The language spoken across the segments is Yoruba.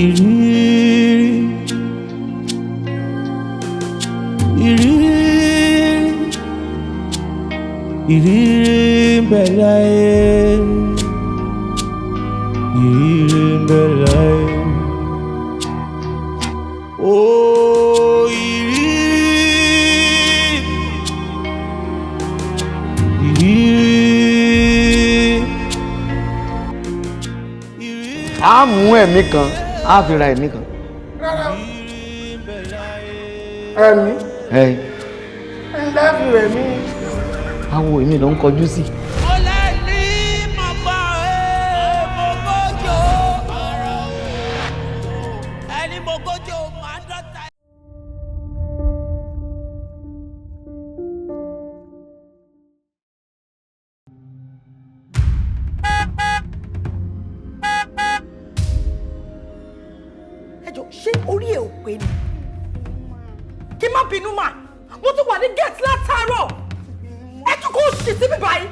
Ìrírí, ìrírí, ìrírí ń bẹ láyé, ìrírí ń bẹ láyé. Ó ìrírí, ìrírí. A mú ẹ̀mí kan, a fi ra ẹ̀mí kan. Ẹ̀mí Ẹ ńlá fi rẹ̀ mí. Awo èmi ló ń kọjú sí. Ẹ jọ, ṣé orí ẹ ò pé ni? Kí má bínú mà, mo ti wà ní gate látàárọ̀. Ẹ tún kó sì síbí báyìí.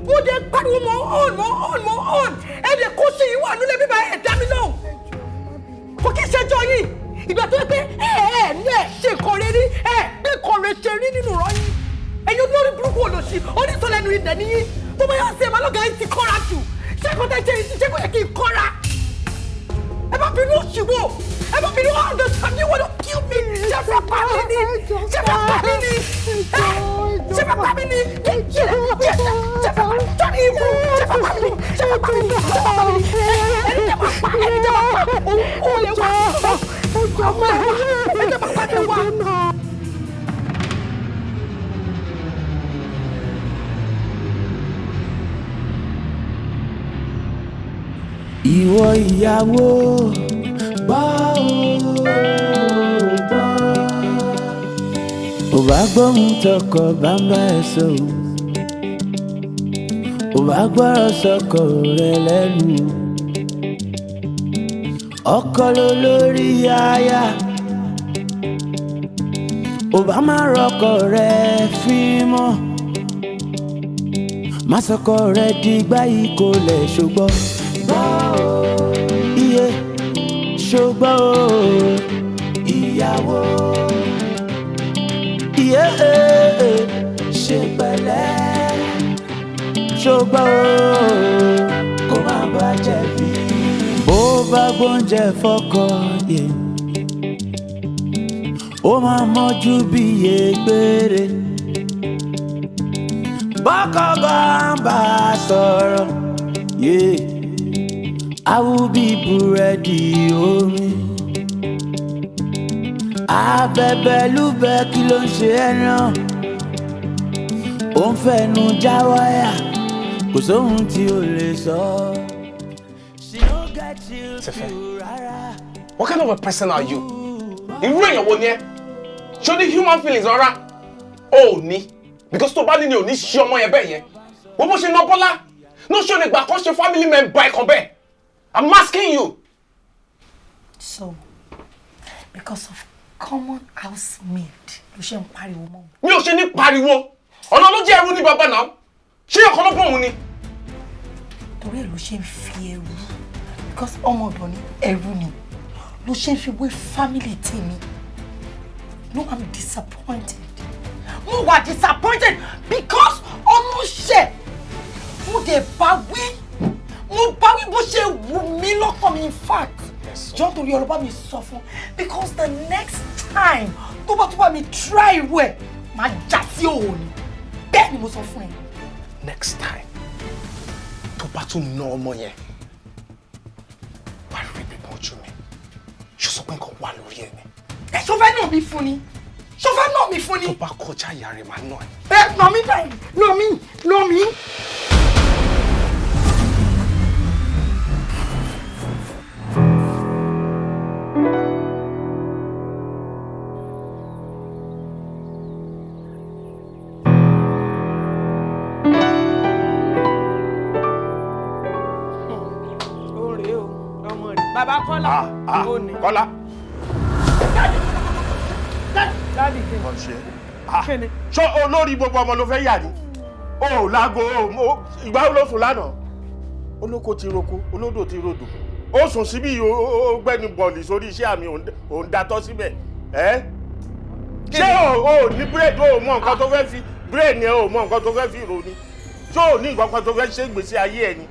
Mo dé pariwo mọ́ on mọ́ on mọ́ on. Ẹ dẹ̀ kó sì yín wà nílé bíbá, ẹ dá mi lóhùn. Kò kí ṣẹjọ́ yìí. Ìgbà tó yẹ pé ẹ ẹ ní ẹ ṣe nǹkan rẹ rí, ẹ gbé nǹkan rẹ ṣe rí nínú ìran yín. Ẹ̀yin olórí burúkú olòṣì, onítọ̀lẹ́nu ilẹ̀ níyí. Tó bá yà sí ẹ̀ máa lọ́gàá yín ti kọ́ra jù. Ṣé kò tẹ́ ṣe yìí, ṣé kò yẹ kí n kọ́ra? Ẹ bá bínú òṣìwò, ẹ bá bínú understand, you wanna kill me. Ṣé fẹ́ pa mí ni? Ṣé fẹ́ pa mí ni? Ṣé fẹ́ pa mí ni? Ṣé fẹ́ pa mí ni? Ṣé fẹ́ pa mí ni? Ṣé fẹ́ pa mí ni? Ṣé fẹ́ pa mí ni? Ẹni tẹ́ bá pa, ẹni tẹ́ bá pa, òun lè wá, ẹni tẹ́ bá pa lè wá. Ìwọ ìyàwó, gbọ́ o, gbọ́. Ò bá gbóhùn tọkọ bá ń bá ẹ sọ o. Ò bá gbọ́rọ̀ sọkọ rẹ lẹ́nu o. Ọkọ ló lórí aya. Ò bá má rọkọ rẹ fín mọ́. Má sọkọ rẹ dìgbà yìí kò lẹ̀ ṣùgbọ́n gbọ́ o, iye ṣùgbọ́n o, ìyàwó iye ṣe pẹ̀lẹ́, ṣùgbọ́n o, kó má bàa jẹ̀bi. Bó bá gbóúnjẹ fọ́kọ yẹ, ó máa mọ́jú bí egbére. Bọ́kọ bá ń bá a sọ̀rọ̀ yé, awú bí búrẹ́dì omi. Abẹ́bẹ́lúbẹ́, kí ló ń ṣe ẹ́ náà? Ó ń fẹnu já wáyà, kò sóhun tí ò lè sọ. She no get you Sefe. rárá. What kind of a person are you? Irú èèyàn wo ni ẹ́? Ṣé o ní human feelings rárá? O ò ní. Because tó bá ní ni ò ní ṣe ọmọ yẹn bẹ́ẹ̀ yẹn. Wo bó ṣe ná Bọ́lá? Ní ṣé o lè gbà kán ṣe family member ẹ̀kan bẹ́ẹ̀? I'm asking you. So, because of common housemaid ló ṣe ń pariwo mọ́ mi? Mi ò ṣe ní pariwo. Ọ̀nà ló jẹ́ ẹrú ní bàbá náà. Ṣé ọkàn ló bọ̀ òun ni? Torí ẹ̀ ló ṣe ń fi ẹrú, because ọmọ ọ̀dọ̀ ni, ẹrú ni, ló ṣe ń fi wé family tèmi. No, I'm disappointed. Mo wà disappointed because ọmọ ṣẹ̀, mo dẹ̀ bá wí, mo bá wí bó ṣe wù mí lọ́kàn mi. In fact, jọ́ torí ọlọ́ba mi sọ fún, because the next time tó bá tó bá mi try irú ẹ̀, máa já sí òun ni. Bẹ́ẹ̀ ni mo sọ fún ẹ. Next time, tó bá tún ná ọmọ yẹn, wà á rí pípọ́n ojú mi. Ṣó sọ pé nǹkan wà lórí ẹ ni? Ẹ ṣó fẹ́ nà mí fún ni? Ṣó fẹ́ nà mí fún ni? Tó bá kọjá ìyá rẹ̀, máa nà ẹ́. Ẹ nà mí báyìí, nà mí, nà mí. Ó rèé o, ọmọ rẹ̀ bàbá Kọ́lá ó ní. Kọ́lá. Daddy, kí ni? Wọ́n ṣe. Kí ni? Ṣé olórí gbogbo ọmọ ló fẹ́ yà ni? O láago ìgbà wo ló sùn lánàá? Olóko ti roko, olódò ti rodò. Ó sùn síbí, ó gbẹ́ni bọ̀ọ̀lì sórí iṣẹ́ àmì, òun datọ́ síbẹ̀. Ẹ́ ṣé o ní bírèdì, o mọ nǹkan tó fẹ́ fi bírèdì yẹn, o mọ nǹkan tó fẹ́ fi rò ni? Ṣé o ní nǹkan kan tó fẹ́ ṣe ìgbésí ayé ẹ ni?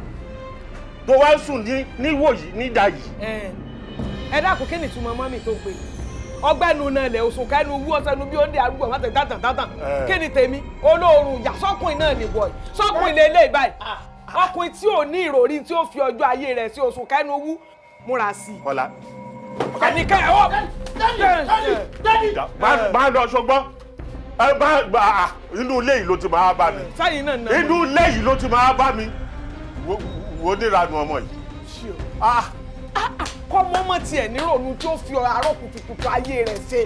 Tó wá sùn níwòyí nídàyí. Ẹ dákun, kí ni ìtumọ̀ mọ́mì tó pè é? Ọgbẹ́nu náà lẹ̀ oṣù kẹ́nu wú ọ̀sẹ̀nu bí ó dé arúgbó ọ̀mọ́tẹ̀ tátàn tátàn. Kí ni tèmi? Olóorun ìyá sọ́kùnrin náà nìwọ̀ yìí. Sọ́kùnrin lè lé báyìí. Ọkùnrin tí ò ní ìròrí tí ó fi ọjọ́ ayé rẹ̀ sí oṣù kẹ́nu wú múra sí i. Kọ́lá. Ẹnìkan ẹ̀ ọ́. Máa lọ ṣọgbọ́n. Inú ilé yìí ló ti máa bá mi. Sáyìn náà náà. Inú ilé yìí ló ti máa bá mi. Wo níranu ọmọ yìí. Kọ́ mọ́ mọ́ tiẹ̀ nírònú tí ó fi àárọ̀ kùtùkùtù ayé rẹ̀ ṣe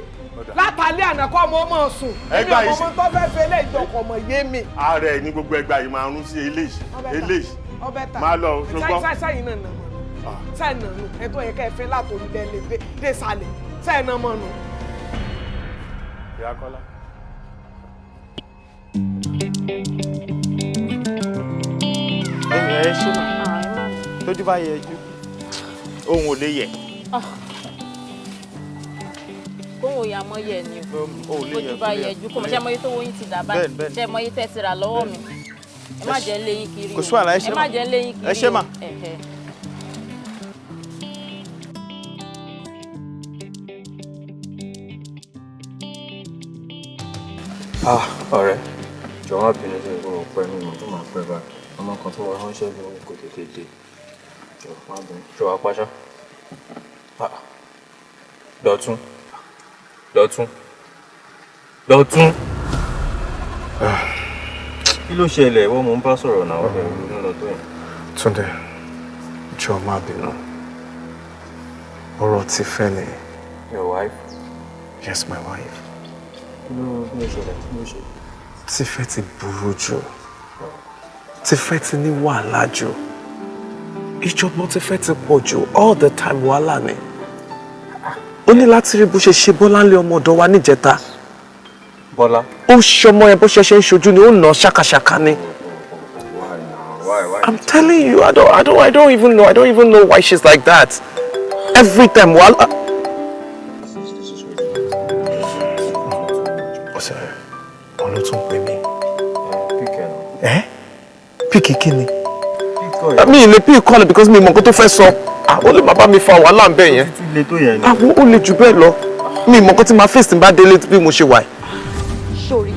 látàlẹ́ àná, kọ́ mọ́ mọ́ sùn. Èmi ò mọ́ tó fẹ́ fẹ́ lé ìjọkọ̀ mọ̀ yé mi. Ààrẹ ní gbogbo ẹgbà yìí máa rún sí eléyìí eléyìí. Máa lọ ṣùgbọ́n. Sáyìn náà nà mọ́ sáyìn náà nù ẹ̀tọ́ yẹ kẹ́ ẹ fẹ́ látòrí lẹ́lẹ̀ dé sàlẹ̀ sáyìn náà mọ́ nù. Ìyá Kọ́lá. Ẹ ṣe tójú bá yẹ ju ohun ò lè yẹ. Kóhùn òyà mọ́ yẹ ni o, ojú bá yẹ ju kò mọ̀. Ṣe mọ iye tó wọ́n yín ti dà báyìí? Ṣe mọ iye tẹ́ ti rà lọ́wọ́ mi? Ẹ má jẹ́ ń lé yín kiri o. Kò sí wàhálà, ẹ ṣe mà. Ẹ má jẹ́ ń lé yín kiri o. Ẹ ṣe mà. Ọ̀rẹ́, jọ̀wọ́ má bínú sí ìgboro pẹ́ mi, mọ̀ tó máa pẹ́ báyìí. Ọmọ kan tó wọ́n ránṣẹ́ bí kò tètè dé. Jọ̀wọ́ má bínú. Ṣé wàá paṣá? Dọ̀tún. Dọ̀tún. Dọ̀tún. Kí ló ṣẹlẹ̀? Wọ́n mò ń bá sọ̀rọ̀ náà, wọ́n bẹ̀rù ló lọ tó yẹn. Túndé, jọ̀ọ́ má bínú. Ọ̀rọ̀ ti fẹ́ ni. Your wife? Yes, my wife. Kí ló ṣẹlẹ̀? Kí ló ṣe? Tífẹ́ ti burú jù. Tífẹ́ ti ní wàhálà jù. Ìjọ̀gbọ̀n Tífẹ́ ti pọ̀ jù. All the time wàhálà ni. Ó ní láti rí bó ṣe ṣe Bọ́láńlé ọmọ ọ̀dọ̀ wa níjẹta. Bọ́lá. Ó ṣọmọ yẹn bó ṣe ṣe ń ṣojú ni, ó nà ṣàkàṣàkà ni. Why? I'm telling you, I don't even know. I don't even know why she's like that. Every time wàhálà. Ọ̀sẹ̀ òun ló tún pè mí. Ẹ́ píkì kí ni? Mi ì lè pík kọ́lẹ̀ because mi mọ̀ nǹkan tó fẹ́ sọ. Ó lè má bá mi fa wàhálà ń bẹ̀ yẹn. Àwọn ó lè jù bẹ́ẹ̀ lọ. Mi mọ̀ nǹkan tí màá fèsì bá délé bí mo ṣe wà. Sori,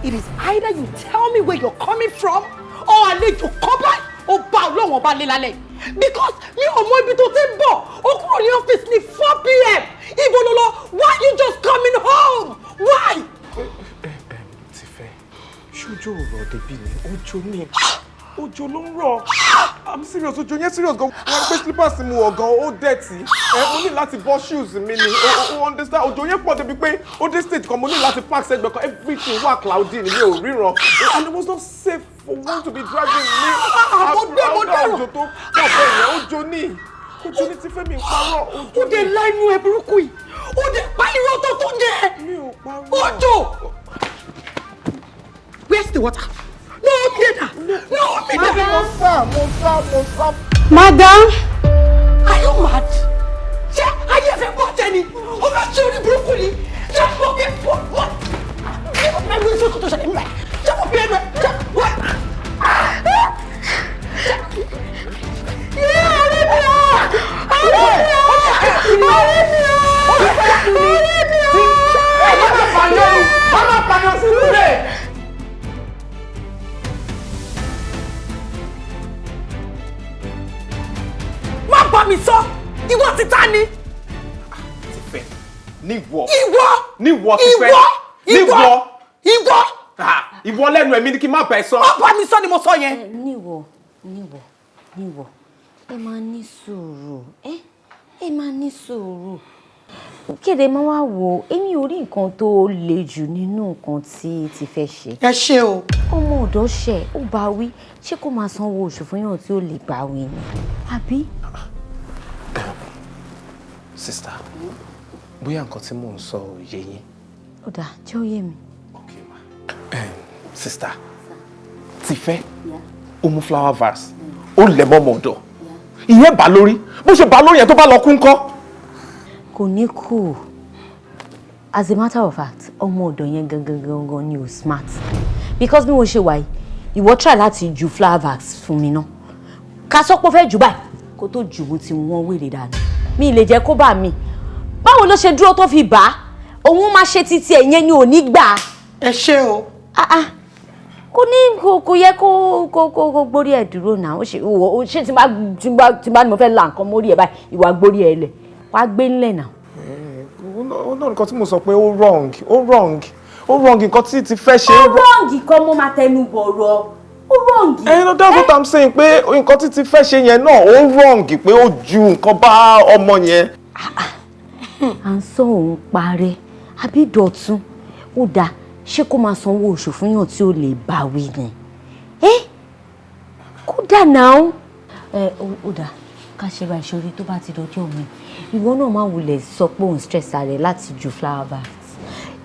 it is either you tell me where you're coming from or àlejò kan báyìí ó bá Ọlọ́run ọba lé lálẹ́, because mi ò mọ ibi tó ti ń bọ̀. Ó kúrò ní ọ́fíìsì ní 4 p.m. Ibo ló lọ? Why you just coming home? Why? Tífẹ́, ṣojú ọ̀rọ̀ débi ni ojú ní òjò ló ń rọ̀. I'm serious, òjò yẹn serious gan. Wọ́n pé slippers mu wọ̀ gan, ó dirty. Ẹ mo ní láti bọ́ shoes mi ni. O understand, òjò yẹn pọ̀ débi pé ó dé stage kan, mo ní láti park sẹ́gbẹ̀ẹ́ kan. Everything wà cloudy ni, mi ò ríran. And it was not safe for one to be driving ní Mo dẹ̀rọ̀. òjò tó pọ̀ bẹ́ẹ̀ yẹn. Òjò ní. Òjò ní Tífẹ́, mi ń parọ́. Òjò Ó dé láìnú ẹ burúkú yìí. Ó dé pa irọ́ tó tó jẹ. Mi ò parọ́. Òjò. Where's the water? No, mi dà. No, mi dà. Mo sá, mo sá, mo sá. Madam. Are you mad? Ṣé ayé fẹ́ bọ́ jẹ ni? Ó fẹ́ ṣe orí burúkú ni? Ṣé mo bí bọ́ wọ́n? Bí o bá lóyún sókè tó ṣẹlẹ̀ nígbà yìí? Ṣé mo bí ẹnu ẹ? Ṣé wọ́n? Yé ọ̀rẹ́ mi o! Ọ̀rẹ́ mi o! Ọ̀rẹ́ mi o! Ọ̀rẹ́ mi o! Ẹ má pààyàn, má pààyàn sínú rẹ̀. Má bá mi sọ! Ìwọ ti ta ni? Tífẹ́, níwọ. Ìwọ! Níwọ Tífẹ́. Ìwọ! Ìwọ! Níwọ. Ìwọ! Ìwọ lẹ́nu ẹ̀mí ni kí n má bẹ̀ sọ. Má bá mi sọ ni mo sọ yẹn. Níwọ, níwọ, níwọ, ẹ máa ní sùúrù, ẹ máa ní sùúrù. Kéde máa wá wò, èmi ò rí nǹkan tó le jù nínú nǹkan tí ti fẹ́ ṣe. Ẹ ṣe o. Ọmọ ọ̀dọ́ ṣẹ̀, ó bá wí, ṣé kó máa sanwó oṣù fún yàn tí ó lè gbà wí ni, àbí? Sister, bóyá nǹkan tí mò ń sọ ò yé yín. Ó dáa, jẹ́ ó yé mi. Sister, Ti fẹ́ ó mú flower vase, ó lẹ̀ mọ́ ọmọ ọ̀dọ̀, ìyẹn bá lórí. Bó ṣe bá lórí yẹn, tó bá lọ kú ńkọ́? Kò ní kú. As a matter of fact, ọmọ ọ̀dọ̀ yẹn gangan gangan ni ò smart, because bí mo ṣe wà yìí, ìwọ try láti ju flower vase fún mi náà, ká sọ pé ó fẹ́ jù báyìí, kó tó jù, mo ti wọ́n wèrè dànù. Mi lè jẹ́ kó bá mi. Báwo ló ṣe dúró tó fi bà á? Òun máa ṣe títí ẹ̀ yẹn ni ò ní gbà. Ẹ ṣé o. Ah ah, kò ní kò yẹ kó gbórí ẹ̀ dúró náà. Ó ṣe ó ṣe tí bá ní mo fẹ́ la nǹkan mórí ẹ̀ báyìí, ìwà gbórí ẹ̀ lẹ̀, wàá gbé ńlẹ̀ náà. Ó náà, nǹkan tí mo sọ pé ó wrong, ó wrong, ó wrong, nǹkan tí ti fẹ́ ṣe. Ó wrong kan, mo máa tẹnu bọ̀rọ̀, ó wrong. Ẹ no, that's what I'm saying, pé nǹkan tí ti fẹ́ ṣe yẹn náà, ó wrong, pé ó ju nǹkan bá ọmọ yẹn. À ń sọ òun parẹ́ àbí Dọ̀tún? Ó dáa, ṣé kó máa sanwó oṣù fún yàn tí ó lè bá wí ni? Ẹ kódà náà ẹ, ó dáa, ká ṣe ra ìṣòro. Tó bá ti dọjọ́ mi, ìwọ náà má wulẹ̀ sọ pé òun stress rẹ̀ láti ju flower vase.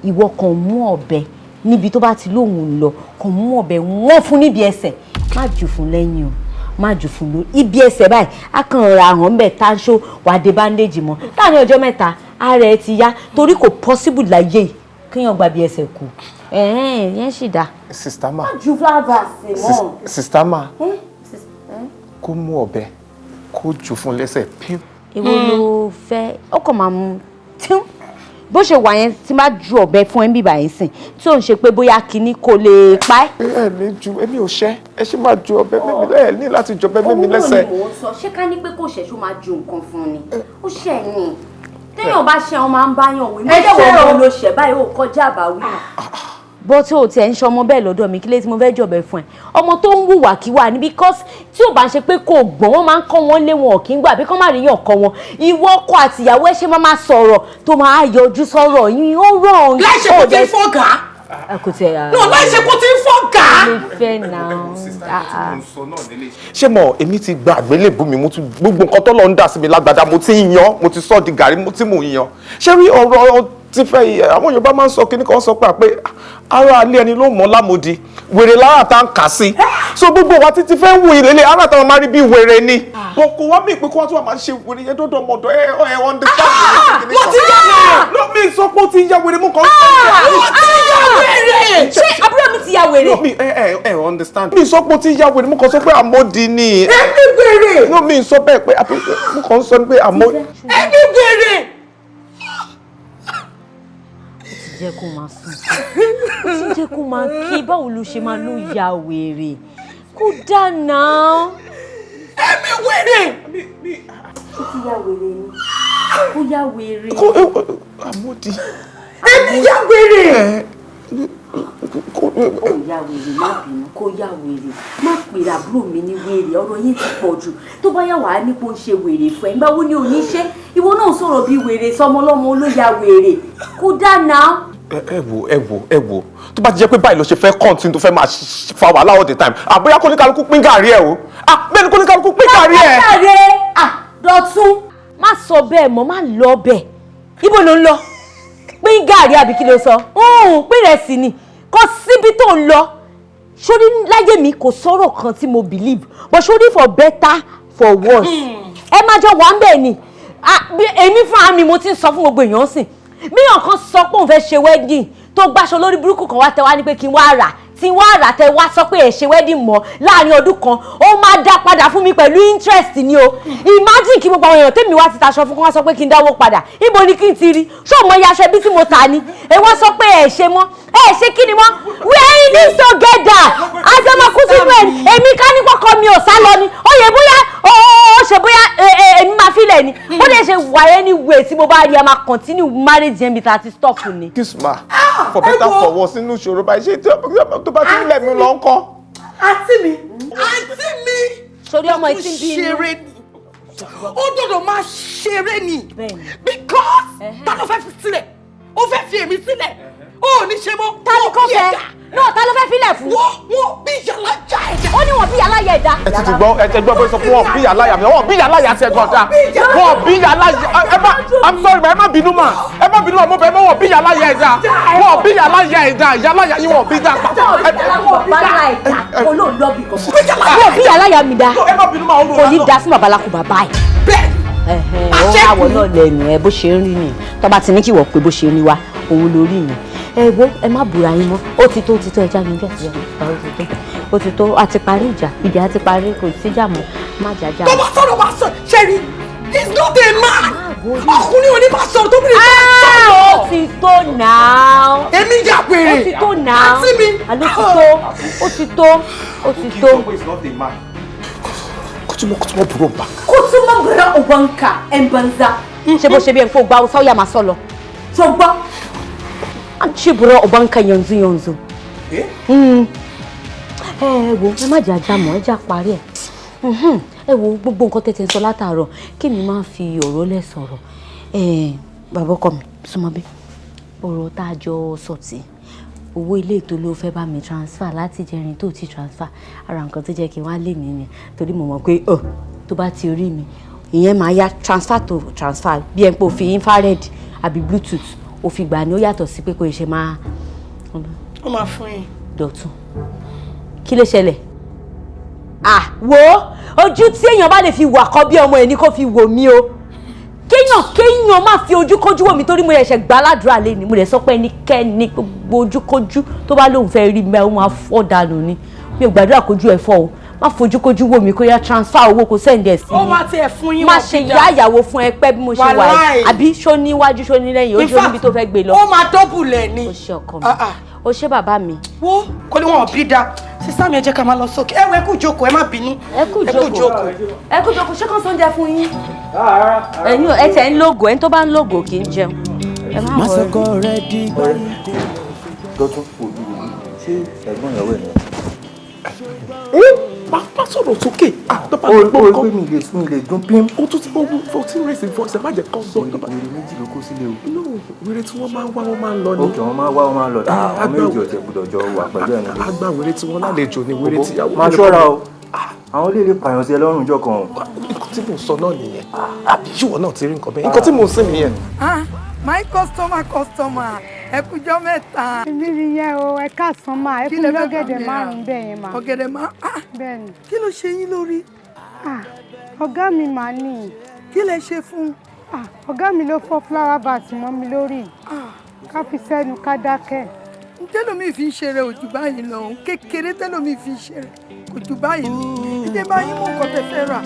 Ìwọ kàn mú ọ̀bẹ níbi tó bá ti lóun lọ, kàn mú ọ̀bẹ wọ́n fún níbi ẹsẹ̀. Má jù fún lẹ́yìn o, má jù fún lórí, ibi ẹsẹ̀ báyìí. Á kàn ra àwọn bẹ́ẹ̀ táṣó, wàá dé bandage mọ́. Láàrin ọjọ́ 3, ara ẹ ti yá, torí kò possible láyé yìí kéèyàn gba bí ẹsẹ̀ kú. Ẹ̀hẹ́n, yẹn sì dáa. Sister ma. Má ju flower vase mọ́. Sister ma, kó mú ọ̀bẹ, kó jù fún lẹ́sẹ̀ pín. Èwo ló fẹ́? Ó kàn máa mú tíún bó ṣe wà yẹn. Tí má ju ọ̀bẹ fún ẹ ń bíbà yẹn sìn, tí ò ń ṣe pé bóyá kinní kò lè pa ẹ́. Ẹ ní ju, èmi ò ṣẹ́, ẹ ṣe máa ju ọ̀bẹ mímí ẹ ní láti ju ọ̀bẹ mímí lẹ́sẹ̀. Òun náà ni mò ń sọ. Ṣé ká ní pé kò ṣẹ̀, ṣó máa ju nǹkan fún ni? Ó ṣẹ̀ ni. Téèyàn bá ṣe, wọn máa ń báyàn wí. Ẹ ṣé o. Mọ́jọ́ ló ṣẹ̀ báyìí, ó kọjá àbáwí. Bọ́ tí o tiẹ̀ ń ṣọmọ bẹ́ẹ̀ lọ́dọ̀ mi, kí lé tí mo fẹ́ jọ̀bẹ̀ fún ẹ? Ọmọ tó ń hùwàkíwà ni, because tí ò bá ń ṣe pé kò gbọ́n, wọ́n máa ń kọ́ wọn lé, wọn kì í gbà bí kọ́ má rí yàn kọ́ wọn. Ìwọ ọkọ àtìyàwó ẹ ṣe máa máa sọ̀rọ̀ tó máa yọjú sọ̀rọ̀ yín, ó rọ̀. Láì ṣe kó ti ń fọ́ gà á. Kò tiẹ̀. No, láì ṣe kó ti ń fọ́ gà á. Lè fẹ́ náà. Ṣé mo, èmi ti gba àgbélébùú mi, mo ti gbogbo nǹkan tó lọ ń dà sí mi lágbàdá, mo ti ń yan, mo ti sọ di gàrí, mo ti mò ń yan. Ṣé rí ọ̀rọ̀ ti fẹ́ yìí, àwọn Yorùbá máa ń sọ kíní kan, sọ pé àpé ara alẹ́ ẹni ló mọ̀ lámòdì, wèrè lára tá ń kà sí. So gbogbo wa títí fẹ́ wù ìlélẹ̀ ara táwọn máa rí bí wèrè ni, bọ̀ kò wá mí pé kó wá tó wà máa ṣe wèrè yẹn dọ́dọ̀ ọmọdọ̀. Ẹ ẹ understand. Mo ti yá wèrè. No, mi sọ pé ó ti ya wèrè, mú kàn. Mo ti yá wèrè. Ṣé àbúrò mi ti ya wèrè? No, mi ẹ understand. Mi sọ pé ó ti ya wèrè, mú kàn sọ pé àmódi ni. Èmi wèrè. No, mi sọ bẹ́ẹ̀ pé mú kàn sọ pé àmó. Èmi wèrè. Jẹ́ kó máa sùn, ó ti jẹ́ kó máa kí. Báwo ló ṣe máa ló ya wèrè? Kó dáná. Èmi wèrè. Ó ti ya wèrè ni, ó ya wèrè. Kó àmódi. Èmi ya wèrè. Ó ya wèrè, má bínú. Kó ya wèrè, má pèrè àbúrò mi ní wèrè. Ọ̀rọ̀ yín ti pọ̀ jù. Tó bá yà wàá ní kó ń ṣe wèrè fún ẹ, ìgbà wo ni ò ní ṣe? Ìwọ náà sọ̀rọ̀ bí wèrè sọmọlọ́mọ, ló ya wèrè, kó dáná. Ẹ wo, ẹ wo, ẹ wo, tó bá ti jẹ́ pé báyìí ló ṣe fẹ́ continue, tó fẹ́ máa fa wàhálà all the time, àbóyá kóníkálukú pín gàrí ẹ o. Ah, bẹ́ẹ̀ ni, kóníkálukú pín gàrí ẹ. Káre, ah, Dọ̀tún, má sọ bẹ́ẹ̀ mọ́, má lọ bẹ́ẹ̀. Ibo ló ń lọ? Pín gàrí àbí kí ló sọ? Pín rẹ̀ sí ni, kò síbi tó ń lọ. Sórí láyé mi, kò sọ̀rọ̀ kan tí mo believe, but sórí, for better for worse, ẹ má jọ wà ń bẹ̀ ni. Èmi fúnra mi, mo ti ń sọ fún gbogbo èèyàn sìn, míyàn kan sọ pé òun fẹ́ ṣe wedding, tó gbàṣọ lórí burúkú kan wá tẹ wá ní pé kí n wá rà, tí wá rà, tẹ wá sọ pé ẹ ṣe wedding mọ́ láàrin ọdún kan, ó máa dá padà fún mi pẹ̀lú interest ni o. Imagine kí gbogbo àwọn èèyàn tèmi wá ti taṣọ fún kí wọ́n sọ pé kí n dáwó padà. Ibo ni kí n ti rí? Ṣé o mọ iye aṣọ ẹbí tí mo tà ni? Ẹ wá sọ pé ẹ ṣe mọ́, ẹ ṣe kí ni mọ́. We are in this together, àjọmọ̀ kú sínú ẹ̀. Èmi ká ní kọ́kọ́ mi ò sá lọ ni ó yẹ, bóyá ó ṣe, bóyá èmi máa filẹ̀ ni. Bó lè ṣe wà, anyway, tí mo bá rí, a máa continue marriage yẹn bí ta ti stop ni. Kisma, for better for worse, nínú ìṣòro báyìí, ṣé tó bá ti nílẹ̀ mi lọ ń kọ́. Àǹtí mi, àǹtí mi. Sórí ọmọ ìtí ń bínú. Ṣeré ni, ó dọ̀dọ̀ máa ṣeré ni, because ta ló fẹ́ fi sílẹ̀? Ó fẹ́ fi èmi sílẹ̀, ó ò ní ṣe mọ́. Ta ni kò fẹ́? Náà ta ló fẹ́ filẹ̀ fún. Wọ́n bí yàrá já ẹ̀dá. Ó ní wọ́n bí yàrá yẹ ẹ̀dá. Ẹ ti gbọ́, ẹ ti gbọ́ bó sọ fún wọn bí yàrá yà mí, wọn bí yàrá yà sí ẹ̀gbọ́n dá. Wọn bí yàrá yà ẹ má, I'm sorry ma, ẹ má bínú mà, ẹ má bínú mà, mo bẹ̀ mọ́ wọn bí yàrá yà ẹ̀dá. Wọn bí yàrá yà ẹ̀dá, yàrá yà yín wọn bí dá pa. Wọ́n bí yàrá yà mí dá. Kò ní dá fún babaláku bàbá ẹ̀. Ó àwọ̀ náà lẹ́nu ẹ bó ṣe ń rí ni. Tó bá ti ní kí wọ́n pé bó ṣe ń rí wa, òun lórí yẹn. Ẹ wo, ẹ má bùra yín mọ́. Ó ti tó, ó ti tó, ẹja yanjú ẹ̀, ó ti tó, a ti parí ìjà, ìjà ti parí, kò síjà mọ́, má jàjà. Tó bá sọ̀rọ̀ bá sọ̀rọ̀, ṣẹ́rí, he's not a man. Ọkùnrin ò ní bá sọ̀rọ̀ tó bìnrin tó sọ̀rọ̀. Ó ti tó náà. Èmi yà wèrè. Ó ti tó náà. Àǹtí mi. Àló ti tó, ó ti tó, ó ti tó. Kútùmọ̀ bùrọ̀ bá. Kútùmọ̀ bùrọ̀ ubanka ẹ̀ banza. Ṣé bó ṣe bí ẹ̀ ń kó gba ọ̀sán yà máa sọ lọ? Ṣùgbọ́n an ce bura ubanka yanzu yanzu. Ẹ wo, ẹ má jẹ́ ajá mọ́, ẹ já parí ẹ̀. Ẹ wo gbogbo nǹkan tẹ́tẹ́ ń sọ látàárọ̀ kí mi máa fi ọ̀rọ̀ lẹ̀ sọ̀rọ̀. Bàbá ọkọ mi, súnmọ́ bí ọ̀rọ̀ tá a jọ sọ tí owó ilé ètò ló fẹ́ bá mi transfer láti jẹrin tó ti transfer, ara nǹkan tó jẹ́ kí n wá lè ní ni torí mo mọ̀ pé tó bá ti rí mi ìyẹn máa yá transfer to transfer bí ẹ ń pò fi infrared àbí bluetooth òfin gbà ni ó yàtọ̀ sí pé kò ṣe máa. Ó máa fún yín. Dọ̀tun, kí ló ṣẹlẹ̀? Ah, wo ojú tí èèyàn bá lè fi wà kọ́ bí ọmọ ẹ̀ ní kó fi wò mí o. Kéèyàn má fi ojú kójú wò mí torí mo ṣẹ̀ṣẹ̀ gbà ládùúrà lé ni, mo lè sọ pé ẹnikẹ́ni gbogbo ojú kójú tó bá lóun fẹ́ rí mi ó máa fọ́ dànù ni. Mi ò gbàdúrà kójú ẹ̀ fọ́ o. Má fojú kójú wò mí kó yá transfer owó kó send ẹ̀ sí mi. Ó máa tiẹ̀ fún yín. Má ṣe ìyá ìyàwó fún ẹ pẹ́ bí mo ṣe wà yìí. Àbí ṣó níwájú ṣó ní lẹ́yìn, ojú níbi tó fẹ́ gbé lọ. Ó máa dọ́bùlẹ̀ ni. Ó ṣe ọkọ mi. Ó ṣe bàbá mi. Wo kò ní wọn bí da. Sísá mi, ẹ jẹ́ ká máa lọ sókè. Ẹ wo, ẹ kú jókòó, ẹ má bínú. Ẹ kú jókòó. Ẹ kú jókòó, ṣé kàn sóúnjẹ fún yín? Ẹ̀yin ẹ tẹ̀ ń lógo, ẹni tó bá ń lógo kì í jẹun. Ẹ má wọrí. Dọ́tún kò ní ṣé ẹ̀gbọ́n ìyàwó ẹ̀ náà. Má sọ̀rọ̀ sókè. Ó rí pé mi lè dún pín. Ó tún ti ó ti raise voice, ẹ má jẹ́ kán gbọ́. Wèrè méjì ló kó sílé o. No, wèrè tí wọ́n máa ń wá wọ́n máa ń lọ ni. Ókè, wọ́n máa ń wá wọ́n máa ń lọ. Àwọn méjì ọ̀tẹ̀ gbọ́dọ̀ jọ wà pẹ̀lú ẹni. Àgbà wèrè tí wọ́n lálejò ni wèrè tí ìyàwó. Máa ṣọ́ra o, àwọn olè lè pààyàn sí ẹ lọ́rùn ìjọ kan o. Nǹkan tí mò ń sọ náà nìyẹn. Àbí ìwọ náà ti rí nǹkan bẹ́ẹ̀. Nǹkan tí mò ń sìn nìyẹn. My customer, ẹ kújọ́ mẹ́ta. Èmi nìyẹn o, ẹ káàsán máa, ẹ fún mi lọ́gẹ̀dẹ̀ márùn-ún bẹ́ẹ̀ yẹn máa. Ọ̀gẹ̀dẹ̀ márùn-ún? Bẹ́ẹ̀ ni. Kí ló ṣe yín lórí? Ọ̀gá mi màá ní. Kí lẹ ṣe fún? Ọ̀gá mi ló fọ́ flower vase mọ́ mi lórí. Ká fi sẹ́nu ká dákẹ́. Tẹ́lómi fi ń ṣeré ojú báyìí lọ, kékeré tẹ́lómi fi ń ṣeré ojú báyìí lọ. Ìdè báyìí mú nǹkan tẹ fẹ́ rà.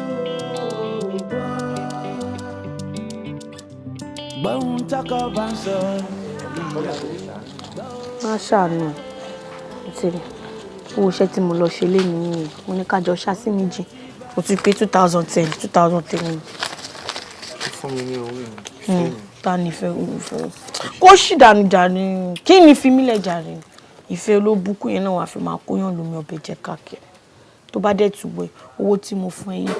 Gbóhùn tọkọ bá ń sọ. Má ṣàánú ti rí owó iṣẹ́ tí mo lọ ṣe léni nìyẹn. Mo ní ká jọ ṣá sí méjì, mo ti pé 2010 2003. Fún mi ní owó mi. Ta ni ìfẹ́ ìfẹ́ kó sì dànù jàre, kí ni fi mílẹ̀ jàre? Ìfẹ́ olóbùkún yẹn náà wàá fi máa kóyàn lómi ọbẹ̀ jẹ káàkiri. Tó bá dẹ̀ túbọ̀ owó tí mo fún ẹ yìí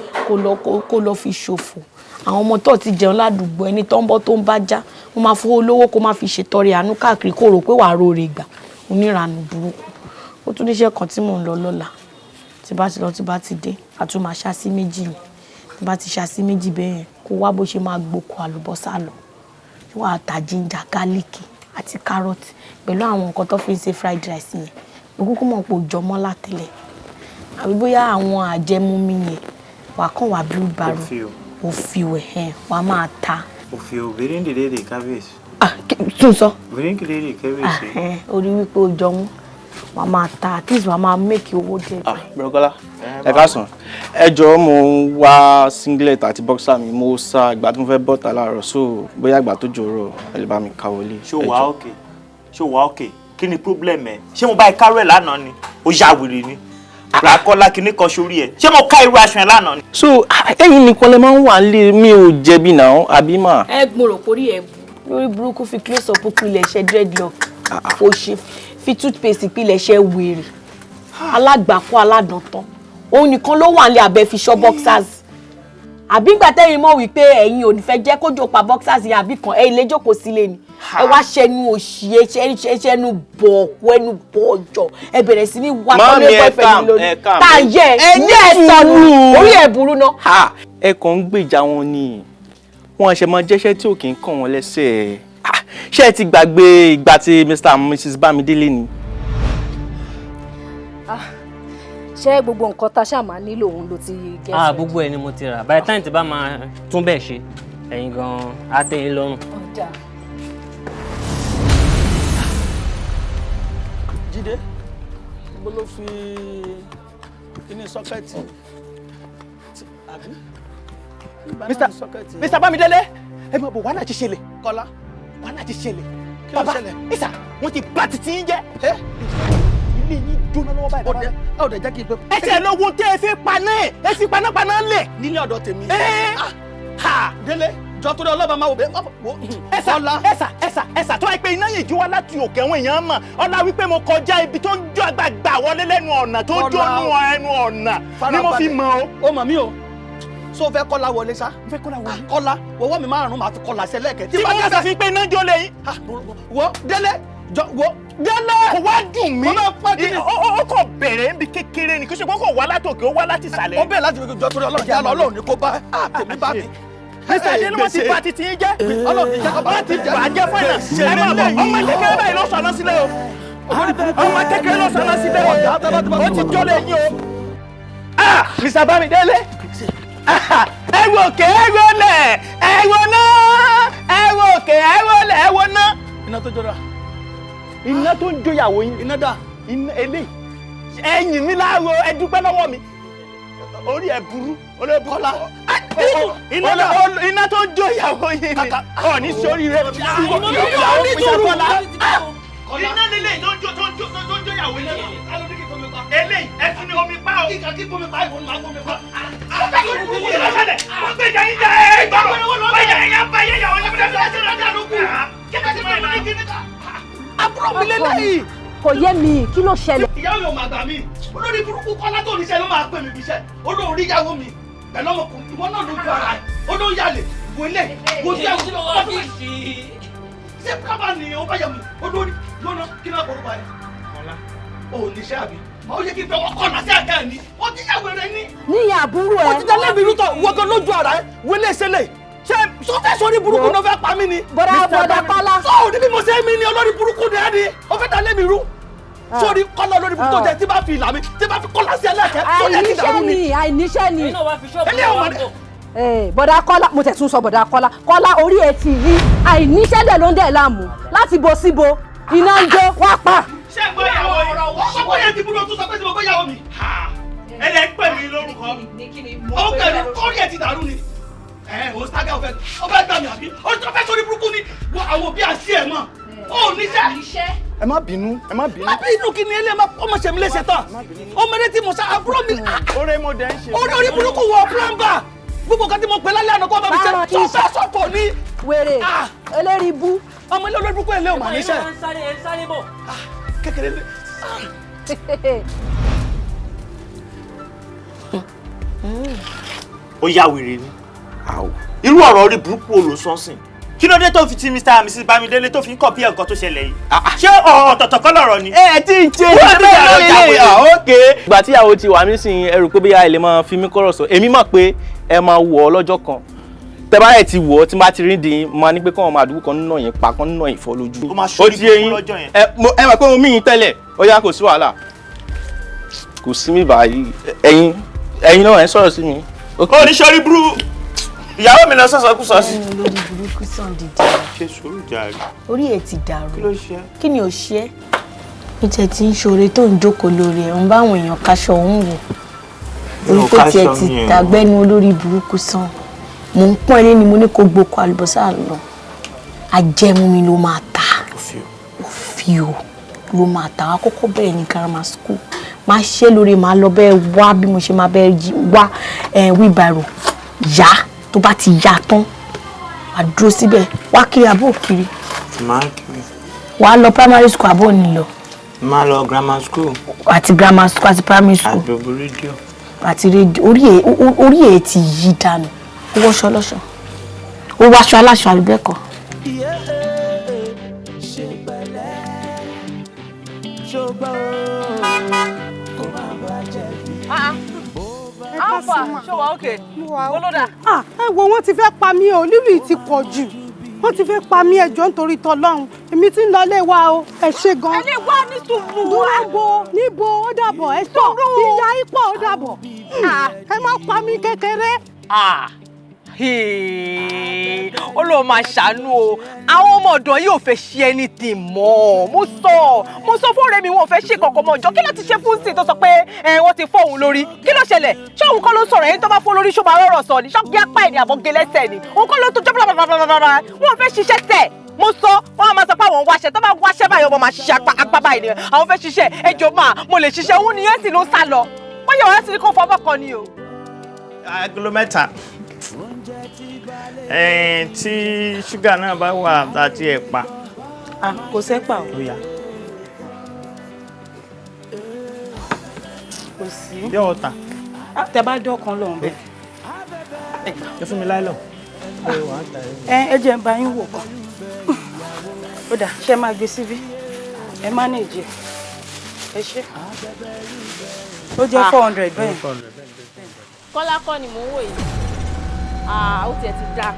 kó lọ fi ṣòfò. Àwọn ọmọ tó ti jẹun ládùúgbò ẹni tó ń bọ́ tó ń bá já, mo máa fowó lówó kó má fi ṣètọrẹ àánú káàkiri kó rò pé wàá róore gbà. Oníranù burúkú. Ó tún níṣẹ́ kan tí mò ń lọ lọ́la. Tí bá ti lọ, tí bá ti dé, a tún máa ṣá sí méjì ni. Tí bá ti ṣá sí méjì bẹ́ẹ̀ yẹn, kó wá bó ṣe máa gboko àlùbọ́sà lọ. Wàá ta ginger, garlic àti carrot pẹ̀lú àwọn nǹkan tó fi ń ṣe fried rice yẹn. Mo kúkú mọ̀ pé ó jọmọ́ látẹ̀lẹ̀. Àbí bóyá àwọn àjẹmúmi yẹn wà kàn wá blue barrel. Òfìò ẹ̀ wà máa ta. Òfìò bèrèǹdèrè kábíyèsí. Tún sọ. Bèrèǹdèrè kábíyèsí. Orí wípé ó jọ wọ́n wà máa ta, at least wà máa make owó díẹ̀. Bùrọ̀kọ́lá, ẹ káàsán. Ẹ jọ̀ọ́, mo ń wá singlet àti boxer mi, mo sá ìgbà tí mo fẹ́ bọ́ta láàárọ̀, so bóyá ìgbà tó jòrò ẹ lè bá mi ká wọlé. Ṣó wà ókè? Ṣó wà ókè? Kí ni problem ẹ? Ṣé mo bá ẹ kárò ẹ lánàá ni? Ó ya wèrè ni. Ràkọ́lá kìíní kan sórí ẹ̀. Ṣé mo ká irú aṣọ ẹ lánàá ni? So ẹ̀yin nìkan lẹ máa ń wà nílé, mi ò jẹ̀bi náà, àbí mà? Ẹ mo rò pórí ẹ bù lórí burúkú fi close up pilẹ̀ ṣe dreadlock, kò ṣe fi toothpaste pilẹ̀ ṣe wèrè alágbàkọ́ aládàntán. Òun nìkan ló wà nílé abẹ́ fi ṣọ́ boxers. Àbí ìgbà tẹ́yìn mọ̀ wípé ẹ̀yin ò ní fẹ́ jẹ́ kójó pa boxers yẹn àbí kan ẹ̀ ilé jókòó sílé ni. Ẹ wá ṣẹnu òṣì, ẹ ṣẹnu bọ̀ọ̀kú, ẹnu bọ̀ọ̀jọ̀, ẹ bẹ̀rẹ̀ sí ní wá Màámi, tọ́lé ẹ boyfriend calm, mi lórí. ẹ calm. Tá a yẹ ẹ ní ẹ sọnù, orí ẹ burú ná. Ẹ kàn ń gbèjà wọn ni, wọn ṣe máa jẹ́ṣẹ́ tí ò kì í kàn wọ́n lẹ́sẹ̀. Ṣé ẹ ti gbàgbé ìgbà tí Mr and Mrs Bámidélé ni? Ṣé gbogbo nǹkan tá a ṣáà máa nílò òun ló ti get Ah, ready? Gbogbo ẹ ni mo ti rà. By the time tí bá máa tún bẹ́ẹ̀ ṣe, ẹ̀yin gan-an á tẹ́ yín lọ́rùn. Ọ̀dà. Jídé, bó ló fi kíní socket àbí? Mr. Bámidélé, ẹ mọ̀ bọ̀, wàhálà ti ṣẹlẹ̀. Kọ́lá. Wàhálà ti ṣẹlẹ̀. Kí ló Bàbá, ṣẹlẹ̀? Ìsà, wọ́n ti bà títí yín jẹ́. Ilé yín jóná lọ́wọ́ báyìí. Ọdẹ ọdẹ jẹ́ kí n pé. Ẹ tiẹ̀ lọ wo tẹ́ ẹ fi paná ẹ̀, ẹ fi panápaná lẹ̀. Nílé ọ̀dọ̀ tèmi. Ha! Délé, jọ torí ọlọ́ba máa wò bẹ́ẹ̀ wò. Ẹ̀sà ẹ̀sà ẹ̀sà ẹ̀sà tó wáyé pé iná yìí jó wá láti òkè, àwọn èèyàn mọ̀ ọlá wípé mo kọjá ibi tó ń jó àgbààgbà wọlé lẹ́nu ọ̀nà tó ń jó nú ẹnu ọ̀nà ni mo fi mọ̀ o. Ó mọ̀ mí o. So fẹ́ Kọ́lá wọlé sá. Fẹ́ Kọ́lá wọlé. Kọ́lá, wọ́wọ́ mi márùn-ún máa fi Kọ́lá ṣẹlẹ̀kẹ́. Tí mo sọ fi pé iná jó lẹ́yìn. Wo Délé, jọ wo Délé. Kò wá dùn mí. Mo máa pẹ́ kí ni. Ó kàn bẹ̀rẹ̀ níbi kékeré ni, kí ṣe pé ó kàn wá látòkè, ó wá láti ìsàlẹ̀. Ó bẹ̀rẹ̀ láti fi jọ torí Ọlọ́run jẹ́ Ọlọ́run ní kó bá tèmi bá mi. Mr. Adé ni wọ́n ti bà títí yín jẹ́. Ọlọ́run ní jẹ́ kó bá Wọ́n ti bà á jẹ́ fún ẹ̀nà. Ẹ máa bọ̀, ọmọ kékeré báyìí ló sọ̀nà sílẹ̀ o. Ọmọ kékeré ló sọ̀nà sílẹ̀ o. Ó ti jọ́lé yín o. Ah! Mr. Bámidélé. Ẹ wo òkè, ẹ wo lẹ̀, ẹ wo náà, ẹ wo òkè, ẹ wo lẹ̀, ẹ wo náà. Iná tó jọra. Iná tó ń jóyàwó yín. Iná dà. Iná eléyìí. Ẹ̀yìn mi láàárọ̀, ẹ dúpẹ́ lọ́wọ́ mi. Orí ẹ burú. Kọ́lá. Iná tó ń jó ìyàwó yín ni. Ọ̀ ní sórí rẹ̀. Ìyàwó Mr. Kọ́lá. Iná lélẹ̀ tó ń jó tó ń jó tó ń jó ìyàwó yín. Eléyìí ẹ tún ní omi pa o. Kíkà kí bomi pa ìwọ ni màá bomi pa. Wọ́n gbèjà yín jà ẹ̀ gbọ́dọ̀. Gbèjà yín yà ń bá yẹ ìyàwó yín. Àbúrò mi lélẹ́yìí. Kò yé mi, kí ló ṣẹlẹ̀? Ìyàwó mi ò máa gbà mí. Olórí burúkú Kọ́lá tó níṣẹ́ ló máa pè mí bíṣẹ́. Olórí ìyàwó mi pẹ̀lú ọmọkùnrin ìwọ náà lójú ara ẹ̀. Olórí yàlè wọlé wojú ẹ̀wọ̀n. Ṣé bábà ni ó bá yà mí? Olórí lọ́nà kí náà kọ́ ló bá yẹ? Kọ́lá. O ò níṣẹ́ àbí? Màá ó yẹ kí n fẹ́ wọ́n kọ́lá sí àga ẹ̀ ní. Ó ti yàwó rẹ ní. Níyà àbúrò ẹ. Ó ti dá lẹ́bi rútọ̀ wọ́gán lójú ara ẹ̀ wọlé ṣẹlẹ̀. Ṣé sọ fẹ́ sórí burúkú ló fẹ́ pa mí ni? Bọ̀dá bọ̀dá Kọ́lá. Sọ ò ní bí mo ṣe mí ni olórí burúkú ni ẹ ni. Ó fẹ́ dá lẹ́bi rú. Sórí Kọ́lá olórí burúkú tó jẹ tí bá fi ìlà mi tí bá fi Kọ́lá sí ẹlẹ́kẹ́ tó yẹ kí dàrú ni. Àìníṣẹ́ ni. Eléyìí ò mọ̀ ní. Bọ̀dá Kọ́lá, mo tẹ̀ tún sọ bọ̀dá Kọ́lá. Kọ́lá orí ẹ ti yí. Àìníṣẹ́ dẹ̀ ló ń dẹ̀ láàmú. Láti bo síbo, iná ń jó, wá pa. Ṣé gbọ́ ìyàwó yìí? Ó sọ pé yẹn ti burú, ó tún sọ pé tí mo gbé ìyàwó mi. Ẹ lẹ ń pè mí lórúkọ. Ó kẹ́ni kọ́rí ẹ̀ ti dàrú ni. Ẹ ò sága ọ̀fẹ́ ọ̀fẹ́ gbà mí àbí? Ó ti fẹ́ sórí burúkú ni. Wọ àwọn òbí àti ẹ̀ mọ̀. Ó níṣẹ́. Ẹ má bínú, ẹ má bínú. Má bínú kí ni eléyìí ọmọ ṣẹ̀mí léṣe tán. Ọmọdé tí mo sá àbúrò mi. Oore mo dẹ̀ ń ṣe. Orí orí burúkú wọ plumber. Gbogbo kan tí mo pè lálẹ́ àná kó bá mi ṣe. Sọ́fẹ́ sọ́fọ̀ ni. Wèrè eléri ibú. Ọmọ ilé olórí burúkú ẹ̀ lé ò mà níṣẹ́. Ẹ ń sáré bọ̀. Kékeré lé. Ó yá wèrè ni. Irú ọ̀rọ̀ orí burúkú wo ló sọ sìn? Kí ló dé tó fi ti Mr. and Mrs. Bámidélé tó fi ń kọ̀pí nǹkan tó ṣẹlẹ̀ yìí? Ṣé ọ̀rọ̀ ọ̀tọ̀ọ̀tọ̀ kọ́ lọ̀rọ̀ ni? Ẹ ti ń ṣe Wọ́n ti bẹ́ẹ̀ yà lórí lọ́jà ilé wèrè. ok. Ìgbà tí ìyàwó ti wà mí sìn, ẹ rò pé bóyá ẹ lè máa fi mí kọ́rọ̀ sọ. Èmi mọ̀ pé ẹ máa wọ̀ ọ́ lọ́jọ́ kan. Tẹ bá ẹ̀ ti wọ̀ ọ́, tí n bá ti rí dín, máa ní pé kọ́ ọmọ àdúgbò kan nínú yẹn pa kan nínú ìfọ́ lójú. Ó máa ṣorí Ó ti yé yín. burúkú lọ́jọ́ yẹn. Ẹ mọ̀ pé mo mí yín tẹ́lẹ̀, ó yá kò sí wàhálà. Kò sí mi báyìí, ẹ̀yin ẹ̀yin náà ẹ̀ ń sọ̀rọ̀ sí mi. Ó ní ṣorí burú. Ìyàwó mi lọ sọ̀sọ̀ kú sọ sí. Olórí burúkú sàn dìde. Ṣe sùúrù jàre. Orí ẹ ti dàrú. Kí ló ṣe? Kí ni ò ṣe é? Ó tiẹ̀ ti ń ṣoore tó ń jókòó lórí ẹ̀, ń bá àwọn èèyàn kaṣọ òun wò. Orí Mi ò tó tiẹ̀ káṣọ ti mi ẹ̀. tàgbẹ́nu olórí burúkú sàn. Mò ń pọ́n ilé ni mo ní kó gboko àlùbọ́sà lọ. Ajẹmu mi ló máa ta. Òfìò ló máa ta. Wá kọ́kọ́ bẹ̀rẹ̀ ní grammar school. Máa ṣe lórí màá lọ bẹ́ẹ̀ wá bí mo ṣe máa bẹ́ẹ̀ wá wheelbarrow yá tó bá ti yá tán. Wàá dúró síbẹ̀ wá kiri àbó kiri. Máa kiri. Wàá lọ primary school àbó ní lọ. Máa lọ grammar school. Àti grammar school àti primary school. Àgbègbè rédíò. Àti rédíò. Orí ẹ̀ ti yí dànù. Ó wọṣọ lọ́ṣọ. Ó wáṣọ aláṣọ àlùbẹ́kọ̀. Ṣùgbọ́n kó má bàa jẹ̀bi. Alpha, ṣé wà ókè? Olódà. Ah, ẹ wo, wọ́n ti fẹ́ pa mí o, lílù yìí ti pọ̀ jù. Wọ́n ti fẹ́ pa mí. Ẹjọ́, nítorí tọlọ́run, èmi ti ń lọ ilé wa o. Ẹ ṣe gan. Ẹ lè wá ní sùúrù. Dúró bo níbo? Ó dàbọ̀. Ẹ sọ ìyá ipò, ó dàbọ̀. Ẹ má pa mí kékeré. Ah, ó lóun máa ṣàánú o. Àwọn ọmọ ọ̀dọ́ yìí ò fẹ́ ṣe anything mọ́. Mo sọ fún ọ̀rẹ́ mi, wọn ò fẹ́ ṣe kankan mọ́. Ọjọ́ kí ló ti ṣe fún sí tó sọ pé ẹ wọ́n ti fọ́ òun lórí? Kí ló ṣẹlẹ̀? Ṣé òun kọ́ ló sọ̀rọ̀? Ẹni tó bá fọ́ lórí, ṣó máa rọ̀rọ̀ sọ ni? Ṣọ́ọ̀kì apá ẹ̀ ní àbọ̀ gé lẹ́sẹ̀ ni? Òun kọ́ ló tó jọ́ bla. Wọn ò fẹ́ ṣiṣẹ́ tẹ̀. Mo sọ wọn á máa sọ pé àwọn ń wáṣẹ. Tó bá wáṣẹ báyìí, ọmọ máa ṣiṣẹ́ apá apá báyìí ni àwọn fẹ́ ṣiṣẹ́. Ẹjọ́ máa mo lè ṣiṣẹ́ òun nìyẹn sì ló sá lọ. Wọ́n yẹ wọ́n sì ní kó fọwọ́ kan ni o. Agolo 3 tí ṣúgà náà bá wà àti ẹ̀pà. Ah, kò sẹ́pà o. Ó yá. Kò sí. Bí ọ̀tà. Ah, tẹ bá dọ́kan lọ́hùn bẹ́ẹ̀. Ẹ fún mi láìlọ. Ẹ jẹ́ n bá yín wò kan. Ó dà, ṣe máa gbé síbí, ẹ manage ẹ. Ẹ ṣe, ó jẹ́ 400 bẹ́ẹ̀. Kọ́lá kọ́ ni mò ń wò yìí. Ah, ó tiẹ̀ ti dáa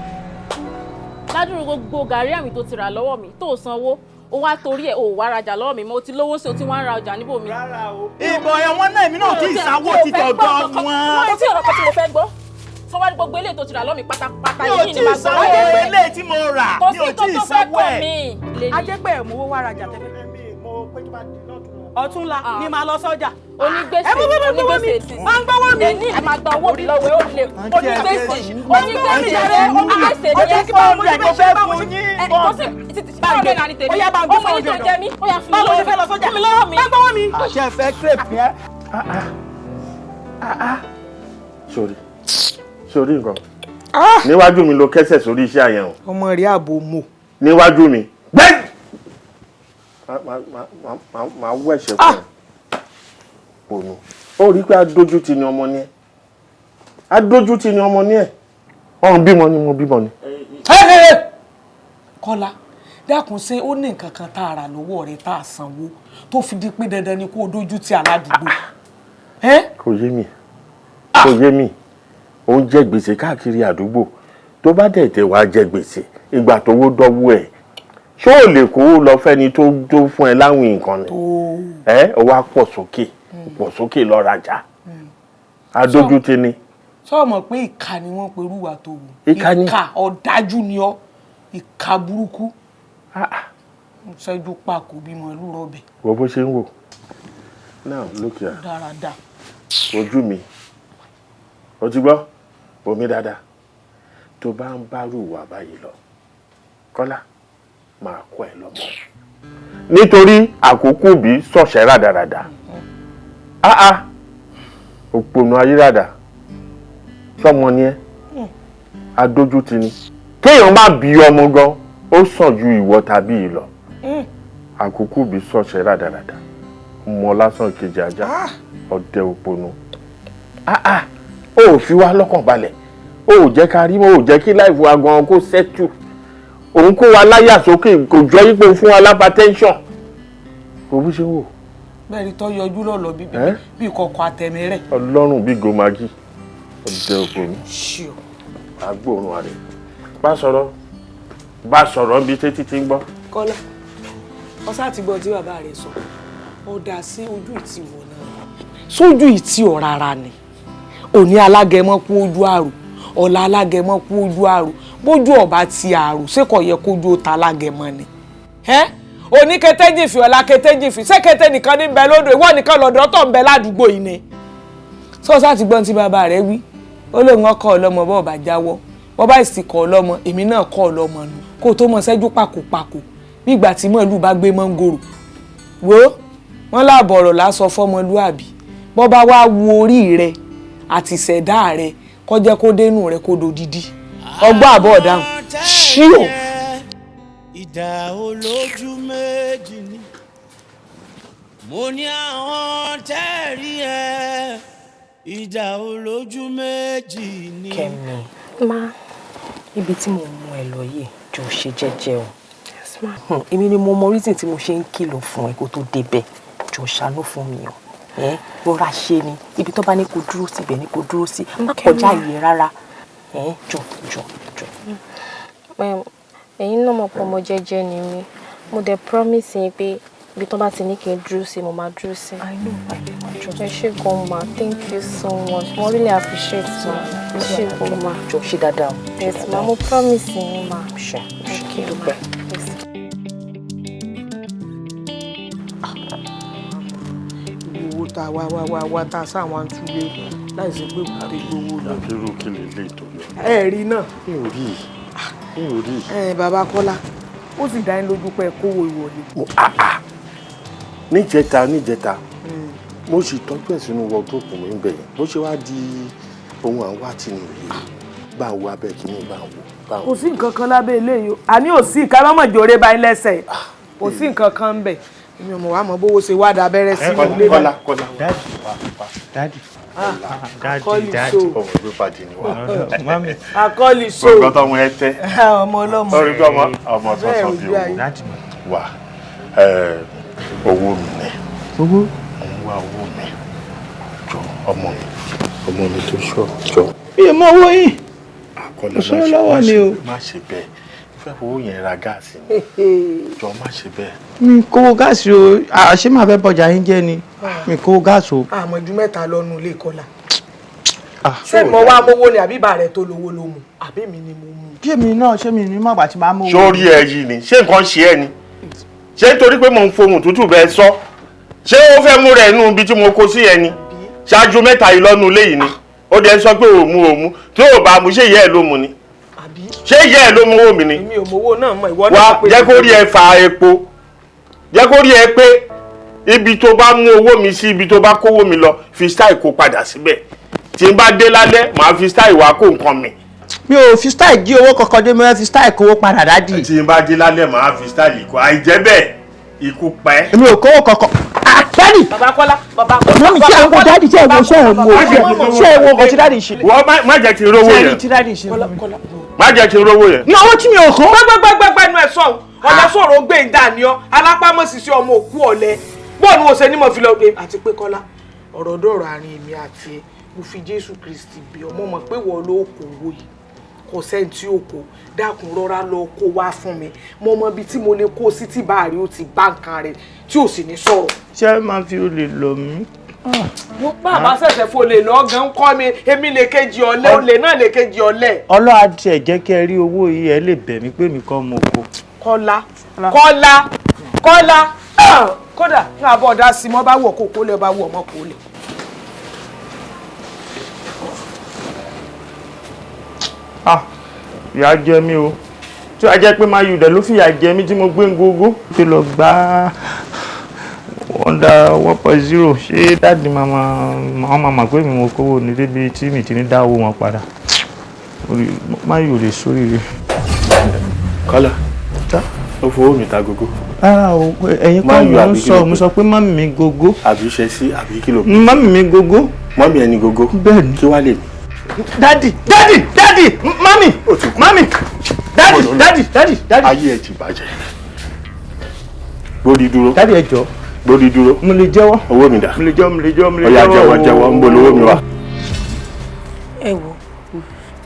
ládùúgbò. Gbogbo gàrí àmì tó ti rà lọ́wọ́ mi tó sanwó, ó wá torí ẹ̀ ó wá rajà lọ́wọ́ mi mọ́. Ó ti lówó sí, ó ti wá ń ra ọjà níbò mi. Rárá o. Ìbọn ẹ̀wọ̀n náà, èmi náà tí ì sanwó ti tọ̀dọ̀ wọn. Wọ́n tí ọ̀rọ̀ kan tí mo fẹ́ gbọ́ sọ wá ní gbogbo eléyìí tó ti rà lọ́wọ́ mi pátápátá Mi ò yìí tí ni ì màá gbọ́. sanwó eléyìí tí mo rà. Kò Mi sí ò tí ì nǹkan tó fẹ́ sanwó kàn ẹ̀. mí. Ajẹ́pẹ́ ẹ̀ mowó wá rajà tẹ́fẹ́. Ọ̀túnla ni màá lọ sọ́jà. Onígbèsè, Ẹ mú mú mú gbówó mi. onígbèsè ti Máa ń gbówó mi. Èní ẹ máa gba owó mi lọ́wọ́ ẹ, ó lè onígbèsè, onígbèsè rẹ, onígbèsè Ó ni jẹ́ ẹ. kí 400 mo fẹ́ fún yín. Ẹ kò sí títí 400 ní tèmi. Ó yá, bá ń gbé Ọmọ yìí tó 400. jẹ mí, ó yá, fún mi Báwo lọ́wọ́ ṣe fẹ́ lọ sọ́jà? Fún mi lọ́wọ́ mi. Bá ń gbówó mi. Àṣẹ fẹ́ crepe yẹn. Sórí sórí nǹkan níwájú mi ló kẹ́sẹ̀ sórí iṣẹ́ àyẹ̀wò. Ọmọ rẹ̀ ààbò mò. Níwájú mi gbẹ́ máa wọ ẹ̀ṣẹ̀ fún ẹ ònù. Ó rí pé adójútì ni ọmọ ní ẹ, adójútì ni ọmọ ní ẹ. Ọ̀hún bímọ ni mo bímọ ni. Kọ́lá, dákun, ṣé ó ní nǹkan kan tá a rà lọ́wọ́ rẹ̀ tá a sanwó tó fi di pé dandan ni kó o dójú ti aládùúgbò? Kò yé mi, kò yé mi. Ó ń jẹ gbèsè káàkiri àdúgbò. Tó bá dẹ̀ tẹ̀ wá jẹ gbèsè, ìgbà tó wó dọ́wọ́ ẹ̀, ṣé ò lè kó lọ fẹ́ni tó fún ẹ láwìn nǹkan ni? Ẹ ó wá pọ̀ sókè, pọ̀ sókè lọ rajà. Adójútì ni. Sọ mọ̀ pé ìkà ni wọ́n perú wa tó wù? Ìkà ni. Ìkà ọ̀dájú ni ọ́, ìkà burúkú. Ṣẹ́jú pàkó bímọ lúrọ̀bẹ̀. Wo bó ṣe ń wò. Now look here. Dáradára. Ojú mi, o ti gbọ́ omi dáadáa. Tó bá ń bárù wà báyìí lọ, Kọ́lá máa kọ́ ẹ lọ́mọ, nítorí àkókò bí sọ̀ṣẹ́ rádaràda. Áá, òpònú ayérádà sọmọ ni ẹ. Adójútì ni. Kéèyàn má bí ọmọ gan, ó sàn ju ìwọ tàbí ìlọ. Àkókò bí sọ̀ṣẹ́ rádaràda, ọmọ lásán kejì ajá, ọdẹ òpònú. Áá, ó ò fi wá lọ́kàn balẹ̀, ó ò jẹ́ ká rí, ó ò jẹ́ kí life wa gan kó settle. Òun kó wa láyà sókè, kò jọ ipò fún wa l'hypertension. Kò bó ṣe ń wò. Bẹ́ẹ̀ ni tó yọjú lọ́lọ́ bí Ẹ́? bí kọ̀ọ̀kan àtẹ̀mí rẹ̀. Ọlọ́run bí gomagi, ọdẹ òpònú. Ṣíò. Agbóòrùn àrẹ bá sọ̀rọ̀, bá sọ̀rọ̀ níbi títí tí ń gbọ́. Kọ́lá, ọsá ti gbọ́ tí bàbá rẹ̀ sọ. Ó dá sí ojú ìtì wọ̀ náà, sójú ìtì ọ̀ rárá ni. Òní alágẹmọ kú ojú àrò, ọ̀la alágẹmọ kú ojú àrò. Bójú ọba ti àrò, ṣé kò yẹ kójú ó ta alágẹmọ ni? Ẹ́ òní kété jìfì, ọ̀la kété jìfì. Ṣé kété nìkan ní bẹ lódò? Ìwọ nìkan lọ́dọ̀ tó ń bẹ ládùúgbò yìí ni. Sọ́sá ti gbọ́n tí bàbá rẹ̀ wí. Ó lóun ọkọ ọlọ́mọ bọ́ọ̀ bá jáwọ́, bọ́ bá sì kọ́ ọlọ́mọ, èmi náà kọ́ ọlọ́mọ nù. Kó o tó mọ ṣẹ́jú pàkópàkó bí ìgbà tí mọ̀lú bá gbé mọ́ngòrò. Wo wọ́n láàbọ̀ ọ̀rọ̀ lásọ fọ́mọlúàbí. Bọ́ bá wá wu orí rẹ àti ìṣẹ̀dá rẹ, kó jẹ́ kó dénú rẹ kó dodidi. Ọgbọ́n àbọ̀ ọ̀dáhùn ṣíò. Ìdá olójú méjì ni mo ní. Àwọn tẹ́ẹ̀rí ẹ, ìdá olójú méjì ni. Kẹ́mi. Ma. Ibi tí mo mú ẹ lọ yìí, jọ ṣe jẹ́jẹ́ o. Yes, ma. Èmi ni mo mọ reason tí mo ṣe ń kìlọ̀ fún ẹ kó tó débẹ̀. Jọ, ṣàánú fún mi o. Ẹ rọra ṣe ni, ibi tó bá ní kó dúró sí, ibẹ̀ ní kó dúró sí, má kọjá ìyẹn rárá. Ẹ jọ, jọ, jọ. Ẹ̀yin náà mọ̀ pé ọmọ jẹ́jẹ́ ni mí. Mo dẹ̀ promise yín pé ibi tó bá ti ní kí n dúró sí, mo máa dúró sí. I know, I know. Ẹ ṣé gan ma, thank you so much. Mo really appreciate ma. Ẹ ṣé gan ma. Jọ, ṣe dáadáa o. Yes ma, mo promise yín ma. Ṣe. Okay ma. Dúpẹ́. Yes. Owó tá a wá wá wá wá tá a sáwọn túlé láìsí pé kò tẹ gbowó lọ. Àbírú kí lè lè tó lọ. Ẹ rí náà. Mi ò rí, mi ò rí. Ẹ bàbá Kọ́lá, ó sì dá yín lójú pé ẹ kówó ìwọlé. Níjẹta níjẹta, mo sì tọ́jú ẹ̀ sínú wọdúrópù mi ń bẹ̀ yẹn, bó ṣe wá di ohun à ń wá tì nìyí, bá ń wo abẹ́ kìíní, bá ń wo, bá ń wo. Kò sí nǹkan kan lábẹ́ eléyìí o, àní ò sí ìka mọ́mọ́ jòrè bá yín lẹ́sẹ̀, kò sí nǹkan kan ń bẹ̀. Èmi ò mọ̀ wá mọ̀ bówó ṣe wá da abẹ́rẹ́ sí ilé. Kọ́lá, Kọ́lá, Daddy, daddy, Akọ́lì daddy. so. Ọmọ ìgbé pàdé ni wá. Akọ́lì so. Gbogbo tọmọ ẹ tẹ. Ọmọ ọlọ́mọ. Sọrí pé ọmọ ọmọ sọsọ bí owó wà, owó mi ni. Owó? Mo ń wá owó mi. Jọ, ọmọ mi, ọmọ mi tó ṣọ jọ. Mi ò mọ owó yìí. Kọ́lá, Kò sówó lọ́wọ́ mi o. má ṣe bẹ́ẹ̀. Mo fẹ́ fowó yẹn ra gáàsì ni. Jọ, má ṣe bẹ́ẹ̀. Mi kówó gáàsì o, àṣé màá fẹ́ bọjà yín jẹ́ ni? Mi kówó gáàsì o. Àmọ́ ju mẹ́ta lọ́nu ilé Kọ́lá. Ṣé mo wá mówó ni, àbí bàrẹ̀ tó lówó ló mu, àbí mi ni mo mú? Kí èmi náà, ṣé mi ní mọ̀gbà tí màá mú owó? Sórí ẹ yìí ni, ṣé nǹkan ṣe ẹ ni? Ṣé nítorí pé mò ń fohùn tútù bẹ́ẹ̀ sọ, ṣé ó fẹ́ mú rẹ̀ nú ibi tí mo kó sí ẹ ni? Ṣáájú mẹ́ta yìí lọ́nu ilé yìí ni ó dẹ̀ sọ pé òmu òmu tí ò bá mu, ṣé ìyá ẹ̀ ló mu ni? Ṣé ìyá ẹ̀ ló mu owó mi ni? Èmi ò mówó náà mọ̀, ìwọ Wá náà pé. jẹ́ kó rí ẹ fa epo, jẹ́ kó rí ẹ pé ibi tó bá mú owó mi sí, ibi tó bá kówó mi lọ, fi style kó padà síbẹ̀. Tí n bá dé lálẹ́, màá fi style wá kó nǹkan mi. Mi ò fi style jí owó kankan dé, mo fẹ́ fi style kówó padà, daddy. Tí n bá dé lálẹ́, màá fi style kó, àìjẹ́ bẹ́ẹ̀, ikú pa ẹ́. Èmi ò kówó kankan. Ah, daddy! Bàbá Kọ́lá, bàbá Kọ́lá. Mọ́mí, ṣé àwọn daddy, ṣé ẹ wo, ṣé ẹ wo, ṣé ẹ wo nǹkan tí daddy ṣe? Wọ́n má jẹ́ kí n rówó Ṣé ẹ rí yẹn. tí daddy ṣe fún mi? Má jẹ́ kí n rówó yẹn. Ní owó tí mi ò kó. Gbẹgbẹgbẹgbẹ nu ẹ sọhùn, ọjà sọ̀rọ̀ gbé ń dà ní ọ alápámọ́sísí ọmọ òkú ọ̀lẹ bọ́ọ̀nù ọ̀sẹ̀ ni mo fi lọ gbé. Àti pé Kọ́lá, ọ̀rọ̀ dọ̀rọ̀ àárín èmi àti ẹ, mo fi Jésù Kristi bí ọmọ mọ̀ pé wọ́n ló kó owó yìí, kò sẹ́ni tí ó kó. Dákun, rọra lọ kó wá fún mi. Mo mọ ibi tí mo lè kó sí tí bá rí ó ti bá nǹkan rẹ̀ tí ò sì ní sọ̀rọ̀. Ṣé ẹ máa fi olè lọ mí? Mo bàbá ṣẹ̀ṣẹ̀ fo lè lọ gan kọ́ mi, èmi lè kejì ọ̀lẹ, olè náà lè kejì ọ̀lẹ. Ọlọ́run tiẹ̀ jẹ́ kí ẹ rí owó yìí, ẹ lè bẹ̀ mí pé mi kọ́ mo kó. Kọ́lá, Kọ́lá, Kọ́lá, ah! Kódà ní àbọ̀ ọ̀dà sí mọ́ bá wọ̀ kó kó lè bá wọ̀ ọmọ kó lè. Ah, ìyà jẹ mí o. Tí a jẹ́ pé máa yùdẹ̀ ló fìyà jẹ mí tí mo gbé ń gógó. Fi lọ gbá under 1.0, ṣé daddy máa máa máa pé mi mo kówó ní débi tí mi ti ní dá owó wọn padà? Má yóò lè sóríire. Kọ́lá, ó fowó mi ta gógó. Rárá o, ẹ̀yin kọ́ mo ń sọ, mo sọ pé mọ́mì mi gógó. Àbí ṣe sí, àbí kí ló. Mọ́mì mi gógó. Mọ́mì ẹni gógó. Bẹ́ẹ̀ni. Kí wá lè mi. Daddy, daddy, daddy, mọ́mì, mọ́mì, daddy, daddy, daddy, daddy. Ayé ẹ ti bàjẹ́. Gbórí dúró. Daddy, ẹ jọ̀ọ́. Gbórí dúró. Mo lè jẹ́wọ́. Owó mi dà. Mo lè jẹ́wọ́, mo lè jẹ́wọ́, mo lè Ọ̀yá, jẹ́wọ́. jẹ́wọ́, jẹ́wọ́, ń bo lówó mi wá. Ẹ wo,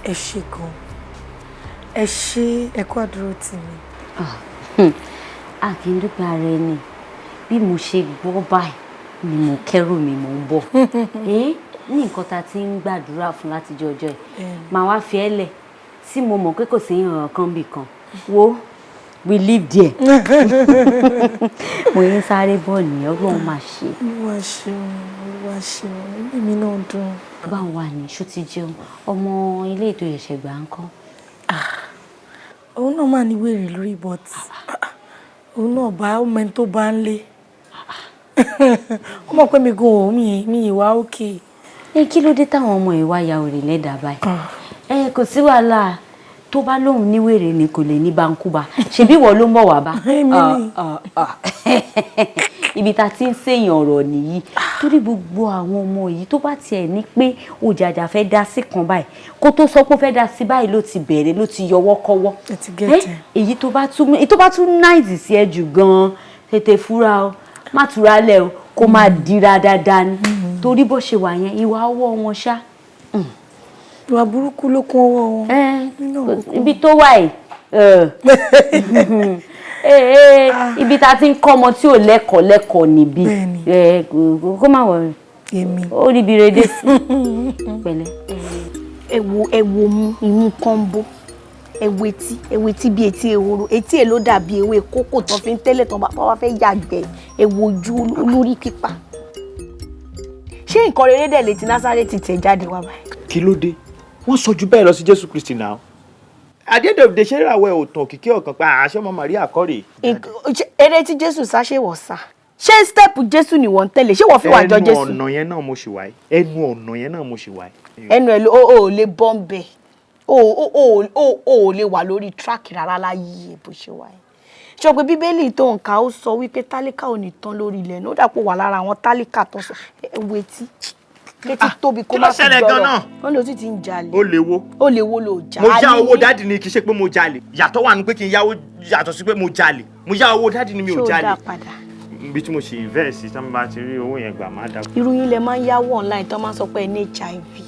ẹ ṣé gan, ẹ ṣé, ẹ kú àdúró tì mí. A kì í dúpẹ́ ara ẹni. Bí mo ṣe gbọ́ báyìí ni mo kẹ́rù mi, mò ń bọ̀. Ní nǹkan tá a ti ń gbàdúrà fún látijọ́ ọjọ́ yìí, màá wá fi ẹ́ lẹ̀ tí mo mọ̀ pé kò sí ìrànràn kan bì kan. Wo, we live there. Mo yín sáré bọ̀ ní, Ọlọ́run máa ṣe. Olúwa ṣeun, Olúwa ṣeun, inú mi náà dùn. Báwo wà ní, ṣó ti jẹun? Ọmọ ilé ètò ìṣẹ̀gbà ń kọ́? Òun náà máa ní wèrè lórí, but òun náà bá ọmọ ẹni tó bá ń lé. Ó mọ̀ pé mi gan òun mi ìwà òkè. Ẹ kí ló dé táwọn ọmọ ìwà ya òrè lẹ́dàá báyìí? Ẹ kò sí wàhálà, tó bá lóun ní wèrè ni, kò lè ní bankuba. Ṣebí ìwọ ló ń bọ̀ wá bá? Ibi tá a ti ń ṣèyàn ọ̀rọ̀ nìyí, torí gbogbo àwọn ọmọ yìí, tó bá tiẹ̀ ní pé òjàjà fẹ́ dá sí kan báyìí, kó tó sọ pé ó fẹ́ dá sí báyìí, ló ti bẹ̀rẹ̀, ló ti yọwọ́ kọ́wọ́. Èyí tó bá tún náìsì sí ẹ jù gan-an, tètè fúra o, má túra lẹ̀ o. Kó máa dira dáadáa ni, torí bó ṣe wà yẹn, ìwà ọwọ́ wọn ṣá. Ìwà burúkú ló kún ọwọ́ wọn. Ibi tó wà yìí, ibi tá a ti ń kọ́ ọmọ tí ò lẹ́kọ̀ọ́ lẹ́kọ̀ọ́ níbí. Kó má wọrí, ó rí ibi rere sí pẹ̀lẹ́. Ẹ wo, ẹ wo mú imú kọ́ńbó, ẹ wo etí, ẹ wo etí bí etí ehoro. Etí ẹ ló dàbí ewé kókò tó fi ń tẹ́lẹ̀ tó bá wá fẹ́ yàgbẹ́. Ẹ wo ojú olórí pípa. Ṣé nǹkan rere dẹ̀ létí Násárẹ́tì tẹ̀ jáde wá báyìí? Kí ló dé? Wọ́n sọ ju bẹ́ẹ̀ lọ sí Jésù Kristi náà. At the end of the day, ṣé ìràwọ̀ ẹ̀ ò tàn kìkì ọ̀kan pa àṣẹ ọmọ Màríà kọ́ rèé? Eré tí Jésù sá, ṣé wọ́n sá? Ṣé step Jésù ni wọ́n ń tẹ̀lé? Ṣé wọ́n fi wà jọ Ẹnu Jésù? ọ̀nà yẹn náà mo ṣì wáyé, ẹnu ọ̀nà yẹn náà mo ṣì wáyé. Ẹnu ẹ ló o ò lè bọ́ ń bẹ̀, o ò lè wà lórí track rárá láyé bó ṣe wà yẹn. Ṣé o pé Bíbélì tó ń kà, ó sọ wípé tálíkà ò ní tán lórí ilẹ̀ náà? Ó dàpọ̀ wà lára àwọn tálíkà tó sọ. Ẹ wo etí, kétí tóbi kó Kí ló má fi ṣẹlẹ̀ gbọ́rọ̀. gan-an? Wọ́n lè tún ti ń jalè. Ó lè wo. Ó lè wo ló jà. Mo yá owó daddy ni, kì í ṣe pé mo jalè. Yàtọ̀ wà ní pé kí n yáwó yàtọ̀ sí pé mo jalè. Mo yá owó daddy ni, mi ò Ṣé o jalè. dá padà? Ibi tí mo ṣe invest sí, tí wọ́n bá ti rí owó yẹn gbà, má dá. Irú yín lẹ máa ń yáwó online tó máa ń sọ pé ẹ ní HIV.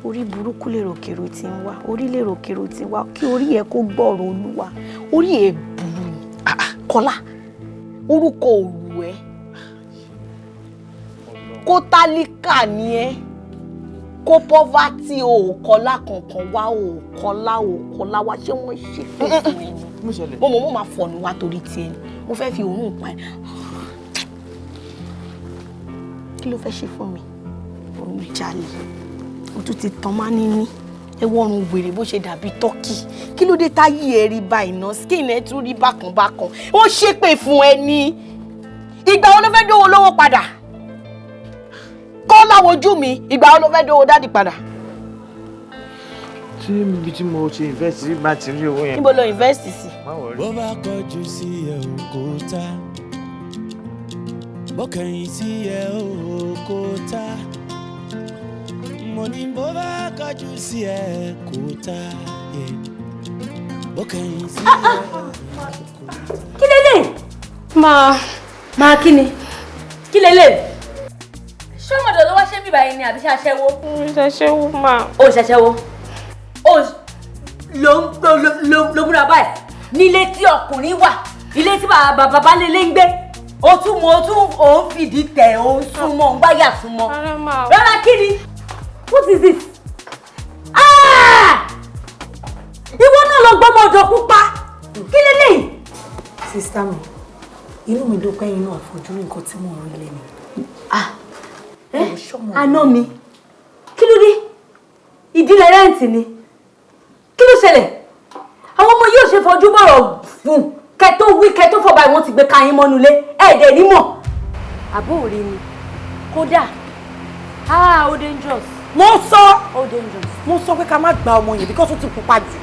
Orí burúkú lèròkèrò tí ń wá, orí lèròkèrò tí ń wá. Kí orí ẹ kó gbọ́rọ̀ Olúwa. Orí ẹ burú ni, Kọ́lá. Orúkọ òrù ẹ kó tálíkà ni ẹ, kó poverty. O ò kọ́lá kankan wá, o ò kọ́lá, o ò kọ́lá wá. Ṣé wọ́n ṣe pé fún ẹ ni? Mo mọ̀, mo máa fọ̀nù wá torí tiẹ̀ ni. Mo fẹ́ fi òórùn pa ẹ́. Kí ló fẹ́ ṣe fún mi? Òun jalè, o tún ti tán má níní. Ẹ wọ́run wèrè bó ṣe dàbí tọ́kì. Kí ló dé táyé ẹ rí báyìí ná? Skin ẹ tún rí bákan bákan. Ó ṣépè fún ẹ ní. Ìgbà wo ló fẹ́ dówó lówó padà? Kọ́ láwojú mi, ìgbà wo ló fẹ́ dówó daddy padà? Tí ibi tí mo ṣe invest sí bá ti rí owó yẹn. Níbo lo invest sí? Má worry. Bó bá kọjú sí ẹ ò kó tá, bó kẹ̀yìn sí ẹ ò kó tá. Mo ní bó bá kọjú sí ẹ kó tá, yeah. Bó kẹ̀yìn sí ẹ. Kí lélẹ̀? Máa. Máa kí ni? Kí lélẹ̀? Ṣé ọmọdé ló wá ṣé bíbá yìí ni àbí ṣe aṣẹ́wó? Ṣaṣẹ́wó máa. Ó ṣaṣẹ́wó. Ó ló ló ló ló múra báyìí. Nílé tí ọkùnrin wà, ilé tí bàbá bàbá lélẹ̀ ń gbé. Ó tún mọ, ó tún òun fìdí tẹ̀, òun súnmọ́, òun gbáyà súnmọ́. Rárá máa. Rárá kí ni? What is this? Ah! Ìwọ náà lọ gbọ́mọ ọ̀dọ̀ pupa. Kí lélẹ́yìí? Sister mi, inú mi dùn pé ẹ̀yin náà fojú rí nǹkan tí mò ń rí lẹ́nu. Àná mi, kí ló dé? Ìdílé rent ni. Kí ló ṣẹlẹ̀? Àwọn ọmọ yóò ṣe fojú bọ̀rọ̀ fún kẹ tó wí kẹ tó fọ̀ báyìí, wọ́n ti gbé kayín mọ́nú ilé ẹ̀ẹ́dẹ̀ nímọ̀. Àbó òrí ni kódà, ah, ó dangerous. Mo sọ. Ó dangerous. Mo sọ pé ká má gba ọmọ yẹn because ó ti pupa jù.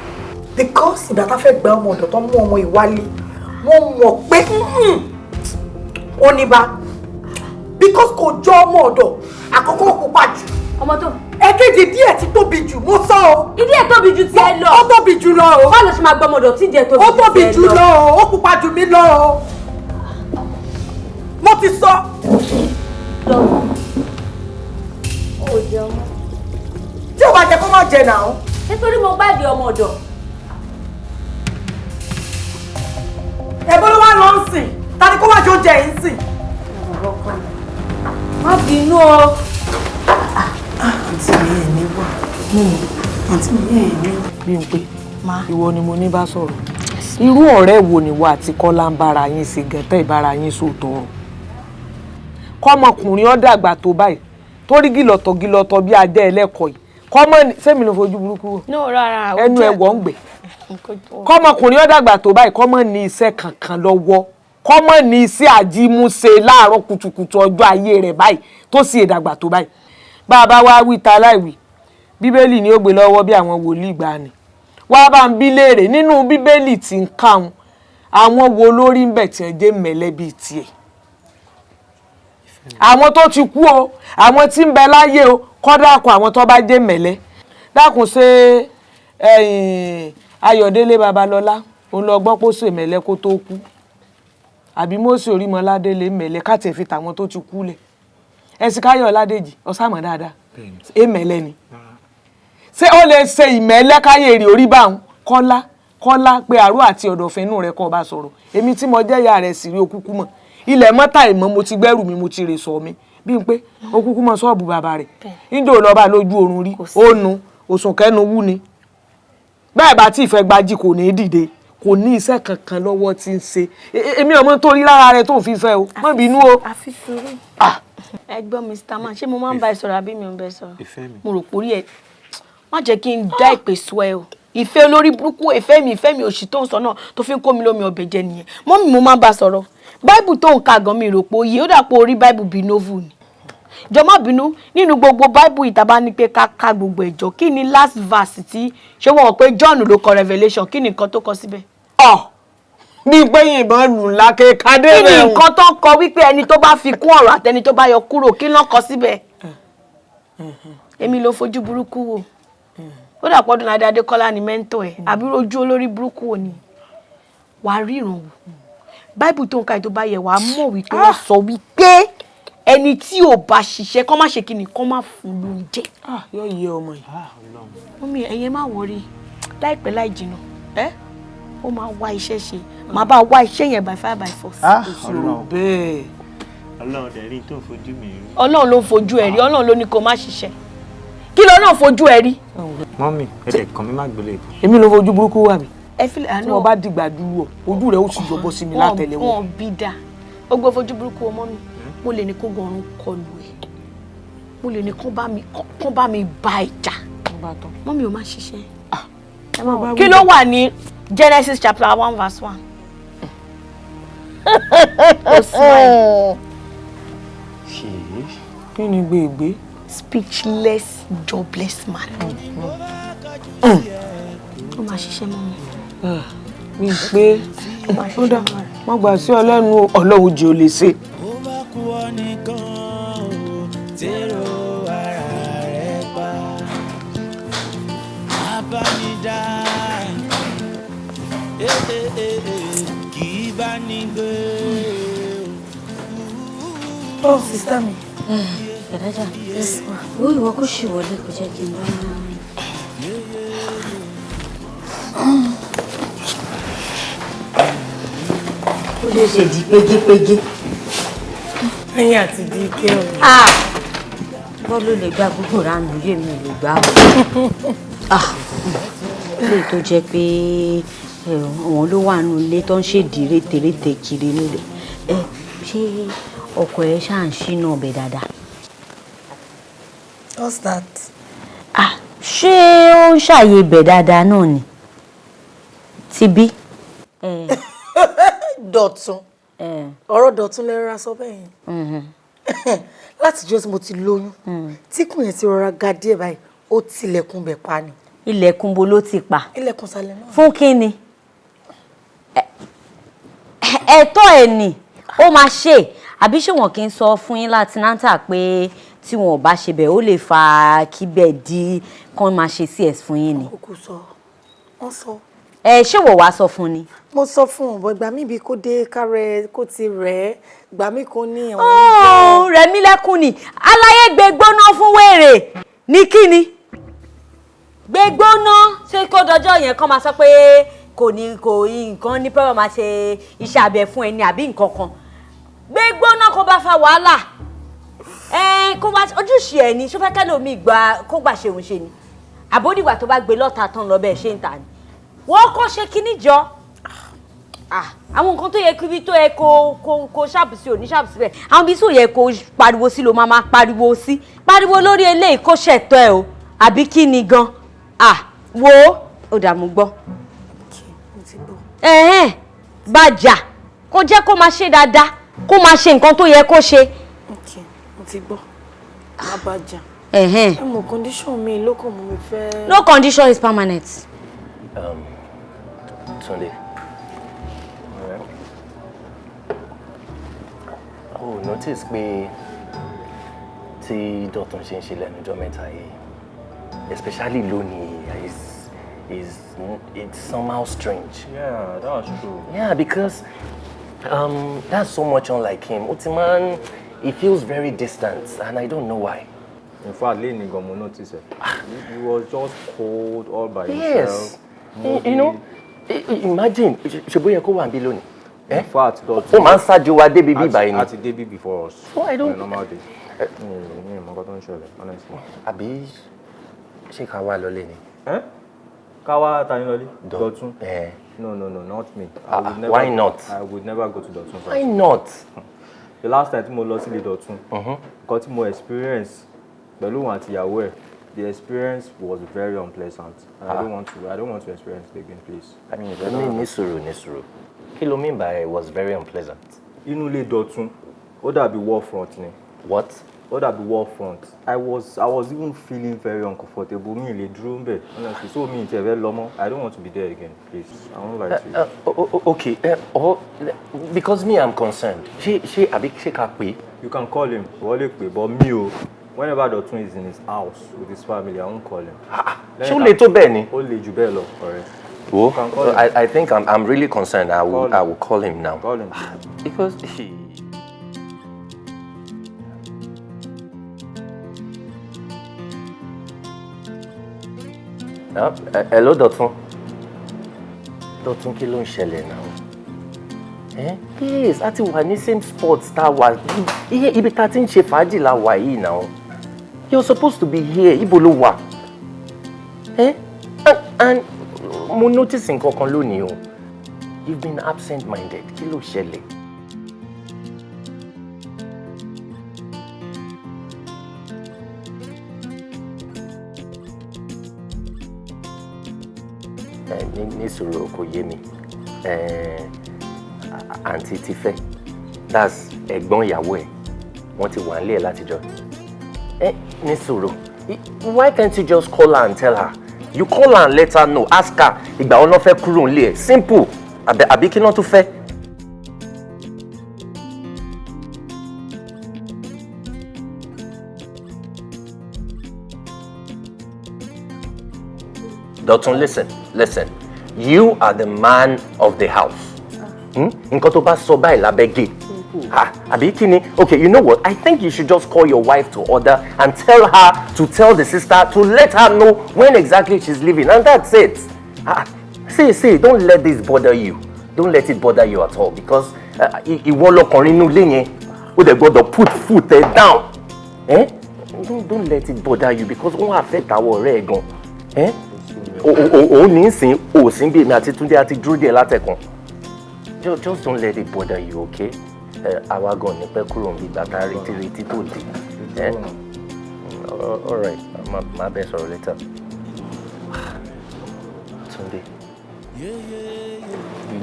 Because ìgbà tá fẹ́ gba ọmọ ọ̀dọ̀ tó mú ọmọ ìwálé, wọ́n mọ̀ pé ó ní bá, because kò jọ ọmọ ọ̀dọ̀. Àkọ́kọ́, ó pupa jù. Ọmọ tó. Ẹ̀kejì, díẹ̀ ti tóbi jù. Mo sọ o. Ìdí ẹ̀ tóbi ju tiẹ̀ lọ. Ó tóbi jù lọ o. Báwo ló ṣe máa gbọ́ ọmọ ọ̀dọ̀ tí ìdí ẹ̀ tóbi Ó ju tóbi tiẹ̀ jù lọ o. Ó pupa jù mí lọ o. Mo ti sọ. Ó jẹun. Tí o bá jẹ, kó má jẹ náà. Nítorí mo gbàdé ọmọ ọ̀dọ̀. Ẹ̀bọ́n ló wá lọ ń sìn. Ta ni kó wá jẹ oúnjẹ yìí ń sìn? Má bínú o. Àǹtí mi, ẹ̀ ní wà, àǹtí mi, ẹ̀ ní. Bímpé, ìwọ ni mo ní bá sọ̀rọ̀. Irú ọ̀rẹ́ wo ni wà àti Kọ́lá ń bára yín ṣe gẹ̀tẹ́ ìbára yín sòótọ́ ọ̀rọ̀? Kọ́mọkùnrin ó dàgbà tó báyìí, torí gìlọ̀tọ̀ gìlọ̀tọ̀ bí ajá ẹlẹ́kọ̀ọ́ yìí, kọ́mọ ní sẹ́mi ló fojú burúkú wò? No, rárá. Ẹnu ẹ̀ wọ̀ ń gbé. Kọ́mọkùnrin ó dàgbà tó báyìí, kọ́mọ ní iṣẹ́ kankan lọ́wọ́, kọ́mọ ní iṣẹ́ àjímúṣe láàárọ̀ kùtùkùtù ọjọ́ ayé rẹ̀ báyìí tó sì dàgbà tó báyìí. Bá a bá wá wí ta láìwí, Bíbélì ni ó gbé lọ́wọ́ bí àwọn wòlíì gbani. Wá bá ń bí léèrè, nínú Bíbélì tí ń káwọn, àwọn wo lórí ń bẹ̀ tí ẹ jẹ́ mẹ̀lẹ́bí tiẹ̀? Àwọn tó ti kú o, àwọn tí ń bẹ láyé o, kọ́ dákun, àwọn tó bá jẹ́ mẹ̀lẹ́, dákun. Ṣe ẹ̀yìn Ayọ̀délé Babalọ́lá òun lọ gbọ́ pé ó ṣèmẹ̀lẹ́ kó tó kú? Àbí Mósè Orímọládé lè mẹ̀lẹ́ káàtì ẹ̀ fi tàwọn tó ti kú lẹ̀. Ẹ̀sìnkáyọ̀ Ọládèjì ọ̀sàmọ̀ dáadáa èmẹ̀lẹ́ ni. Ṣé ó lè ṣe ìmẹ̀lẹ́ káyé èrè orí báwọn? Kọ́lá Kọ́lá pé àrò àti ọ̀dọ̀fin inú rẹ̀ kọ́ bá sọ̀rọ̀. Èmi tí mo jẹ́ ìyá rẹ̀ sì rí okúkú mọ̀. Ilẹ̀ mọ́tà ìmọ̀ mo ti gbẹ́rù mi, mo ti rè sọ mi. Bí n pé okúkú mọ ṣọ́ọ̀bù bàbá rẹ̀. Níjó lọ́ba lójú oorun rí, ó nu, òsùnkẹ́nu wú ni. Bẹ́ẹ̀ bá tí ìfẹ́ gbajú kò ní dìde, kò ní iṣẹ́ kankan lọ́wọ́ tí ń ṣe. Èmi ọmọ tó rí lára rẹ̀ tó ń fi fẹ́ o, má bínú o. Àfi sùúrù. Ẹ gbọ́ Mr. Man, ṣé mo máa ń bá ẹ sọ̀rọ̀ àbí mi ò ń bá ẹ sọ̀rọ̀? Mo rò pórí ẹ, má jẹ́ kí n dá ìpè sọ ẹ o. Ìfẹ́ olórí burúkú, ìfẹ́ mi òṣì tó ń sọ náà tó fi ń kó mi lómi ọbẹ̀ jẹ nìyẹn. Mọ́mì mo máa ń bá sọ̀rọ̀. Báìbù tó ń ka gan mi rò pé oyè ó dà pé orí báìbù bíi novel ni. Jọ má bínú, nínú gbogbo báìbù ìta bá ní pé ká ka gbogbo ẹ̀jọ́, kí ni last verse tí ṣé wọ́n mọ̀ pé John ló kọ Revelation, kí ni nǹkan tó kọ síbẹ̀? Bí pé yìnbọn lù ńlá kékadé Kí ni rẹ̀. nǹkan tó kọ wípé ẹni tó bá fi kún ọ̀rọ̀ àtẹni tó bá yọ kúrò, kí ló kọ síbẹ̀? Èmi ló fojú burúkú wò. Ó dà pọ̀ Ọdúnladé Adékọ́lá ni mẹ́ńtọ̀ ẹ̀, àbí ojú olórí burúkú wò ni? Wàá ríran wò. Báìbù tó ń ka ètò bá yẹ wàá mọ̀ wípé wọ́n sọ wípé ẹni tí ò bá ṣiṣẹ́ kọ́ má ṣe kí ni kọ́ má fún lóúnjẹ. Yóò yé ọmọ yìí. Mọ́mí ẹ̀yin má wọrí, láìpẹ́ láì jìnnà ẹ́ ó máa wá iṣẹ́ ṣe, màá bá wá iṣẹ́ yẹn by fire by force. Ọlọ́run bẹ́ẹ̀. Ọlọ́run dẹ̀ rí tó ń fojú mi rí. Ọlọ́run ló ń fojú ẹ̀ rí, Ọlọ́run ló ní kó má ṣiṣẹ́. Kí ló náà fojú ẹ̀ rí? Mọ́mì, ẹ̀dẹ̀ kan mi má gbélé ìbò. Èmi ló fojú burúkú wà mí. Ẹ fi àánú. Tí wọ́n bá dìgbà dúró, ojú rẹ̀ ó sì yọbọ sí mi látẹ̀lẹ́wọ́. Wọ́n bí dáa. Ó gbọ́ fojú burúkú ọmọ mi. Mo lè ní kó gọrun kọlù ẹ. Mo lè ní kó bá mi bá ìjà. Mọ́mì ò má ṣiṣẹ́. Kí ló wà ní Genesis chapter 1 verse 1? Ó smile. Kí ni gbègbè? Speechless, jobless man. Ó máa ṣiṣẹ́ mọ́ mi. Mi pé ó dá wọ́n gbà sí ọlẹ́nu Ọlọ́run jẹ́ ò lè ṣe. Ó bá kú ọ nìkan o, tèrò ara rẹ̀ pa. Abánidá, kì í bá ní gbé. Oh, sister mi. Dàdájà, wo ìwọ kò ṣì wọlé kò jẹ́ kí n bá. Ó lè ṣe di pégépégé. Ẹyin àti di ike o. Bọ́ọ̀lù lè gba gbogbo ránù yé mi lè gbá o. Lè tó jẹ́ pé àwọn ló wà nínú ilé tó ń ṣèdí rétérété kiri nílẹ̀. Ṣé ọkọ ẹ ṣáà ń ṣínà ọbẹ̀ dáadáa? What's that? Ṣé ó ń ṣàyè ibẹ̀ dáadáa náà ni? Ti bí? Dọ̀tun. Ọ̀rọ̀ Dọ̀tun lè rọra sọ bẹ́ẹ̀ yẹn. Látijọ́ tí mo ti lóyún, tíkùn yẹn ti rọra ga díẹ̀ báyìí, ó tilẹ̀kùn bẹ̀ pa ni. Ilẹ̀kùn bo ló ti pa? Ilẹ̀kùn sàlẹ̀ náà. Fún kí ni? Ẹ̀tọ́ ẹ̀ ni ó máa ṣe, àbí ṣé wọn kì í sọ fún yín láti nántà pé tí wọn ò bá ṣe bẹ́ẹ̀ ó lè fa kí bẹ́ẹ̀ di kán máa ṣe CS fún yín ni? Kò sọ, wọ́n sọ. Ẹ ṣé wò wá sọ fún ni? Mo sọ fún un, bọ̀ ìgbà mi bí kò dé kárẹ̀ kó ti rẹ̀ ẹ́, ìgbà mi kò ní ẹ̀wọ̀n. Ó rẹ̀ mí lẹ́kùn ni, aláyé gbé gbóná fún wèrè ní kí ni? Gbé gbóná ṣé kó dọjọ́ yẹn kán máa sọ pé kò ní kò nǹkan ní pẹ́wọ́n máa ṣe iṣẹ́ abẹ fún ẹni àbí nǹkan kan. Gbé gbóná kó bá fa wàhálà. Ẹ kó bá ojúṣe ẹ ní ṣó fẹ́ kẹ́lòmíì gbà kó gbà ṣeun ṣe ni. Àbódìgbà tó bá gbé lọ́ta tán lọ bẹ́ẹ̀ ṣe ń tà ni. Wọ́n kọ́ ṣe kíní jọ. Àwọn nǹkan tó yẹ kí ibi tó yẹ kó kó ṣàbùsí ò ní ṣàbùsí bẹ́ẹ̀. Àwọn ibi tó yẹ kó pariwo sí ló máa pariwo sí. Pariwo lórí eléyìí kó ṣẹ̀tọ́ ẹ o, àbí kí ni gan? Wo ó dà mú gbọ́. Ẹ̀hẹ́n bàjà kó jẹ́ kó máa ṣe dáadáa, kó máa ṣe nǹkan tó yẹ kó ṣe. Ok, mo ti gbọ́. Má bàjá. Ẹ̀hẹ́n. Ẹ mọ̀ condition mi ló kàn mú mi fẹ́. No condition is permanent. Túndé. Oh, notice pé tí Dọ̀tun ṣe ń ṣe lẹ́nu ọjọ́ mẹ́ta yìí, especially lónìí, it's somehow strange. Yeah, that's true. Yeah, because That's so much unlike him. Ó ti máa ń, he feels very distant and I don't know why. In fact, lẹ́yìn gan mo notice ẹ̀. He was just cold all by Yes. himself. Imagine, ṣe bóyá kó wà níbí lónìí. In fact, Dọ̀tun. Ó máa ń ṣáájú wa débi bí báyìí ni. A ti débi before us. So I don't- On a normal day. Mi ò mọ nǹkan tó ń ṣẹlẹ̀, honestly. Àbí ṣé ká wá lọlé ni? Ká wá ta ni lọlé? Dọ̀tun. No, no, no, not me. I would never, Why not? I would never go to Dọ̀tun. Why not? The last time tí mo lọ sílé Dọ̀tun, nǹkan tí mo experience pẹ̀lú òun àti ìyàwó ẹ̀, the experience was very unpleasant. And I don't want to experience it again, please. I mean, Ní sùúrù, ní sùúrù. Kí ló mean by it was very unpleasant? Inú ilé Dọ̀tun, ó dàbí war front ni. What? Ó dàbí war front. I was even feeling very uncomfortable. Mi ì lè dúró ńbẹ̀, honestly. So mi ì tiẹ̀ fẹ́ lọ mọ́. I don't want to be there again, please. I won't lie to you. Okay, because me, I'm concerned. Ṣé àbí ṣé ká pè é? You can call him. Ìwọ lè pè, but me o, whenever Dọ̀tun is in his house with his family, I won't call him. Ṣé ó le tó bẹ́ẹ̀ ni? Ó le jù bẹ́ẹ̀ lọ, ọ̀rẹ́. Wo, You can call him. I think I'm really concerned. I will call him now. Call him. Because he. Hello, Dọ̀tun. Dọ̀tun, kí ló ń ṣẹlẹ̀ náà? Eh? Yes, a ti wà ní same spot tá a wà. Ibi tá a ti ń ṣe fàájì la wà yìí now. You're supposed to be here. Ibo ló wà? Eh? And mo notice nǹkan kan lónìí o. You've been absent-minded. Kí ló ṣẹlẹ̀? Ẹ ní sùúrù, kò yé mi. Ẹ àǹtí Tífẹ́, that's ẹ̀gbọ́n ìyàwó ẹ̀, wọ́n ti wà nílé ẹ̀ látijọ́. Ẹ ní sùúrù. Why can't you just call her and tell her? You call her and let her know. Ask her ìgbà wo ló fẹ́ kúrò nílé ẹ̀. Simple. Àbí kí ló tún fẹ́? Dọ̀tun, listen, listen. You are the man of the house. Hmm? Nǹkan tó bá sọ báyìí lábẹ́ gé. Ah, àbí kí ni? Okay, you know what? I think you should just call your wife to order and tell her to tell the sister to let her know when exactly she's leaving, and that's it. Ah, see, see, don't let this bother you. Don't let it bother you at all because ìwọ lọkùnrin inú ilé yẹn, ó dẹ̀ gbọ́dọ̀ put foot ẹ down. Eh? Don't let it bother you because ó ń affect àwọn ọ̀rẹ́ ẹ gan. Eh? Òun ní sìn, ò sí bí èmi àti Túndé àti dúró díẹ̀ látẹ̀kùn. Just don't let it bother you, okay? Àwa gan ní pẹ́ kúrò níbi ìgbà tá a retí retí tó dé. Eh? All right, máa bẹ sọ̀rọ̀ later. Túndé,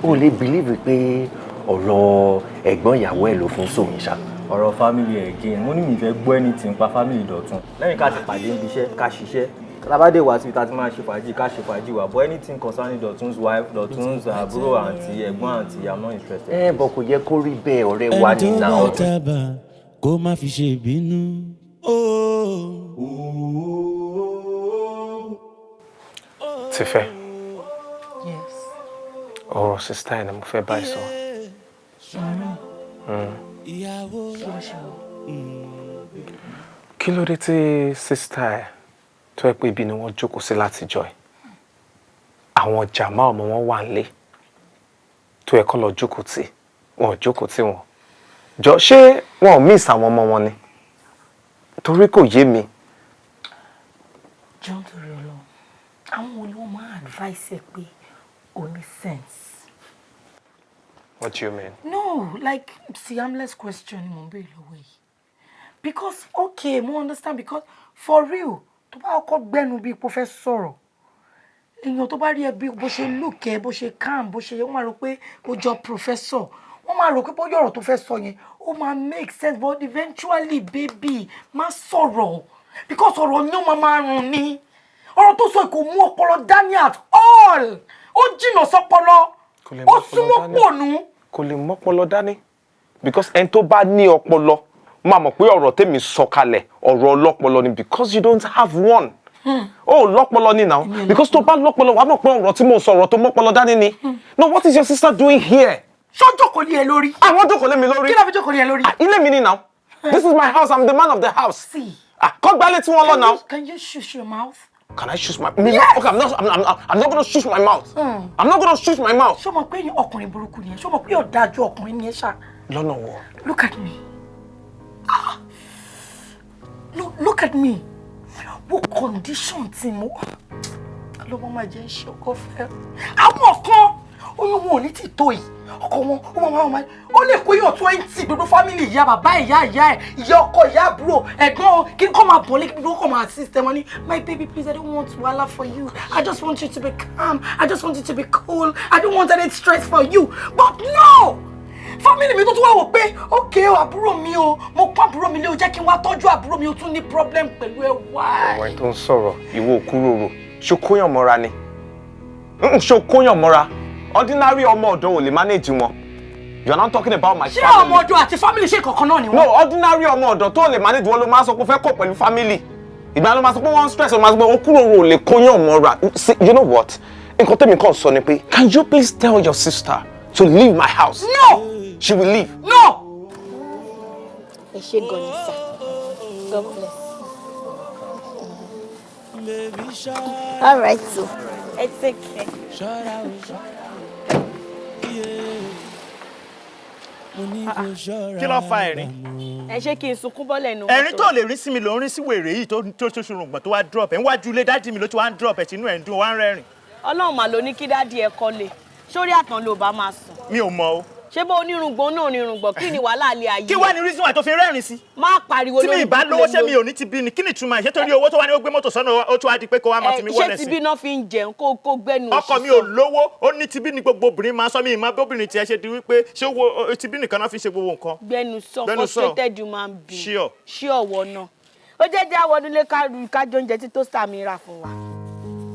o lè believe pé ọ̀rọ̀ ẹ̀gbọ́n ìyàwó ẹ̀ ló fi ń sòmí ṣá. Ọ̀rọ̀ family ẹ̀ again. Mo ní mi fẹ́ gbọ́ anything pa family Dọ̀tun. Lẹ́yìn ká ti pàdé níbi iṣẹ́, ká ṣiṣẹ́. Tábàdé wá síbi tá a ti máa ṣe fàájì, ká ṣe fàájì wa. But anything concerning Dọ̀tun's wife, Dọ̀tun's àbúrò, àǹtí, ẹ̀gbọ́n àǹtí, I'm not interested. Ẹ bọ̀, kò yẹ kó rí bẹ́ẹ̀, ọ̀rẹ́ wa Ẹni ní tó náà. bá tábà kó má fi ṣe ìbínú. Ó. Tífẹ́, Yes. ọ̀rọ̀ sister ẹ̀ ni mo fẹ́ bá ẹ sọ. Kí ló ṣe wọ́n? Kí ló dé tí sister ẹ̀ tó yẹ pé ibi ni wọ́n jókòó sí látijọ́ ẹ̀? Àwọn jàmá ọmọ wọn wà nílé tó yẹ kó lọ jókòó tì, wọn ò jókòó tì wọ́n. Jọ, ṣé wọn ò miss àwọn ọmọ wọn ni? Torí kò yé mi. John, torí Ọlọ́run, àwọn wo ni wọ́n máa advice ẹ pé o ní sense? What do you mean? No, like, see, harmless question ni mò ń béèrè lọ́wọ́ yìí. Because, okay, mo understand, because for real, tó bá kọ́kọ́ gbẹ́nu bí ipò fẹ́ sọ̀rọ̀, èèyàn tó bá rí ẹ bí bó ṣe look ẹ, bó ṣe calm, bó ṣe, wọ́n máa rò pé ó jọ professor. Wọ́n máa rò pé bóyá ọ̀rọ̀ tó fẹ́ sọ yẹn, ó máa make sense, but eventually, baby, má sọ̀rọ̀. Because ọ̀rọ̀ ni ó máa máa rùn ni. Ọ̀rọ̀ tó sọ kò mú ọpọlọ dání at all. Ó jìnnà sọ́pọlọ. Kò lè Ó mọ́pọlọ súnmọ́ dání. pònú. Kò lè mọ́pọlọ dání because ẹni tó bá ní ọpọlọ máa mọ̀ pé ọ̀rọ̀ tèmi sọ kalẹ̀, ọ̀rọ̀ ọlọ́pọlọ ni, because you don't have one. Ó lọ́pọlọ ni now, because tó bá lọ́pọlọ, wàá mọ̀ pé ọ̀rọ̀ tí mo sọ, ọ̀rọ̀ tó mọ́pọlọ dání ni. No, what is your sister doing here? Ṣó jókòó lé ẹ lórí? Àwọn jókòó lé mi lórí. Kí ló fi jókòó lé ẹ lórí? Ilé mi ni now. This is my house, I'm the man of the house. See. Ah, kọ́ gbálẹ̀ tí wọ́n lọ now. Can you shush your mouth? Can I shush my me? Okay, I'm not gonna shush my mouth. I'm not gonna shush my mouth. Ṣó mọ̀ pé ọkùnrin burúkú ni ẹ? Ṣó mọ̀ pé ọ̀dájú ọkùnrin ni ẹ ṣá? Lọ́nà wo? Look at me. Ah. No, look at me. What condition tí mo lọ́wọ́ máa jẹ́ ṣe ọkọ fẹ́? Àwọn kan oyún wọn ò ní tì tó yìí. Ọkọ wọn ó máa máa ó lè kó yàn 20 gbogbo family, ìyá bàbá, ìyá ìyá ẹ̀, ìyá ọkọ, ìyá àbúrò, ẹ̀gbọ́n o, kí n kọ́ máa bọ̀ lé, kí gbogbo kọ́ máa assist ẹ. Wọ́n ní, "My baby, please, I don't want wahala for you. I just want you to be calm. I just want you to be cool. I don't want any stress for you." But no! Family mi tó tún wá wò pé, okay o, àbúrò mi o, mo pọ́n àbúrò mi lé o, jẹ́ kí n wá tọ́jú àbúrò mi, o tún ní problem pẹ̀lú ẹ, why? Ọ̀rọ̀ ẹ̀ tó ń sọ̀rọ̀, ìwọ òkúròrò, ṣó kóyàn mọ́ra ni? Ṣó kóyàn mọ́ra? Ordinary ọmọ ọ̀dọ́ ò lè manage wọn. You are not talking about my Ṣé family. ọmọ ọ̀dọ̀ àti family ṣe kankan náà ni wọ́n? No, ordinary ọmọ ọ̀dọ̀ tó lè manage wọn ló máa sọ pé ó fẹ́ kọ̀ pẹ̀lú family. Ìgbà ló máa sọ pé wọ́n stress, ó máa sọ pé òkúròrò ò lè kóyàn mọ́ra. See, you know what? Nǹkan tẹ́mi kàn sọ ni pé, can you please tell your sister to leave my house? No! She will leave. No! Ẹ ṣé gan ni sir. God bless. All right, so ẹ take care. Ṣọ́ra o, ṣọ́ra o. Yeah. Mo ní kó ṣọ́ra. Kí ló fa ẹ̀rín? Ẹ ṣé, kí n sunkún bọ́lẹ̀ nù. Ẹ̀rín tó lè rí sí mi ló ń rí sí wèrè yìí tó ṣùrùngbọ̀n tó wá drop ẹ̀ níwájú ilé daddy mi ló ti wá ń drop ẹ̀, sínú ẹ̀ ń dùn, wá ń rẹ́rìn. Ọlọ́run mà ló ní kí daddy ẹ kọ́lé sórí àtàn ló bá máa sùn. Mi ò mọ̀ o. Ṣé bó onírùngbọ̀n náà onírùngbọ̀n, kí ni wàhálà ilé ayé? Kí wá ní reason why tó fi rẹ́rìn sí? Má pariwo. Tí mi Lórí ì bá lówó, ṣé mi ò ní ti bí ni? Kí ni ìtumọ̀ ẹ̀? Ṣé torí owó tó wá ní ó gbé mọ́tò sọ́nà, ó tún wá di pé kó wá máa fi mí Ṣé wọlé ti sí? bí náà fi ń jẹun, kó gbẹnu. Ọkọ mi ò lówó, ó ní tibí ni gbogbo obìnrin máa sọ. Mi ìmọ̀ bóbìnrin tiẹ̀ ṣe di wípé ṣé owó tibí nìkan náà fi ṣe gbogbo nǹkan. Gbẹnu sọ. Gbẹnu sọ. Frustrated human being. Sure. Ṣí ọ̀wọ́ náà ó jẹ́ jẹ́ àwọn onílé kájọ oúnjẹ tí toaster mi rà fún wa.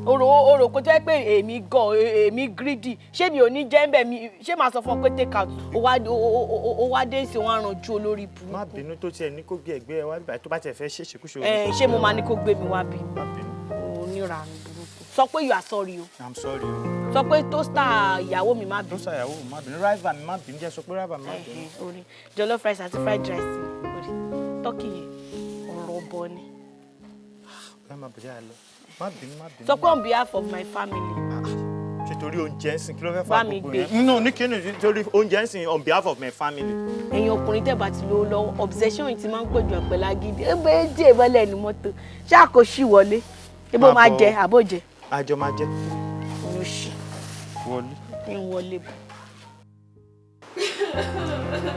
Orò kò jẹ́ pé èmi gan, èmi greedy, ṣé mi ò ní jẹ́ ń bẹ̀ mi? Ṣé màá sọ fún ọ pé take out? Ó wá dé sí, wọn àrànjú olórí burúkú. Má bínú tó tiẹ̀ ní kó gbé ẹgbẹ́ ẹ wá bíbá, tó bá tiẹ̀ fẹ́ ṣe ṣèkúṣe. Ẹ ṣé mo máa ní kó gbé mi wá bí? Onírànú burúkú. Sọ pé you are sorry o. I'm sorry o. Sọ pé toaster ìyàwó mi, má bínú. Toaster ìyàwó mi, má bínú. Rival mi, má bínú. Jẹ́ sọ pé rival mi, má bínú. Orí jollof rice àti fried rice ni orí turkey yẹn, ọ̀rọ̀ ọ̀bọ ni. Ẹ má bẹ̀rẹ̀ àlọ́, má bínú, má bínú. Sọ pé on behalf of my family. Ṣe torí oúnjẹ ń sìn, kí ló fẹ́ Bá fa mi gbogbo gbé. yẹn? No, ní kí ni torí oúnjẹ ń sìn, on behalf of my family? Ẹ̀yin ọkùnrin tẹ́ bá ti lówó lọ́wọ́, obsession yìí ti máa ń pọ̀jù àpẹ̀lẹ̀ agídí. Ẹ bẹ́ẹ̀ jẹ́ ìbọ́lẹ̀ ní mọ́tò, ṣáà kò sí wọlé ebó Má máa bọ̀. jẹ àbójẹ. Àjọ máa jẹ. Olóṣì. Wọlé. Ń wọlé bọ̀.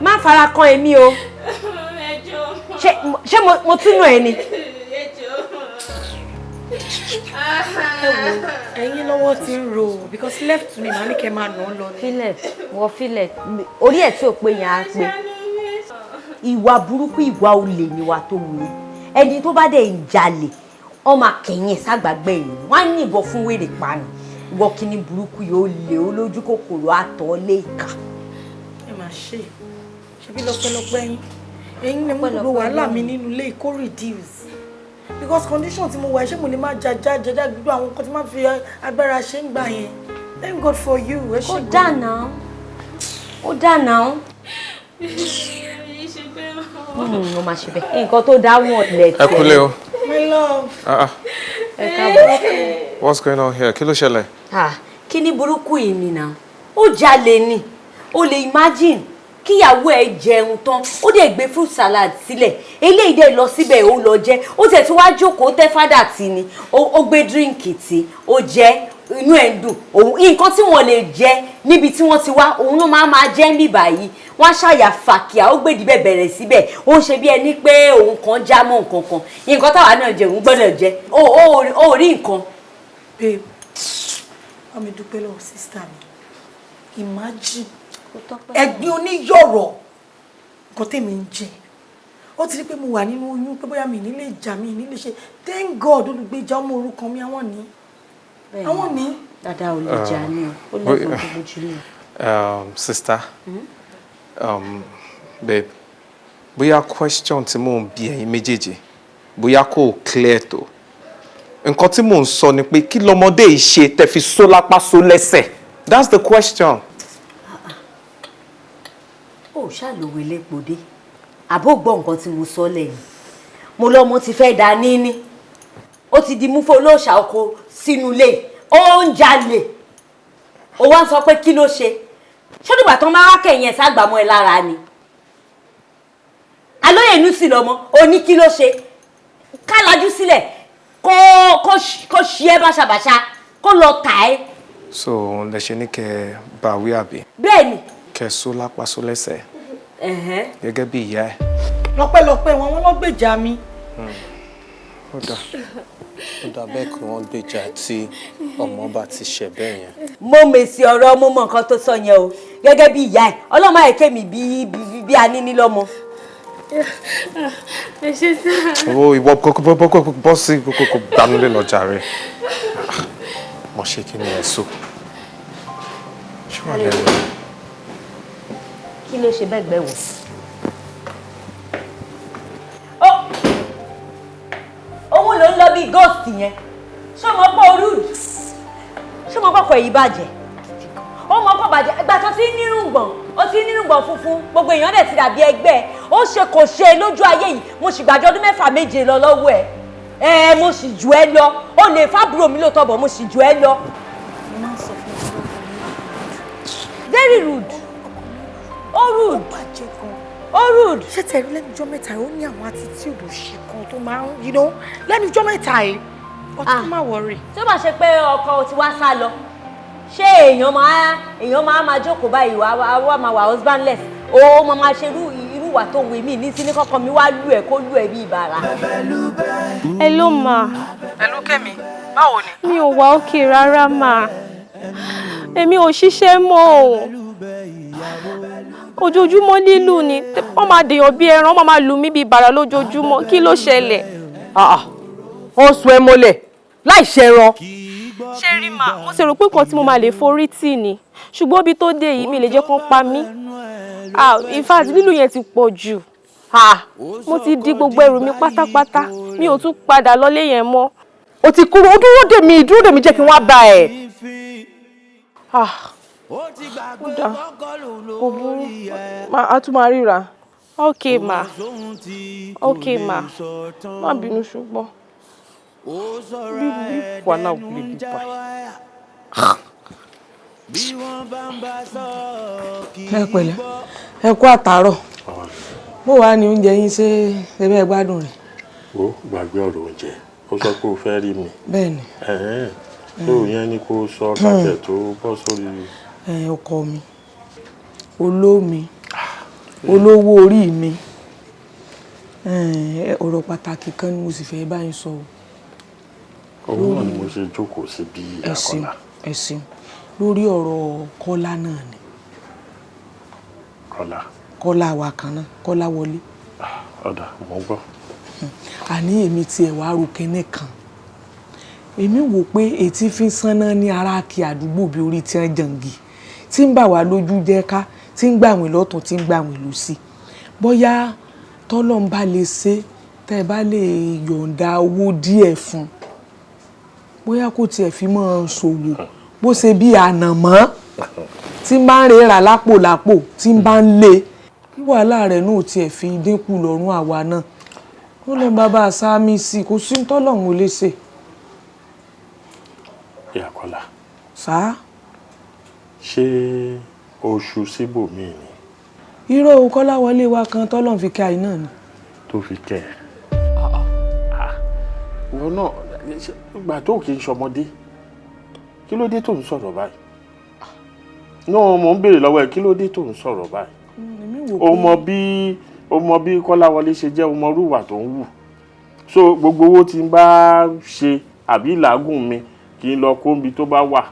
Má fara kan èmi o. Ṣé mo tún nù ẹ ni? Ẹ wo, ẹ̀yin lọ́wọ́ ti ń ro o, because left to me, màá ní kẹ́ máa nà án lọ ni. Filẹ̀, wọ filẹ̀, orí ẹ̀ tí ò pé yẹn á pé. Ìwà burúkú, ìwà olè níwà tó wù yẹn. Ẹni tó bá dẹ̀ ń jalè, ọmọ akẹ́yìn ẹ̀ ságbàgbẹ́ yìí, wọ́n á yìnbọn fún wèrè pa ni. Ìwọ kíní burúkú yìí, ó lè ó lójú kòkòrò àtọ̀ lé ìkà. Ẹ máa ṣe ṣebí lọ́pẹ́lọpẹ́ yín, ẹ̀yin ni mo gbogbo wàhálà mi nínú ilé kó reduce, because condition tí mo wà, ṣé mo lè máa jaja jaja gbogbo àwọn nǹkan tí máa fi agbára ṣe ń gbà yẹn? Thank God for you, ẹ ṣe Ó dáná, ó dáná. Ó máa ṣe bẹ́ẹ̀, nǹkan tó dá wọn lẹ̀. Ẹ kúlẹ̀ o. My love. Ah, ah. Ẹ káàbọ̀. What's going on here? Kí ló ṣẹlẹ̀? Ah, kí ní burúkú yìí ni náà, ó jalè ni. Ó lè imagine kíyàwó ẹ jẹun tán, ó dẹ̀ gbé fruit salad sílẹ̀, eléyìí dẹ̀ lọ síbẹ̀, ó lọ jẹ, ó tẹ̀ tí wàá jókòó tẹ́ fádà tì ní, ó gbé drink tí ó jẹ, inú ẹ̀ ń dùn. Òun nǹkan tí wọ́n lè jẹ níbi tí wọ́n ti wá, òun ló máa jẹ́ ń bì báyìí. Wọ́n á ṣàyà fàkíà, ó gbèdí bẹ̀ bẹ̀rẹ̀ síbẹ̀, ó ń ṣe bí ẹni pé òun kan já mọ́ nǹkan kan. Nǹkan táwa náà jẹ, òun gbọ́dọ̀ jẹ. Ó rí nǹkan. Babe, bá mi dúpẹ́ lọ́wọ́ sister mi. Imagine, ẹ̀gbin oníyọ̀rọ̀, nǹkan tèmi ń jẹ, ó ti rí pé mo wà nínú oyún, pé bóyá mi ní lè jà, mí ní lè ṣe. Thank God, olùgbèjà ọmọ òrukàn mi, àwọn ní àwọn ní. Dáadáa ò lè jà ní o, ó lẹ́gbọ̀n tó bójú ní o. Sister, babe, bóyá question tí mò ń bi ẹ̀yin méjèèjì, bóyá kò clear tó. Nǹkan tí mò ń sọ ni pé, kí lọmọdé yìí ṣe tẹ́ fi só lápá só lẹ́sẹ̀? That's the question. Ó ṣàlòwé lépòdé, àbó gbọ́ nǹkan tí mo sọ lẹ́yìn. Mo lọ́mọ ti fẹ́ da níní, ó ti di múfó olóòṣà oko sínú ilé, ó ń jalè. Ó wá ń sọ pé kí ló ṣe? Ṣé nígbà tán máa wá kẹ̀yìn ẹ̀ ságbàmọ́ ẹ lára ni? Alóye inú sì lọ́mọ, ó ní kí ló ṣe? Ká lajú sílẹ̀ kó ṣí ẹ báṣabàṣa, kó lọ tà ẹ́. So lẹ ṣe ní kẹ́ bá wí, àbí? Bẹ́ẹ̀ ni. Kẹ́ só lápá só lẹ́sẹ̀ gẹ́gẹ́ bí ìyá ẹ̀. Lọ́pẹ́lọpẹ́ wọn, wọ́n lọ gbèjà mi. Ó dà, ó dà bẹ́ẹ̀ kí wọ́n gbèjà tí ọmọ bá ti ṣẹ̀ bẹ́ẹ̀ yẹn. Mo mèsì ọ̀rọ̀, mo mọ nǹkan tó sọ yẹn o. Gẹ́gẹ́ bí ìyá ẹ̀, ọlọ́mọ àìké mi bí a ní ní lọ́mọ. Ẹ ṣe sá. Owó ìwọ kókó bọ́ sí kókó gbanúlé lọ jàre. Mo ṣe kí ni ẹ̀ so. Ṣé wàá lẹ́nu ẹ̀? Kí ló ṣe bẹ́ẹ̀ gbẹ́ wò? Òun ló ń lọ bí ghost yẹn. Ṣé o mọ̀ pé o rude? Ṣé o mọ̀ pọ̀kọ̀ èyí bàjẹ́? Ó mọ̀ pọ̀ bàjẹ́. Ìgbà tó ti ń nírùngbọ̀n, ó ti ń nírùngbọ̀n funfun, gbogbo èèyàn dẹ̀ ti dàbí ẹgbẹ́ ẹ̀. Ó ṣe kò ṣe lójú ayé yìí, mo sì gbàjọ ọdún 6 7 lọ lọ́wọ́ ẹ̀. Ẹ mo sì jù ẹ lọ. Ó lè fábùrò mi lóòótọ́ bọ̀, mo sì jù ẹ lọ. Very rude. Ó rude. Ó rude. Ṣé tẹ̀rí lẹ́nu ọjọ́ mẹ́ta yìí, ó ní àwọn attitude òṣì kan tó máa ń lẹ́nu ọjọ́ mẹ́ta yìí, ọtún má worry. Tí ó bá ṣe pé ọkọ ti wá sá lọ, ṣé èèyàn máa jókòó báyìí wá máa wà husbandless? Ó máa ṣe irú ìwà tó wù mí ní sí ní kọ́kọ́ mi wá lù ẹ̀ kó lù ẹ̀ bí ìbàrà. Hello ma. Hello Kẹ́mi, báwo ni? Mi ò wá òkè rárá ma. Èmi ò ṣiṣẹ́ mọ́ o. Ojoojúmọ́ lílù ni, wọ́n máa dèèyàn bí ẹran, wọ́n máa lù mí bí ìbàrà lójoojúmọ́. Kí ló ṣẹlẹ̀? Wọ́n sun ẹ mọ́lẹ̀ láì ṣẹran. Ṣé rí mà, mo sì rò pé nǹkan tí mo máa lè forí tì ni, ṣùgbọ́n ibi tó dé yìí mi lè jẹ́ kán pa mí. In fact, lílù yẹn ti pọ̀ jù. Mo ti di gbogbo ẹrù mi pátápátá, mi ò tún padà lọlé yẹn mọ́. O ti kúrò, ó dúró dè mí, dúró dè mí, jẹ́ kí n wá bá ẹ. Ó dáa, kò burú, a tún máa ríra. Ok ma, ok ma, má bínú ṣùgbọ́n. Bí wàhálà ò lè bí báyìí. Ẹ pẹ̀lẹ́, ẹ kú àtàárọ̀. Bó wàá ní oúnjẹ yín, ṣé ẹ bẹ́ẹ̀ gbádùn rẹ̀? Ó gbàgbé ọ̀rọ̀ oúnjẹ, ó sọ pé o fẹ́ rí mi. Bẹ́ẹ̀ni. Tó yẹn ni kò sọ kàtẹ́ tó bọ́ sórí. Ọkọ mi, olómi, olówó orí mi, ọ̀rọ̀ pàtàkì kan ni mo sì fẹ́ bá yín sọ o. Òun náà ni mo ṣe jókòó síbi Àkọ́lá. Ẹ ṣeun. Lórí ọ̀rọ̀ Kọ́lá náà ni. Kọ́lá. Kọ́lá wa kan náà, Kọ́lá wọlé. Ọ̀dà, mo ń gbọ́. Àní èmi tiẹ̀ wá ro kinní kan. Èmi wò pé etí fi ń sánná ní ara kí àdúgbò bí orí tí ń jàǹgì, tí ń bà wá lójú jẹ́ ká, tí ń gbàwìn lọ́tún, tí ń gbàwìn lósì. Bóyá tọ́lọ́ ń bá lè ṣe, tẹ́ ẹ bá lè yọ̀ǹda owó díẹ̀ fún un, bóyá kò tiẹ̀ fi máa ṣòwò bó ṣe bí ànàmọ́ tí ń bá ń rera lápò lápò, tí ń bá ń lé, kí wàhálà rẹ̀ náà tiẹ̀ fi dínkù lọ́rùn àwa náà. Ó lọ bàbá sáámi sí i, kò sí tọ́lọ́run ò lè ṣe. Ìyá Kọ́lá. Sá. Ṣé oṣù síbòmíì ni? Irọ́ o, Kọ́lá wọlé wa kan tọ́lọ́run fi kẹ́ àyè náà ni. Tó fi kẹ́ ẹ̀. Ìwọ náà ìgbà tó kì í ṣọmọdé, kí ló dé tó ń sọ̀rọ̀ báyìí? Náà mo ń béèrè lọ́wọ́ ẹ, kí ló dé tó ń sọ̀rọ̀ báyìí? O mọ bí Kọ́láwọlé ṣe jẹ́, o mọ irú ìwà tó ń wù. So gbogbo owó tí n bá ṣe àbí làágùn mi kí n lọ kó níbi tó bá wà,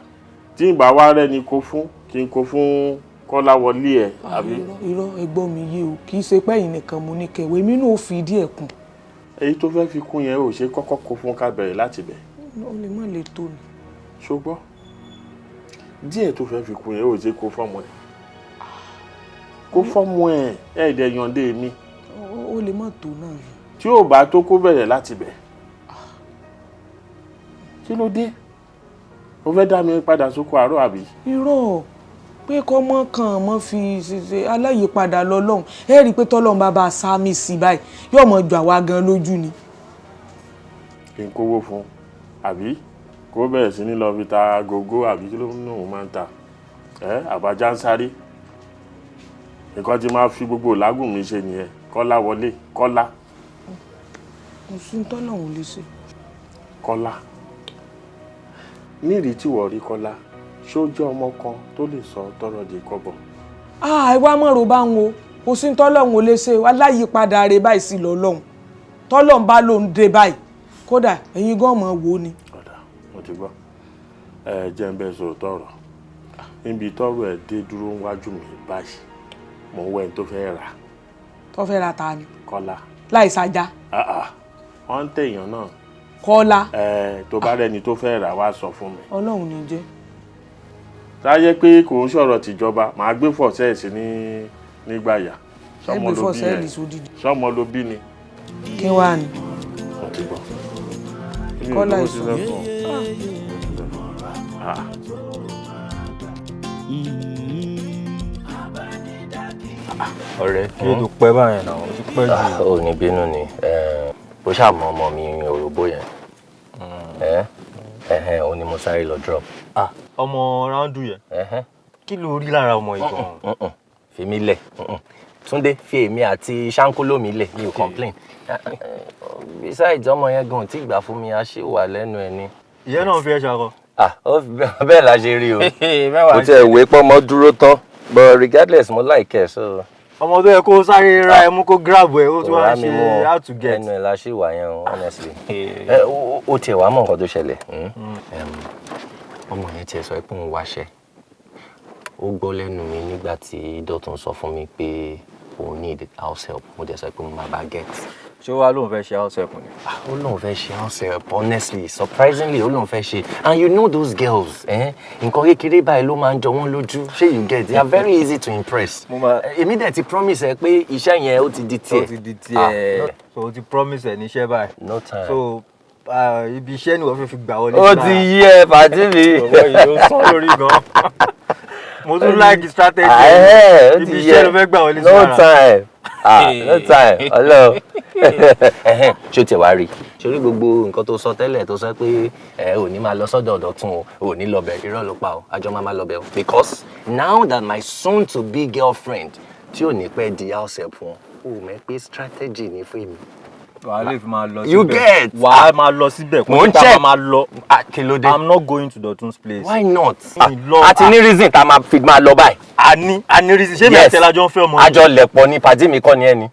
tí n bá wá rẹ́ni kó fún, kí n kó fún Kọ́láwọlé ẹ̀ àbí. Irọ́, ẹ̀gbọ́n mi yé o, kì í ṣe pé ẹ̀yin nìkan mo ní kẹwẹ́, èmi náà ò fi díẹ̀ kún. Èyí tó fẹ́ fi kún yẹn ò ṣe kọ́kọ́ kó fún, ká bẹ̀rẹ̀ láti bẹ̀. Ó lè má lè tó ni. Ṣùgbọ́n díẹ̀ tó fẹ́ fi kún yẹn ò ṣe kó fọ́mọ ẹ̀. Kó fọ́mọ ẹ̀ ẹ̀ẹ́dẹ̀ yànde mi. Ó lè má tó náà. Tí ò bá tó kó bẹ̀rẹ̀ láti bẹ̀. Kí ló dé? O fẹ́ dá mi padà sóko àárọ̀ àbí? Irọ́, Pé kọ́ mọ́ kàn mọ́ fi ṣe aláyìípadà lọ́lọ́run. Ẹ rí i pé tọ́lọ́run bá bá a sáámi sí báyìí, yóò mọ̀ ju àwa gan lójú ni. Kí n kówó fún àbí kó bẹ̀rẹ̀ sí ní lọ fi ta gógó, àbí kí ló ń lòun máa ń ta ẹ́, àbájá ń sáré. Nǹkan tí máa fi gbogbo làágùn mi ṣe nìyẹn. Kọ́lá wọlé, Kọ́lá. Kò sí ní tọ́lọ́run lè ṣe. Kọ́lá, nírìí tí wọ́n rí Kọ́lá, ṣó jẹ́ ọmọ kan tó lè sọ tọrọ di kọ́bọ̀? Ẹ wá mọ̀ ro bá ń wo, kò sí ní tọ́lọ́run ò lè ṣe. Aláyìípadà rẹ̀ báyìí sí lọ́lọ́run, tọ́lọ́run bá ló ń dé báyìí, kódà ẹ̀yin gan mọ̀ wò ni. Ọ̀dà, mo ti gbọ́. Ẹ jẹ́ ń bẹ́ẹ̀ sọ̀rọ̀ tọ̀rọ̀ níbi tọ́rọ̀ ẹ̀ dé dúró wájú mi báyìí, mò ń wẹ́ ẹni tó fẹ́ rà. Tó fẹ́ ra ta ni? Kọ́lá. Láì sájà. Wọ́n ń tẹ̀yàn náà. Kọ́lá. Ẹ tó bá rẹni tó fẹ́ rà, wá sọ fún mi. Ọlọ́run ní jẹ́. Táyé pé kò ń sọ̀rọ̀ tìjọba, màá gbé fọ̀sẹ́ẹ̀sì ní nígbàyà. Ẹ gbé fọ̀sẹ́ẹ̀lì sódìdí. Sọmọ ló bí ni. Kí wàá ní? Mo ti gbọ́. Kọ́lá ìsọ. Ọ̀rẹ́, kí ló tó pẹ́ báyẹn náà? Ó ti pẹ́ jù. Ó ní bínú ni, bó ṣàmọ ọmọ mi òròbó yẹn, ó ní mo sáré lọ drop. Ọmọ ráńdù yẹn, kí ló rí lára ọmọ yìí gan? Fi mí lẹ̀, Túndé, fi èmi àti ṣáńkóló mi lẹ̀, mi ò complain. Besides, ọmọ yẹn gan tí gbà fún mi, a ṣì wà lẹ́nu ẹ̀ ni. Ìyẹn náà fi ẹ ṣakọ. Bẹ́ẹ̀ la ṣe rí o. Kò tiẹ̀ wé pọ́nmọ́ dúró tán, but regardless, mo like ẹ so. Ọmọ tó yẹ kó sáré ra ẹ mú, kó grab ẹ, ó tún wá ṣe how to get. Ẹnu ẹ la ṣì wà yẹn o, honestly. Ó tiẹ̀ wá mọ̀ nǹkan tó ṣẹlẹ̀. Ọmọ yẹn tiẹ̀ sọ pé òun wáṣẹ́. Ó gbọ́ lẹ́nu mi nígbà tí Dọ́tun sọ fún mi pé òun need house help. Mo dẹ̀ sọ pé mo máa bá get. Ṣé wàá lóun fẹ́ ṣe house help ni? Ó lóun fẹ́ ṣe house help, honestly, surprisingly, ó lóun fẹ́ ṣe. And you know those girls, nǹkan kékeré báyìí ló máa ń jọ wọ́n lójú. Ṣé you get? They are very easy to impress. Èmi dẹ̀ ti promise ẹ pé iṣẹ́ yẹn ó ti di tiẹ̀. Ó ti di tiẹ̀. So o ti promise ẹ níṣẹ́ báyìí. No time. So ibi iṣẹ́ ni wọ́n fẹ́ fi gbà wọlé. Ó ti yí ẹ, pàdé mi. Ọwọ́ yìí ó sán lórí gan. Mo tún like strategy. Ibi iṣẹ́ ló fẹ́ gbà wọlé sí No lára. time. No time. Hello. Ṣé o tiẹ̀ wá rí? Ṣé o rí gbogbo nǹkan tó sọ tẹ́lẹ̀, tó sọ pé ẹ ò ní máa lọ sọ́dọ̀ Dọ̀tun o, ò ní lọ bẹ̀, irọ́ ló pa o, àjọ máa máa lọ bẹ̀ o. Because now that my soon to be girlfriend tí ò ní pẹ́ di house help wọn, o mọ̀ pé strategy ni fún èmi. Wàá lè fi máa lọ síbẹ̀. You get? Wàá máa lọ síbẹ̀. Mò ń Kò ní check. tá máa lọ. Kí ló dé? I'm not going to Dọ̀tun's place. Why not? Mi lọ. A ti ní reason tá a máa fi máa lọ báyìí. A ní reason. Ṣé mi àti ẹ la jọ ń fẹ́ ọmọ yìí? Àjọ lẹ̀pọ̀ ni, pàdé mi kọ́ ni ẹni.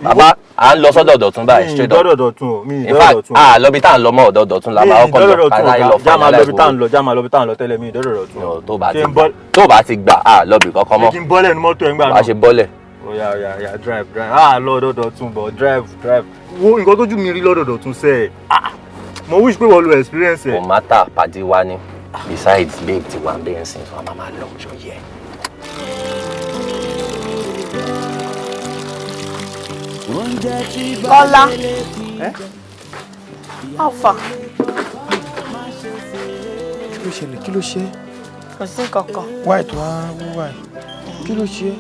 Bàbá, à ń lọ sọ́dọ̀ Dọ̀tun báyìí Mi straight up. ìdọ́dọ̀ Dọ̀tun o. Mi In ìdọ́dọ̀ fact, Dọ̀tun o. a lọ bí tá à ń lọ mọ́, ọ̀dọ̀ Dọ̀tun la máa Mi kọ́ lọ. ìdọ́dọ̀ Dọ̀tun Aláì lọ ọ̀gá. Já máa lọ bí tá à ń finalize lọ. Já máa lọ bí tá à ń lọ tẹ́lẹ̀. Mi ìdọ́dọ̀ Dọ̀tun. gbogbo. Tó bá Ṣé ti n bọ́- tó bá ti gbà, a lọ bí kankan mọ́. Ṣé kí n bọ́lẹ̀ nu mọ́tò ẹ̀ ń gbà náà? Wàá ṣe bọ́lẹ̀. Oya, oya, oya, drive, drive. Ah, lọ́dọ̀ Dọ̀tun bọ̀, drive, drive. Wo nǹkan tójú mi rí lọ́dọ̀ Dọ̀tun sẹ́ ẹ̀. Ah, mo wish pé wọ́n lo experience ẹ̀. Kò matter, pàdé wa ni. Besides, babe ti wà ń bẹ́ẹ̀ sìn, so a máa máa lọ ṣọ yẹ. Kọ́lá. Alpha. Kí ló ṣẹlẹ̀? Kí ló ṣe é? Kò sí nǹkan kan. Wáì tó wá wúwà ẹ̀, kí ló ṣe é?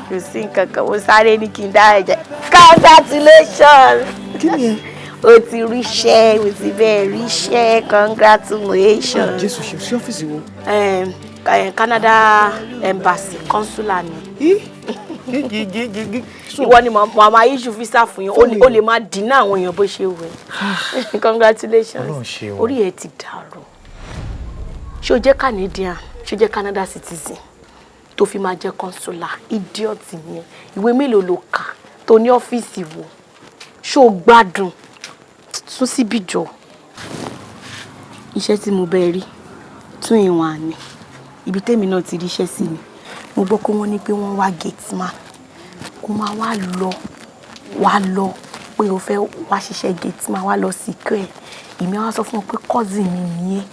Kò sí nǹkan kan. Mo sáré ní kí n dá ẹ̀jẹ̀. Congratulations. Kí ni ẹ? O ti ríṣẹ́, o ti bẹ́ẹ̀ ríṣẹ́, congratulations. Jésù ṣe, sí ọ́fíìsì wo? Canada Embassy, consular ni. Ìwọ ni màá máa issue visa fún yín, o lè máa dínà àwọn èèyàn bó ṣe wù ẹ́. Congratulations. Ọlọ́run ṣeun. Orí ẹ ti dàrú. Ṣé o jẹ́ Canadian? Ṣé o jẹ́ Canada citizen? Tó fi máa jẹ́ consular, idiot yẹn. Ìwé mélòó ló kà tó ní ọ́fíìsì wo? Ṣé o gbádùn? Sún síbí jọ. Iṣẹ́ tí mo bẹ́ẹ̀ rí, tún ìwọ̀n àní. Ibi tèmi náà ti ríṣẹ́ sí ni. Mo gbọ́ pé wọ́n ní pé wọ́n wá gate man. Kó máa wá lọ, wá lọ pé o fẹ́ wá ṣiṣẹ́ gate man, wá lọ secure. Èmi á wá sọ fún wọn pé cousin mi nìyẹn,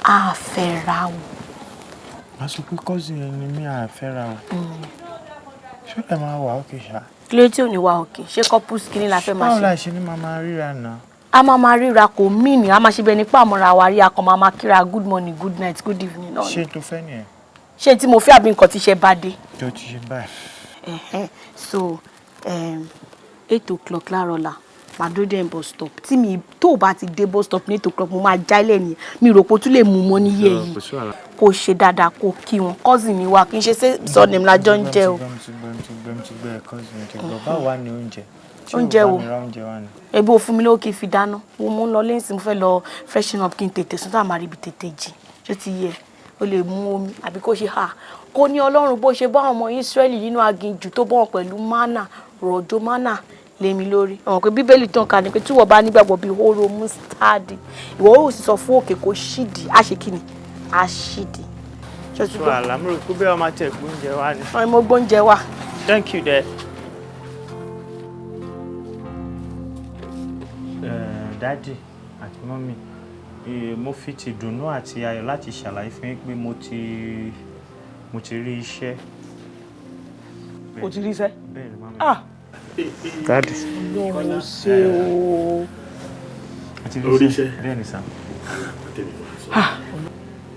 á fẹ́ ra o. Màá sọ pé cousin ẹ ni mí, à fẹ́ ra o. Ṣé ẹ máa wà ókè ṣá? Kí ló tí ò ní wá òkè? Ṣé couples kí ni la fẹ́ máa Báwo ṣe? la ṣe ní máa máa ríra náà? A máa máa ríra kò mí ní, a máa ṣe bẹ́ẹ̀ nípa àmọ́ra wa rí, a kàn máa máa kíra good morning, good night, good evening náà ni. Ṣé tó fẹ́ nìyẹn? Ṣé tí mo fẹ́ àbí nǹkan tí iṣẹ́ bá dé? Tó ti ṣe báyìí. So 8 o'clock láàárọ̀ la màá dúró dé bus stop. Tí mi tó o bá ti dé bus stop ní 8 o'clock, mo máa jálẹ̀ nìyẹn. Mi rò pé o tún lè mú mọ́ níyẹ̀ yìí. Kò sí wàhálà. Kó o ṣe dáadáa, kó o kí wọn. Cousin mi wá, kì í ṣe ṣe surname la jọ ń jẹ o. Mo ti gbọ́, mo ti gbọ́, mo ti gbọ́ ẹ̀, cousin, mo ti gbọ́. Báwo wá ni oúnjẹ? Ṣé Oúnjẹ o bá wo? mi ra oúnjẹ wá ni? Ebi o fún mi lówó kí n fi dáná. Wo, mo ń lọ lẹ́yìn tí mo fẹ́ lọ freshen up kí n tètè sùn tá a máa rí ibi tètè jí. Ṣé ti yẹ? O lè mú omi àbí kó ṣe hà kó ní Ọlọ́run bó ṣe bá àwọn ọmọ Ísírẹ́lì nínú aginjù tó bọ́ wọn pẹ̀lú mánà, rọ̀jò mánà lémi lórí. Ọ̀hún pé Bíbélì tán ká ní pé tí wọ́n bá nígbàgbọ́ bíi hóró mustard, ìwọ ó sì sọ fún òkè kó ṣídìí, á ṣe kíni, á ṣídìí. Ṣé o ti Kò sí gbọ́? wàhálà, mo rò pé bí wọ́n máa tẹ̀ gbóúnjẹ wá ni. Ọ̀rẹ́, mo gbóúnjẹ wá. Thank you there. Daddy àti mummy, mo fi ti dùnnú àti ayọ̀ láti ṣàlàyé fún yín pé mo ti rí iṣẹ́. O ti rí iṣẹ́? Bẹ́ẹ̀ ni, mummy. Ah! Daddy. Ọlọ́run ṣe o. Mo ti Orí iṣẹ́. Bẹ́ẹ̀ ni sir.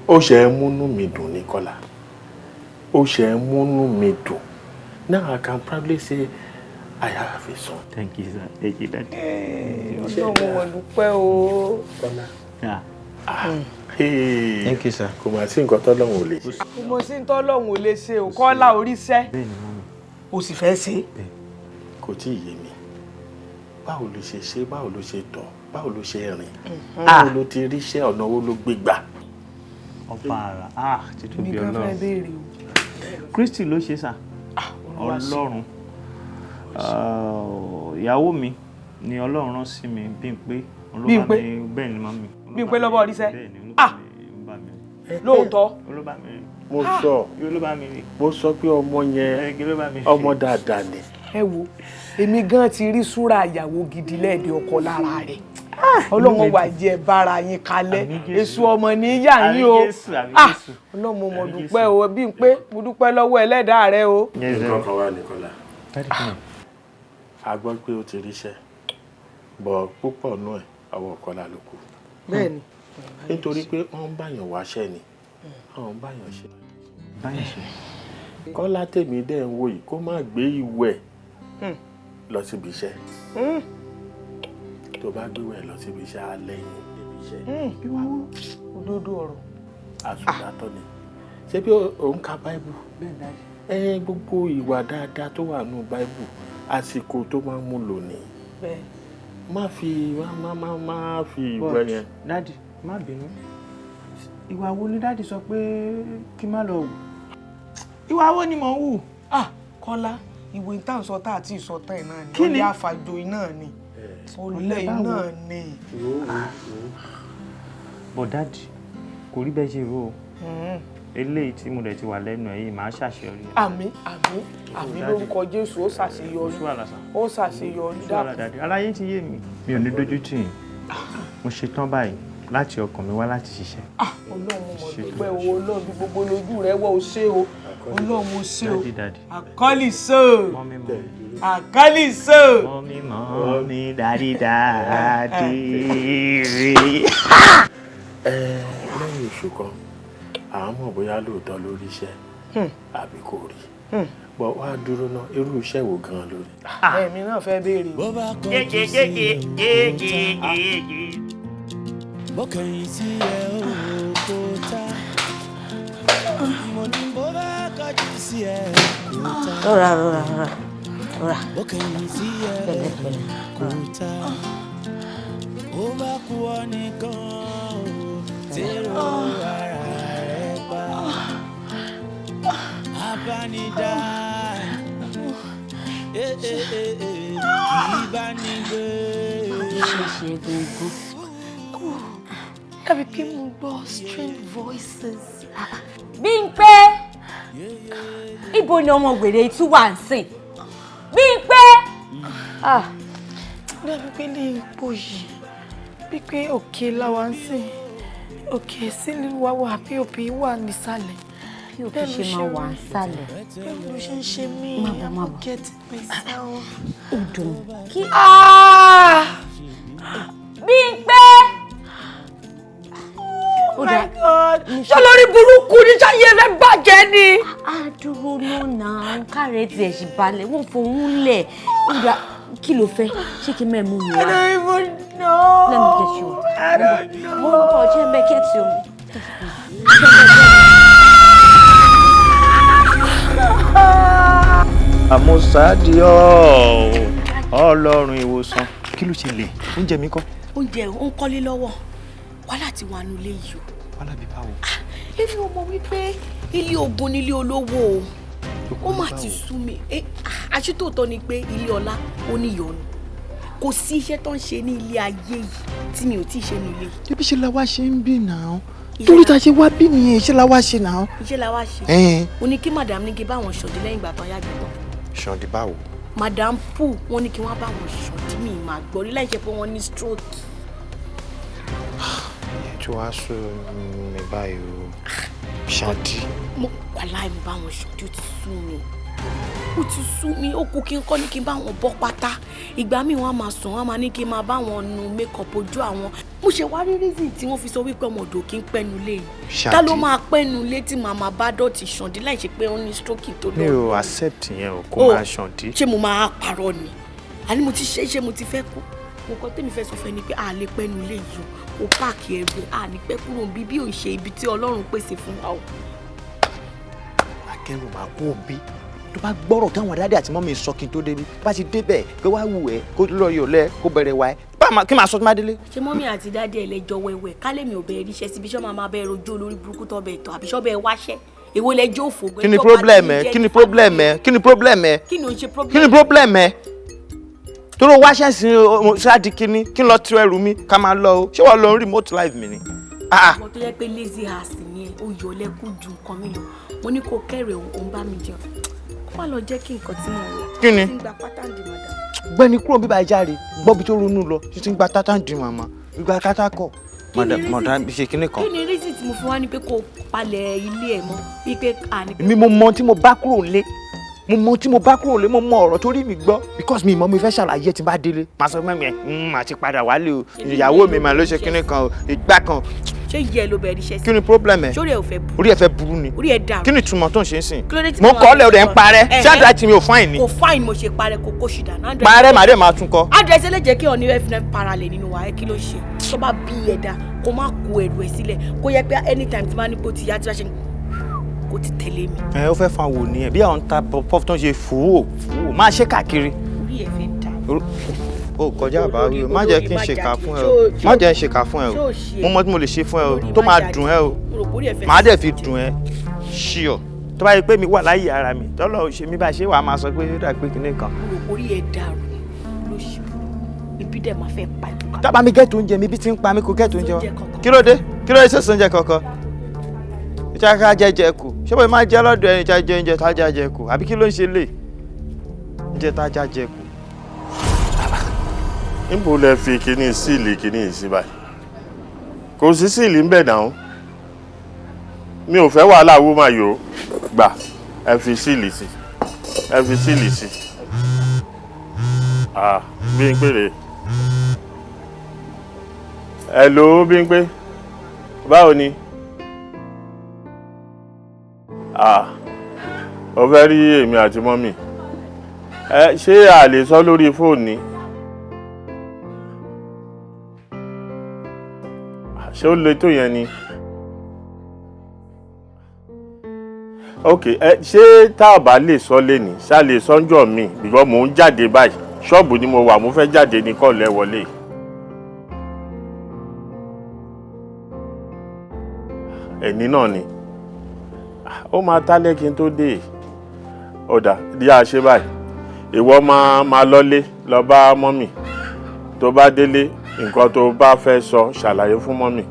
Ó ṣe é múnú mi dùn ní Kọ́lá, ó ṣe é múnú mi dùn. Now I can proudly say I have a son. Thank you, sir. Thank you, daddy. Ọlọ́run, mo dúpẹ́ o. Kọ́lá. Yeah. Thank you, sir. Kò mà sí nǹkan tọ́lọ́run ò lè ṣe. Kò mọ̀ sí tọ́lọ́run ò lè ṣe o. Kọ́lá, oríṣẹ́. Bẹ́ẹ̀ ni, mummy. O sì fẹ́ ṣe. Kò tí ì yé mi. Báwo ló ṣe ṣe? Báwo ló ṣe tọ̀? Báwo ló ṣe rìn? Mhm. Báwo ló ti ríṣẹ́? Ọ̀nà wo ló gbé gbà? Ọba àrà, ah, títóbi Mi gan fẹ́ Ọlọ́run. béèrè o. Kristi ló ṣe sà. Olúwa ṣe. Ọlọ́run. Ìyàwó mi ni Ọlọ́run rán sí mi, Bímpé. Òun ló bá Bímpé? Bẹ́ẹ̀ ni, mummy. Bímpé lọ́bọ̀ oríṣẹ́? Bẹ́ẹ̀ ni, Ah! ló bá mi. Lóòótọ́. Ló bá mi rí. Mo sọ Ló bá mi rí. Mo sọ pé ọmọ yẹn, ló bá mi rí. ọmọ dáadáa ni. Ẹ wo, èmi gan ti rí súra ìyàwó gidi lẹ́ẹ̀dẹ̀ ọkọ lára rẹ̀. Ọlọ́run wà jẹ́ bára yín kalẹ̀. Àmín Jésù. Èso ọmọ ní yà yín o. Àmín Jésù, àmín Ah! Jésù. Ọlọ́run, mo mọ̀ dúpẹ́ o. Bí n pé mo dúpẹ́ lọ́wọ́ ẹlẹ́dàá rẹ o. Nǹkan kan wà ní Kọ́lá. A gbọ́ pé ó ti ríṣẹ́ bọ̀, púpọ̀ nú ẹ̀, ọwọ́ Kọ́lá ló kù. Bẹ́ẹ̀ni. Nítorí pé wọ́n ń báyàn wáṣẹ́ ni, wọ́n ń báyàn ṣe. Báyàn ṣe. Kọ́lá tèmi dẹ̀ ń wò yìí, kó má gbé ìwẹ̀ lọ síbi iṣẹ́. Tó bá gbé ìwẹ̀ lọ síbi iṣẹ́, á lẹ́yìn débi iṣẹ́. Ìwà wo òdodo ọ̀rọ̀. Àsùnátọ́ ni. Ṣé bí òun ka Báíbù? Ẹ gbogbo ìwà dáadáa tó wà nù Báíbù, àsìkò tó máa ń mú lò ní. Bẹ́ẹ̀. Má fi má má má má fi ìwẹ̀ But, yẹn. Daddy, má bínú. Ìwà wo ni daddy sọ pé kí n má lọ wù? Ìwà wo ni mò ń wù? Ah, Kọ́lá, ìwé tá à ń sọ tá àti ìsọtán ẹ̀ náà ni. Kí ni? Ọlẹ́ àfàjò iná ni. Ọlẹ́ iná ni. But daddy, kò rí bẹ́ẹ̀ ṣe rò ó. Eléyìí tí mo dẹ̀ ti wà lẹ́nu ẹ̀ yìí, màá ṣàṣeyọrí. Àmín, àmín, àmín lórúkọ Jésù, ó ṣàṣeyọrí. Kò sí wàhálà sà. Ó ṣàṣeyọrí. Kò sí wàhálà, daddy. Aláyé ti yé mi. Mi ò ní dójú tì yín. Mo ṣetán báyìí láti ọkàn mi wá láti ṣiṣẹ́. Ọlọ́run, mo mọ̀ dúpẹ́ o. Ọlọ́run, bí gbogbo lójú rẹ wọ́, o ṣé o. Ọlọ́run, o ṣé o. Daddy, daddy. Àkọ́lì so. Àkọ́lì so. Mummy, mummy, daddy, daddy. Ẹ lẹ́yìn oṣù kan, à ń mọ̀ bóyá lóòótọ́ lórí iṣẹ́ àbí kò rí. Bọ̀ wá dúró ná, irú iṣẹ́ wo gan-an lórí? Ẹ̀mí náà fẹ́ béèrè o. Bó kẹ̀yìn sí ẹ ó kó tá, mo ní bó bá kọjú sí ẹ kó tá. Rọra, rọra, rọra, rọra. Bó kẹ̀yìn sí ẹ Pẹ̀lẹ́, pẹ̀lẹ́. kó tá, ó bá kú ọ nìkan o, tèrò ara rẹ pa abánidá, eh, eh, eh, eh, kì í bá ní gbé. Ṣe ṣe gbogbo. Dàbí pé mo gbọ́ strange voices. Bímpé, ibo ni ọmọ wèrè tún wà ń sìn? Bímpé! Ah. Dàbí pé ní ipò yìí, bí pé òkè láwa ń sìn, òkè sílùú wa wà, pop wà nísàlẹ̀. POP ṣe máa wà nísàlẹ̀? Bẹ́ẹ̀ ló ṣe ń ṣe mí. Má bọ̀, má I'm bọ̀. not getting myself. Ó dùn kí. Ah! Bímpé! Oh my God! Ṣé lórí burúkú ní ṣáyé rẹ bàjẹ́ ni. A dúró náà, kárẹ̀ tiẹ̀ sì balẹ̀, wọ́n fohùn lẹ̀. Ìgbà kí ló fẹ́? Ṣé kí n mẹ́ mú mi wá? I don't even know. Let me get you. I don't know. Mo ń bọ̀, jẹ́ bẹ́ẹ̀ kẹ́tì omi. Àmúṣádìí Ọlọ́run ìwòsàn. Kí ló ṣe lè? Oúnjẹ mi kọ́. Oúnjẹ ò ń kọ́lé lọ́wọ́. Wàhálà ti wà nílé yìí o. Wàhálà bíi báwo? Èmi ò mọ̀ wípé ilé ogun nílé olówó o. Ó mà ti sú mi. Àṣetòótọ́ ni pé ilé ọlá ó ní ìyọnu. Kò sí iṣẹ́ tó ń ṣe ní ilé ayé yìí tí mi ò tí ì ṣe ní ilé. Ibi ṣe la wá ṣe ń bì náà. Torí ta ṣe wá bí nìyẹn, iṣẹ́ la wá ṣe náà. Iṣẹ́ la wá ṣe. Ó ní kí madam ní kí bá wọn ṣọ̀dí lẹ́yìn ìgbà tán yàgbẹ́ tán. Ṣọ̀dí báwo? Madam Pooh wọ́n ní kí wọ́n bá wọn ṣọ̀dí mi máa gbọ́ rí láì ṣe pé wọ́n ní stroke. Ìyẹn tí wàá sọ mi báyìí o. Ṣọ̀dí. Mo wàláì mo bá wọn ṣọ̀dí, ó ti sú mi. Ó ti sú mi, ó kú kí n kọ́ ní kí n bá wọn bọ́ pátá. Ìgbà míì wọ́n á máa sùn, wọ́n á máa ní kí n máa bá wọn nu makeup ojú àwọn. Mo ṣe wá rí reason tí wọ́n fi sọ wípé ọmọ ọ̀dọ̀ kì í pẹ́nu lé yìí. Ta ló máa pẹ́nu lé tí màá máa bá dọ̀tí ṣàndí láì ṣe pé ó ní stroke tó lọ? Mi ò accept yẹn o, kó máa ṣàndí. Ṣé mo máa parọ́ ni? Àní mo ti ṣe é, ṣé mo ti fẹ́ kú? Nǹkan tẹ́mi fẹ́ sọ fẹ́ ni pé a lè pẹ́nu lé yìí o, kò páàkì ẹrù ẹ̀, a ní pẹ́ kúrò níbí bí ò ń ṣe ibi tí Ọlọ́run pèsè fún wa o. Akẹ́rù máa kó òbí tó bá gbọ́rọ̀ táwọn dáadé àti mọ́mí sọ kí n tó débi, tó bá ti débẹ̀ kó wá wù ẹ́, kó lọ yọ̀lẹ́, kó bẹ̀rẹ̀ wá ẹ́, kí máa sọ tó má délé. Ṣé mọ́mí àti dáadé ẹlẹ́jọ́ wẹ̀wẹ̀ kálẹ̀ mi ò bẹ̀rẹ̀ ríṣẹ́ síbi ṣọ́ máa máa bẹ̀rẹ̀ ojú olórí burúkú tó bẹ̀ tọ́ àbí ṣọ́ bẹ̀ wáṣẹ́? Èwo lẹjọ́ òfò gbẹ́jọ́? Kí ni problem ẹ? Kí ni problem ẹ? Kí ni problem ẹ? Kí ni o ń ṣe problem? Kí ni problem ẹ? Tóró wáṣẹ́ sí ṣáàdì kínní kí n lọ tú ẹrù mi ká máa lọ o, ṣé wàá lọ remote life mi ni? Ọmọ tó yẹ pé lazy ass ni ẹ, ó yọ lẹ́kùn ju nǹkan mi lọ. Mo ní kó kẹ́rẹ̀ òun bá mi jẹun. Kó má lọ jẹ́ kí nǹkan tí mo rò. Kí ni? Tí ń gba pátá ń di madam. Gbẹ́ni kúrò bíbá ẹja rè gbọ́ bí tó ronú lọ títí ń gba tátà ń di màmá gba tátà kọ̀. Madam ṣe kinní kan. Kí ni reason tí mo fún wa ni pé kó palẹ̀ ilé ẹ̀ mọ́ wípé àní. Èmi mo mọ tí mo bá kúrò lé, mo mọ tí mo bá kúrò lé, mo mọ ọ̀rọ̀ tó rí mi gbọ́ because mi mọ̀ mi fẹ́ ṣàlàyé tí n bá délé. Màá sọ fún mi ẹ̀ màá ti padà wálé o, ìyàwó mi màá ló ṣe kinní kan o, ìgbà kan. Ṣé ìyá ẹ ló bẹ̀rẹ̀ iṣẹ́ sí? Kí ni problem ẹ? Sórí ẹ ò fẹ́ burú. Orí ẹ fẹ́ burú ni. Orí ẹ dàrú. Kí ni ìtumọ̀ tó ń ṣe ń sìn? Kí ló dé tí mo mo kọ́ ọ́lẹ̀ ọ̀dẹ̀ ń parẹ́. Ẹ̀hẹ́. Ṣé àdúrà tí mi ò fine ni? Kò fine mo ṣe parẹ́ kò kó ṣì dànù. Parẹ́ màá dẹ̀ máa tún kọ. Àdírẹ́sì lè jẹ́ kí ọ̀ní rẹ̀ fi náà paralẹ̀ nínú wa, ẹ kí ló ṣe? Tó bá bí ẹ̀dá kó má kó ẹrù ẹ̀ sílẹ̀ kó yẹ pé anytime tí máa ní kó ti yá tí wọ́n ṣe kó ti tẹ̀lé mi. Ẹ ó fẹ́ fa wò ni ẹ bí àwọn ta pop tó ń ṣe fòó fòó máa ṣe káàkiri. Orí ẹ fẹ́ dàrú. O kọjá àbáwí o, má jẹ́ kí n ṣèkà fún ẹ o, má jẹ́ n ṣèkà fún ẹ o, mo mọ tí mo lè ṣe fún ẹ o tó máa dùn ẹ o, má dẹ̀ fi dùn ẹ ṣíọ. Tó bá yẹ pé mi wà láyé ara mi tọ́lọ̀ ò ṣe mí bá ṣe wàá máa sọ pé ó dà pé kinní kan. Mo rò pé orí ẹ dàrú ló ṣe ibi dẹ̀ máa fẹ́ pa ìbùkà. Tábà mi gẹ́tù oúnjẹ mi bí ti ń pa mí kó gẹ́tù oúnjẹ wa. Kí ló dé? Kí ló dé sọ́sọ́ oúnjẹ kankan? Ìjà jẹjẹ kù, ṣé bóyá máa jẹ́ lọ́dọ̀ ẹni ìjà jẹ oúnjẹ tá a jẹ kù àbí kí ló ń ṣe lè? Oúnjẹ tá a jẹ kù. Níbo lẹ fi kíní síìlì kíní yìí sí báyìí? Kò sí síìlì ń bẹ̀ náà. Mi ò fẹ́ wàhálà woman yìí o. Gbà ẹ fi síìlì sí. Ẹ fi síìlì sí. Ah, Bímpé rèé. Hello Bímpé. Báwo ni? Ah, o fẹ́ rí èmi àti mọ́mì. Ẹ ṣé a lè sọ lórí fóònù ni? Ṣé ó le tó yẹn ni? Ok, ẹ ṣé tá a bá lè sọ lénìí, ṣá lè sọ ńjọ́ mi because mò ń jáde báyìí. Ṣọ́ọ̀bù ni mo wà, mo fẹ́ jáde ní kọ́ọ̀lù ẹ wọlé. Ẹ̀ní náà ni. Ó máa tálẹ́ kí n tó dé. Ọ̀dà bí a ṣe báyìí. Ìwọ máa lọ́lé lọ bá mọ́mì. Tó bá délé, nǹkan tó bá fẹ́ sọ ṣàlàyé fún mọ́mì.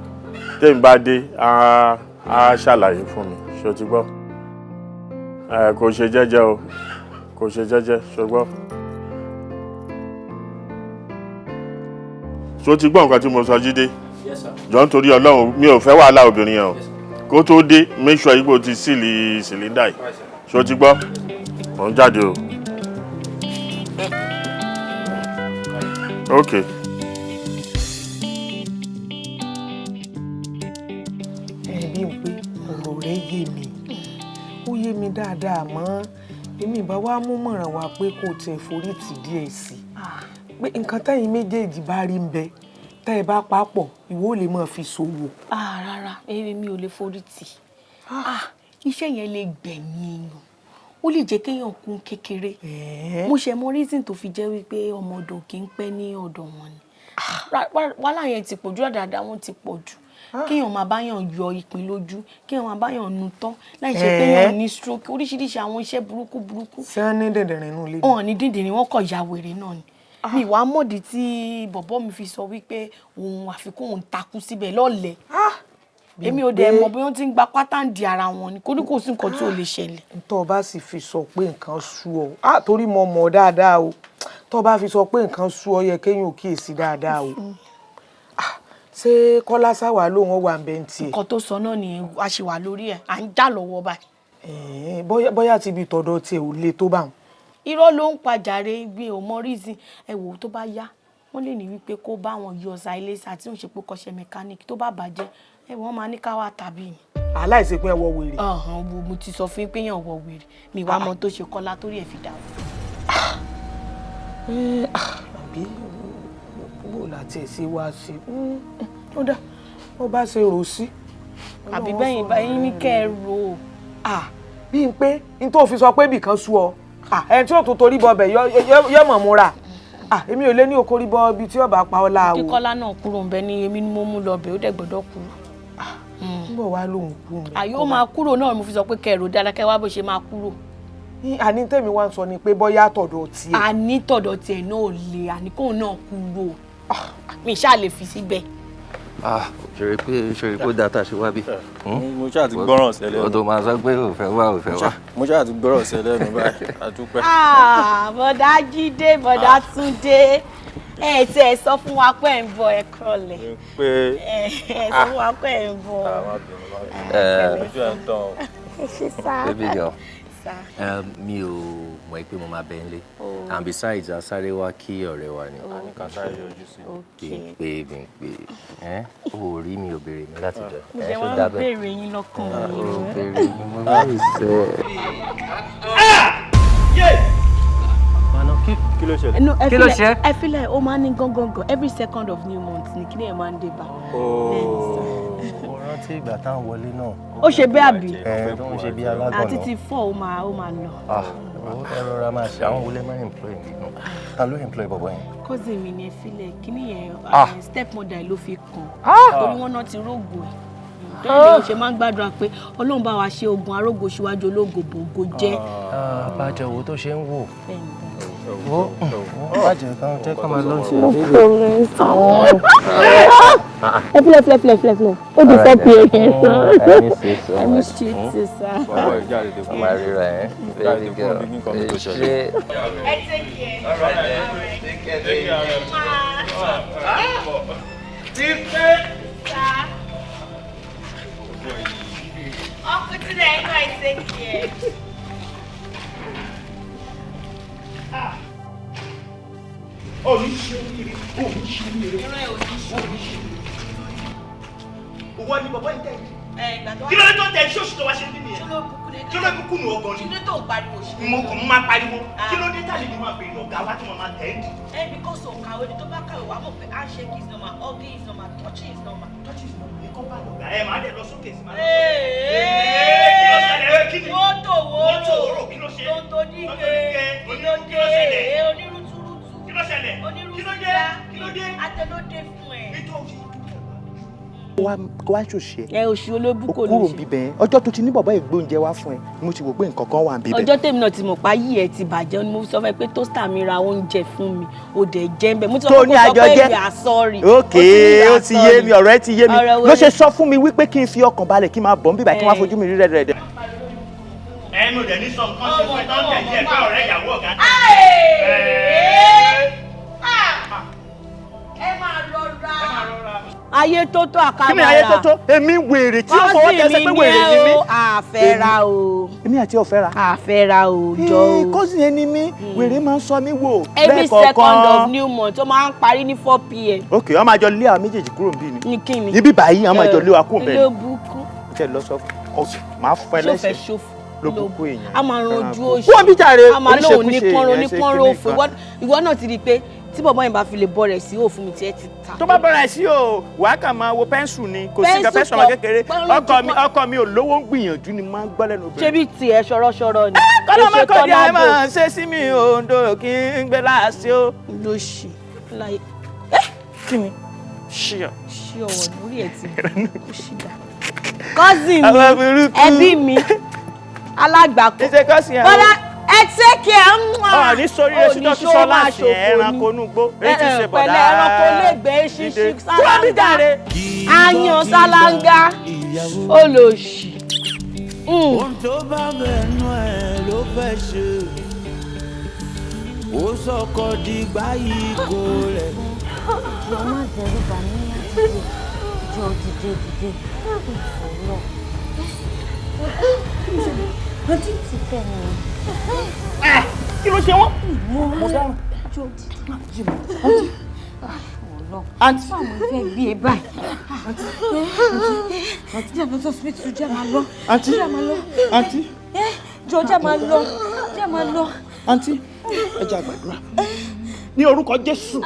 Tèmi bá dé, á ṣàlàyé fún mi. Ṣé o ti gbọ́? Ẹ kò ṣe jẹ́jẹ́ o. Kò ṣe jẹ́jẹ́, ṣo gbọ́? Ṣé o ti gbọ́ nǹkan tí mo sọ, Jídé? Yes, sir. Jọ̀ọ́ nítorí Ọlọ́run, mi ò fẹ́ wàhálà obìnrin yẹn o. Kó tó dé, make sure ipò ti síìlì cylinder yìí. Ṣé o ti gbọ́? Mò ń jáde o. Okay. Ẹ bí n rẹ̀ yé mi, ó yé mi dáadáa, mọ́ èmi ìbá wa mú mọ̀ràn wá pé kò tiẹ̀ forí tì díẹ̀ sí i, pé nǹkan tẹ́yin méjèèjì bá rí ń bẹ tẹ́ ẹ bá papọ̀, ìwọ ò lè máa fi ṣòwò. Rárá, èmi ò lè forí tì. Iṣẹ́ yẹn lè gbẹ̀mí èèyàn, ó lè jẹ́ kéèyàn kún kékeré. Mo ṣe mọ reason tó fi jẹ́ wípé ọmọ ọ̀dọ̀ kì í pẹ́ ní ọ̀dọ̀ wọn ni. Wàhálà yẹn ti pọ̀ jù, dáadáa wọn ti pọ̀ jù, kéèyàn máa báyàn yọ ìpín lójú, kéèyàn máa báyàn nu tán láì ṣe pé èèyàn ní stroke, oríṣiríṣi àwọn iṣẹ́ burúkú burúkú. Ṣé wọ́n ní dìndìnrín inú ilé ni? Wọn ní dìndìnrín, wọn kọ̀ ya wèrè náà ni. Mi wàá mọ̀dí tí bọ̀bọ́ mi fi sọ wípé òun àfikún òun takú síbẹ̀ lọ́lẹ̀. Èmi ò dẹ̀ mọ̀ bí wọ́n ti ń gba pátá ń di ara wọn ni, kò ní kò sí nǹkan tí ò lè ṣẹlẹ̀. Tó o bá sì fi sọ pé nǹkan sú ọ, á torí mo mọ̀ dáadáa o, tó o bá fi sọ pé nǹkan sú ọ, yẹ kéèyàn ò kíyèsí dáadáa o. Ṣé Kọ́lá sáwà lóun wà ń bẹ ń tiẹ̀? Nǹkan tó sọ náà ni, a ṣì wà lórí ẹ̀, à ń jà lọ́wọ́ báyìí. Bóyá ti ibi tọ̀dọ̀ tiẹ̀ ò le tó bá wọn. Irọ́ ló ń pàjáre, gbé ò mọ reason. Ẹ wò ó, tó bá yá, wọ́n lè ní wípé kó bá wọn yọ silencer tí òun ṣe pé kọ́ṣẹ́ mechanic, tó bá bàjẹ́, ẹ wọ́n máa ní ká wá tàbí ni. Aláìsèpín ẹ wọ wèrè. Ọ̀hún wo, mo ti sọ fún yín pé yàn wọ wèrè, mi wàá mọ tó ṣe Kọ́lá torí ẹ̀ fi dà wọ́n. Àbí bó láti ẹ̀ ṣe wá sí ó dá bó bá ṣe rò sí. Àbí bẹ́yìn báyìí ní kẹ́ ẹ rò ó. Bí n pé n tó fi sọ pé ibìkan sú ọ, ẹni tí ó tún torí bọ bẹ̀ yọ mọ̀ múra, èmi ò lé ní okòrí bọ ibi tí ọba pa ọ láàwọ̀. Kí Kọ́lá náà kúrò ń bẹ ní, èmi ni mo mú lọ bẹ̀, ó dẹ̀ gbọ́dọ̀ kúrò. Ń bọ̀ wá lóhùn kú mi. Àyè ó máa kúrò náà, mo fi sọ pé kẹ́ ẹ rò dáadáa, kẹ́ wá bó ṣe máa kúrò. Àní tèmi wá ń sọ ni pé bóyá tọ̀dọ̀ tiẹ̀. Àní tọ̀dọ̀ tiẹ̀ náà ò le, àní kóun náà kúrò, mi ṣáà lè fi síbẹ̀. Ṣòrí pé ṣòrí pé ó dáa tá a ṣe wá bí. Mo ṣáà ti gbọ́ràn sí ẹlẹ́nu. O tó máa sọ pé ò fẹ́ wá, ò fẹ́ wá. Mo ṣáà ti gbọ́ràn sí ẹlẹ́nu báyìí, a dúpẹ́. Bọ̀dá Jídé, bọ̀dá Túndé, ẹ tí ẹ sọ fún wa pé ẹ ń bọ̀, ẹ kúrọ̀lẹ́. Pé ẹ sọ fún wa pé ẹ ń bọ̀. Ojú ẹ̀ ń tán o. Ẹ ṣe sá. Baby girl, mi ò mọ̀ pé mo máa bẹ nílé, and besides, a sáré wá kí ọ̀rẹ́ wa ni. A ní ká sáré yọjú sí. Bí n pé ẹ ò rí mi, ò béèrè mi láti jọ. Mo jẹ́ wọ́n ń béèrè yín lọ́kàn mi. Ò béèrè mi, mo bá rí sẹ́. Kí ló ṣẹlẹ̀? Kí ló ṣe? Ẹ filẹ̀, ó máa ń ní gángan every second of new month ní kí ni ẹ máa ń dé bá. Mo rántí ìgbà táwọn wọlé náà. Ó ṣe bẹ́ẹ̀ àbí? Ẹ tó ń ṣe bí alágànná. Àti ti fọ́, ó máa lọ. Ẹ rọra máa ṣe àwọn wọlé máa employ mi náà. Ta ló employ bọ̀bọ̀ yẹn? Cousin mi ni, ẹ filẹ̀, kíní yẹn, stepmother ló fi kàn. Torí wọn náà ti rógò ẹ̀. Torí lè ṣe máa ń gbàdúrà pé Ọlọ́run bá wa ṣe ogun arógo síwájú ológo bògo jẹ́. Àbájọ wo tó ṣe ń wò. Wo bàjẹ́ kan jẹ́ ká máa lọ sí. Ẹ filẹ̀, filẹ̀, filẹ̀, filẹ̀, filẹ̀, ó di fẹ́ pé ẹ sọ. I miss you so I much. miss you too, sir. Ọmọ àríra ẹ̀ baby girl. Ṣé. Ẹ take care. All right then. Take care, baby. Uncle Tunde, I know I take care. Ó ní ṣe oríire, ó ní ṣe oríire, ó ní ṣe oríire. Owó ni bàbá yìí tẹ̀ yìí. Kí ló dé tó ń tẹ ṣóòṣì tó wá ṣe bí nìyẹn? Kí ló kúkú nù ọgàn ni? Kí ló tó ń pariwo ṣe? Mo kàn máa pariwo. Kí ló dé tàlẹ́ ni máa béèrè ọ̀gá wa tí wọ́n máa tẹ̀ ẹ́ dì? Ẹ because o kàwé ni, tó bá kàwé wàá mọ̀ pé handshake is normal, hugging is normal, touching is normal. Touching is normal, ní kọ́ bá lọ̀gá ẹ máa dẹ̀ lọ sókè sí máa lọ. Kí ló ṣẹlẹ̀? Kí ni? Mọ́tò wóró. Kí ló ṣe? Tonto díke. Kí ló ṣẹlẹ̀? Onírúturútu. Kí ló ṣẹlẹ̀? Kí ló dé? Kí ló dé? Atẹlódé fún ẹ. Kó wá ṣòṣì ẹ. Ẹ oṣù olóbù kò O ní kúrò ṣe. bíbẹ̀ yẹn, ọjọ́ tó ti ní bàbá ìgbóúnjẹ wá fún ẹ, mo ti wò pé nǹkan kan wà níbẹ̀. Ọjọ́ tèmi náà ti mọ̀ pa yí ẹ ti bàjẹ́ ni mo sọ fún ẹ pé tóstà mi ra oúnjẹ fún mi, ó dẹ̀ jẹ́ ń bẹ̀. Mo ti sọ Tó fún ní kó sọ àjọ pé jẹ́. we are sorry. Ok, ó ti yé mi, ọ̀rọ̀ ẹ ti yé mi. Ọ̀rọ̀ wo Ló ni? ṣe sọ fún mi wípé kí n fi ọkàn balẹ̀, kí n máa bọ̀ ń bíbà, kí n wá fojú mi rí rẹ́dẹ̀rẹ́dẹ̀. Ẹ mi ò dẹ̀ ní sọ nǹkan ṣe fún ẹ tó ń tẹ̀ díẹ̀ pé ọ̀rẹ́ ìyàwó ọ̀gá. Ẹ máa rọra. Ayé tó tó àkàmàrà. Kí ni ayé tó tó? Èmi wèrè tí ó fọwọ́ tẹsẹ̀ pé wèrè ni mí. Àfẹ́ra o. Èmi àti ọ̀fẹ́ra. Àfẹ́ra o jọ o. Cousin ẹni mi, wèrè máa ń sọ mí wò Every second of new month, ó máa ń parí ní 4 p.m. Ok, wọ́n máa jọ lé àwọn méjèèjì kúrò níbí ni. Ní kíni? Níbí báyìí, wọ́n máa jọ lé wa kúrò níbẹ̀. Ló bukú. Tẹ lọ sọ fún máa fọ ẹlẹ́sẹ̀ ló bukú èèyàn. A máa ranjú oṣù. Wọ́n bí jàre. A máa lóun ní oníṣekúṣe pọ́nrọ́ èèyàn ní ṣe pọ́nrọ́ kinní òfò. kan. Ìwọ náà ti rí i pé tí bọ̀bọ́ yẹn bá fi lè bọ́ rẹ̀ sí òfin mi tiẹ̀ ti ta. Tó bá bẹ̀rẹ̀ sí o, wàá kàn máa wo pẹ́ńsù ni, kò sí nǹkan Pẹ́ńsù pẹ́ńsù ọmọ kọ́, kékeré. pọ́nrọ́ Ọkọ mi, ọkọ mi ò lówó, ń gbìyànjú ni máa ń gbọ́ lẹ́nu Ṣé obìnrin. bí tiẹ̀ ṣọ̀rọ̀ṣọ̀rọ̀ ni? Kọ́lọ́ má Èso kọ́ di ẹ tọ́nádò. máa ṣe sí mi òǹdó kí n gbé láàṣẹ o. Ló ṣì láyé. Kí ni? Ṣíọ. Ṣí ọwọ́ lórí ẹ̀ ti kó ṣì dà. Cousin mi, Àwọn burúkú. ẹbí mi, alágbàkọ. Ṣe cousin ẹ o. Bọ́lá, ẹ take care. Ọ̀ ní sórí rẹ̀ sí tọ́tí sọ́lá sí ẹranko inú igbó. Èyí ti ṣe bọ̀dá. Pẹ̀lẹ́ ẹranko lẹ́gbẹ̀ẹ́ ṣíṣí. Kúrò bí jàre. Ayan sálángá olòṣì. Ohun tó bá bẹ̀nu ẹ̀ ló fẹ́ ṣe, ó sọkọ di gbáyìí kò rẹ̀. Jọ, má dẹ́rù bà mí, dìde. Jọ, dìde, dìde. Ọ̀rọ̀. Àǹtí ti fẹ́ mi. Kí ló ṣe wọ́n? Mo dáhùn. Jọ, dìde. Ọ̀rọ̀. Àǹtí. Báwo ni fẹ́ gbé e báyìí? Àǹtí. Jẹ́ àlọ́ sọ́sibítù, jẹ́ máa lọ. Àǹtí. Jẹ́ máa lọ. Àǹtí. Jọ, jẹ́ máa lọ. Jẹ́ máa lọ. Àǹtí, ẹ jẹ́ àgbàdúrà. Ní orúkọ Jésù,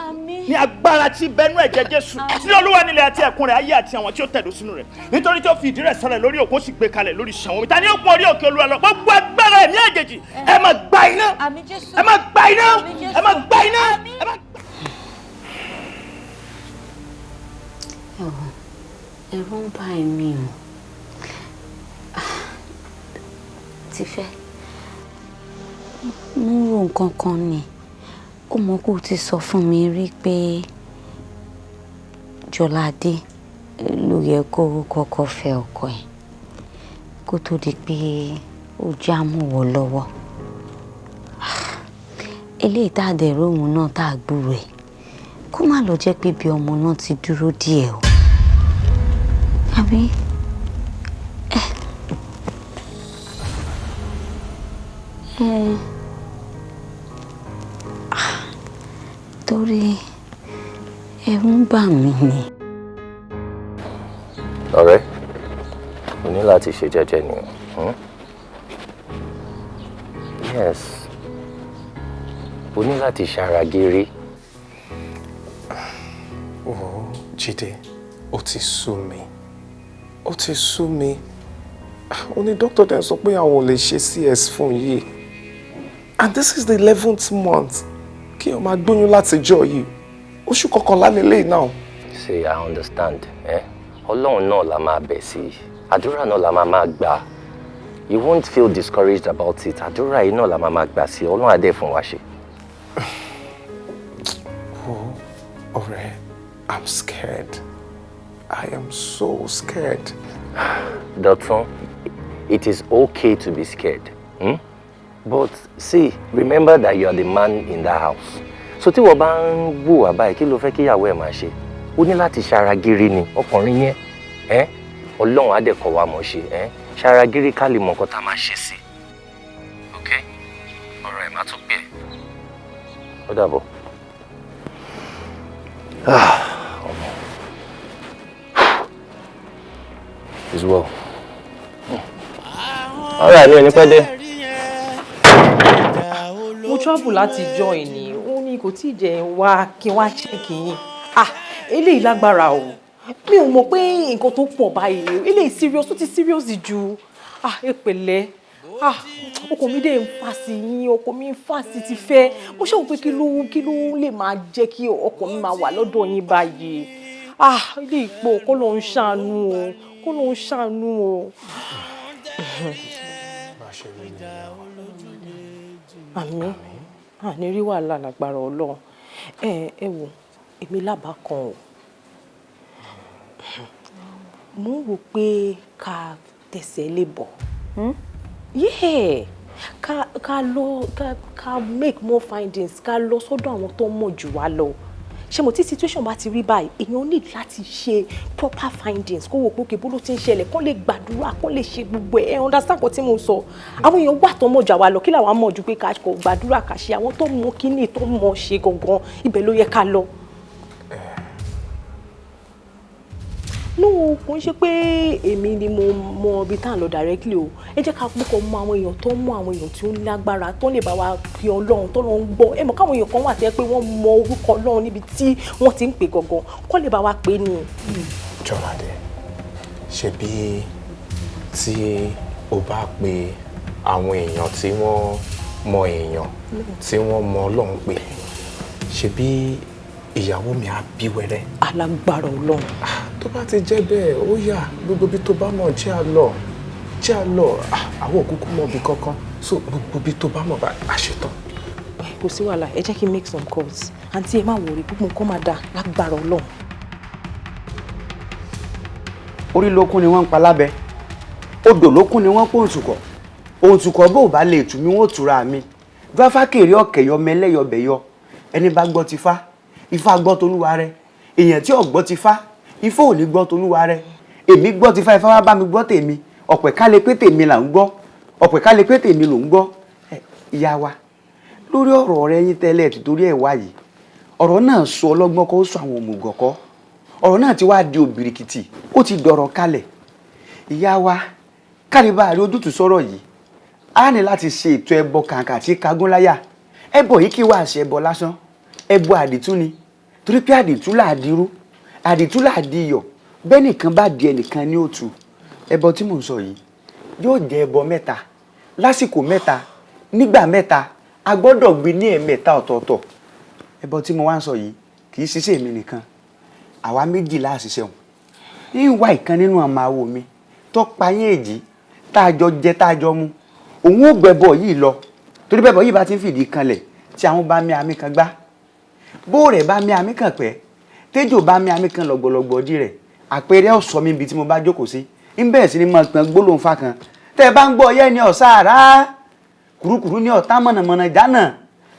ní agbára tí bẹnu ẹ̀jẹ̀ Jésù, tí Olúwa nílẹ̀ àti ẹ̀kún rẹ̀, ayé àti àwọn tí ó tẹ̀dó sínú rẹ̀. Nítorí tí ó fi ìdí rẹ̀ sọlẹ̀ lórí òkú, ó sì gbé kalẹ̀ lórí ìṣàn omi. Ta ni ó pọn orí òkè Olúwa lọ? Gbogbo agbára ẹ̀mí àjèjì, ẹ máa gba iná. Àmín Jésù. Ẹ máa gba iná. Ẹ máa gba iná. Ẹ máa Ẹ̀wọ̀n, ẹ̀rù ń bà èmi o. Ti fẹ́. Mo ń ro nǹkan kan ni. Ó mọ̀ kó o ti sọ fún mi rí pé Jọládé ló yẹ kó kọ́kọ́ fẹ́ ọkọ ẹ̀ kó tó di pé ó já mú wọ lọ́wọ́. Eléyìí tá a dẹ̀ róhun náà tá a gbúrò ẹ̀, kó má lọ jẹ́ pé bí ọmọ náà ti dúró díẹ̀ o. Àbí? Ẹ torí ẹ̀rù ń bà mí ni. Ọ̀rẹ́, o ní láti ṣe jẹ́jẹ́ ni o. Yes, o ní láti ṣara gírí. Oh, Jídé, ó ti sú mi. Ó ti sú mi. Ó ní dókítà dẹ̀ sọ pé àwọn ò lè ṣe CS fún yìí. And this is the 11th month. Kí o máa gbóyún láti jọ yìí. Oṣù 11 lélẹ́yìí náà. See, I understand. Eh? Ọlọ́run náà la máa bẹ̀ sí. Àdúrà náà la máa máa gbà. You won't feel discouraged about it. Àdúrà yìí náà la máa máa gbà sí. Ọlọ́run á dẹ̀ fún wa ṣe. Oh, ọ̀rẹ́, I'm scared. I am so scared. Dọ̀tun, it is okay to be scared. But see, remember that you are the man in that house. So tí wọ́n bá ń wò wá báyìí, kí ló fẹ́ kíyàwó ẹ̀ máa ṣe? Ó ní láti ṣara gírí ni, ọkùnrin yẹn. Eh? Ọlọ́run á dẹ̀ kọ́ wa mọ̀ ṣe. Eh? Ṣara gírí ká lè mọ̀ nǹkan tá a máa ṣe sí. Okay? Ọ̀rọ̀ ẹ̀ má tún pè é. Ó dàbọ̀. Ah, ọmọ. It's well. All right, mi ò ní pẹ́ dé. Mo travel láti join ni, ó ní kò tí ì jẹ́ wá kí n wá check yín. Ah, eléyìí lágbára o. Mi ò mọ̀ pé nǹkan tó pọ̀ báyìí, eléyìí serious, ó ti serious jù. Ah, ẹ pẹ̀lẹ́. Ah, ọkọ mi dé ń fà sí yín, ọkọ mi ń fà sí ti fẹ́. Mo ṣe wò pé kí ló lè máa jẹ́ kí ọkọ mi máa wà lọ́dọ̀ yín báyìí? Ah, ilé ìpò, kó ló ń ṣàánú o, kó ló ń ṣàánú o. Àmín, àní rí wàhálà lágbára Ọlọ́run. Ẹ wò, èmi lábàá kan o. Mo ń wò pé ká tẹsẹ̀ lé bọ̀. Yeah, ká lọ ká make more findings, ká lọ sọ́dọ̀ àwọn tó mọ̀ jù wá lọ. Ṣé mo tí situation bá ti rí báyìí, èèyàn need láti ṣe proper findings, kó wò pé òkè bó ló ti ń ṣẹlẹ̀, kó lè gbàdúrà, kó lè ṣe gbogbo ẹ̀. Ẹ understand nǹkan tí mo sọ? Àwọn èèyàn wà tó mọ̀ jù àwa lọ. Kí làwa mọ̀ ju pé ká kò gbàdúrà, ká ṣe? Àwọn tó mọ̀ kíní tó mọ̀ ṣe gangan, ibẹ̀ ló yẹ ká lọ. No, kò ń ṣe pé èmi ni mo mọ ibi tá à ń lọ directly o. Ẹ jẹ́ ká púpọ̀ mọ àwọn èèyàn tó mọ àwọn èèyàn tí ó ní lágbára tó lè bá wa pe Ọlọ́run tó lọ ń gbọ́. Ẹ mọ̀ káwọn èèyàn kan wà tẹ́ pé wọ́n mọ orúkọ Ọlọ́run níbi tí wọ́n ti ń pè gangan, kó lè bá wa pè ní. Jọládé, ṣebí tí o bá pe àwọn èèyàn tí wọ́n mọ èèyàn tí wọ́n mọ Ọlọ́run pè, ṣebí ìyàwó mi á bí wẹ́rẹ́. Alágbára Ọlọ́run. Tó bá ti jẹ́ bẹ́ẹ̀, ó yá, gbogbo ibi tó bá mọ̀ jẹ́ à lọ, jẹ́ à lọ. Àwọn òkúkú mọ̀ bí kankan, so gbogbo ibi tó bá mọ̀ bá a ṣetán. Kò sí wàhálà, ẹ jẹ́ kí n make some calls. Àǹtí, ẹ má worry, gbogbo nǹkan máa dáa lágbára Ọlọ́run. Orí lókun ni wọ́n ń pa lábẹ́, odò lókun ni wọ́n pò òǹtùkọ̀, òǹtùkọ̀ bó bá lè tù mí wọ́n tura mi fáfákèrè ọ̀kẹ́yọ mẹlẹ́yọbẹ̀yọ. Ẹni bá gbọ́ ti fá, ifá gbọ́ tolúwa rẹ. Èèyàn tí ò gbọ́ ti fá, ifá ò ní gbọ́ tolúwa rẹ. Èmi gbọ́ ti fá, ifá wá bá mi gbọ́ tèmi. Ọ̀pẹ̀ ká lè pé tèmi là ń gbọ́, ọ̀pẹ̀ ká lè pé tèmi ló ń gbọ́. Ìyá wa, lórí ọ̀rọ̀ rẹ yín tẹ́lẹ̀ torí ẹ̀ wá yìí, ọ̀rọ̀ náà sọ ọlọ́gbọ́n kọ́, ó sọ àwọn òmùgọ̀ kọ́. Ọ̀rọ̀ náà ti wá di òbìrìkìtì, ó ti dọ̀rọ̀ kalẹ̀. Ìyá wa, kálíbà rí ojútùú sọ̀rọ̀ yìí, á ní láti ṣe ètò ẹbọ kàǹkà tí kagúnláyà. Ẹbọ yìí kí wàá ṣe ẹbọ lásán, ẹbọ àdìtú ni. Torí pé àdìtú là á dirú, àdìtú là á di iyọ̀, bẹ́ẹ̀ nìkan bá di ẹnìkan ní òtù. Ẹbọ tí mò ń sọ yìí yóò jẹ́ ẹbọ mẹ́ta lásìkò mẹ́ta nígbà mẹ́ta, a gbọ́dọ̀ gbé ní ẹ̀mẹ́ta ọ̀tọ̀ọ̀tọ̀. Ẹbọ tí mo wá ń sọ yìí kì í ṣiṣẹ́ èmi nìkan, àwa méjì la ṣiṣẹ́ òun. Ń wá ìkan nínú àmọ́ àwo mi tó pa yín èjì tá a jọ jẹ tá a jọ mu, òun ò gbẹbọ yìí lọ. Torí bẹ́bọ yìí bá ti ń fìdí kanlẹ̀, tí àwọn bá mi àmì kan gbá, bó rẹ̀ bá mi àmì kan pẹ́, tẹ́jọ́ bá mi àmì kan lọ̀gbọ̀lọ̀gbọ̀ dí rẹ̀, àpẹẹrẹ ọ̀sọ́ mi ibi tí mo bá jókòó sí ń bẹ̀rẹ̀ sí ni mo pọn gbólóhùn fa kan. Tẹ́ ẹ bá ń gbọ́ ọyẹ́ ní ọ̀sá àrá, kùrukùru ní ọ̀tá mọ̀nàmọ̀nà jánà,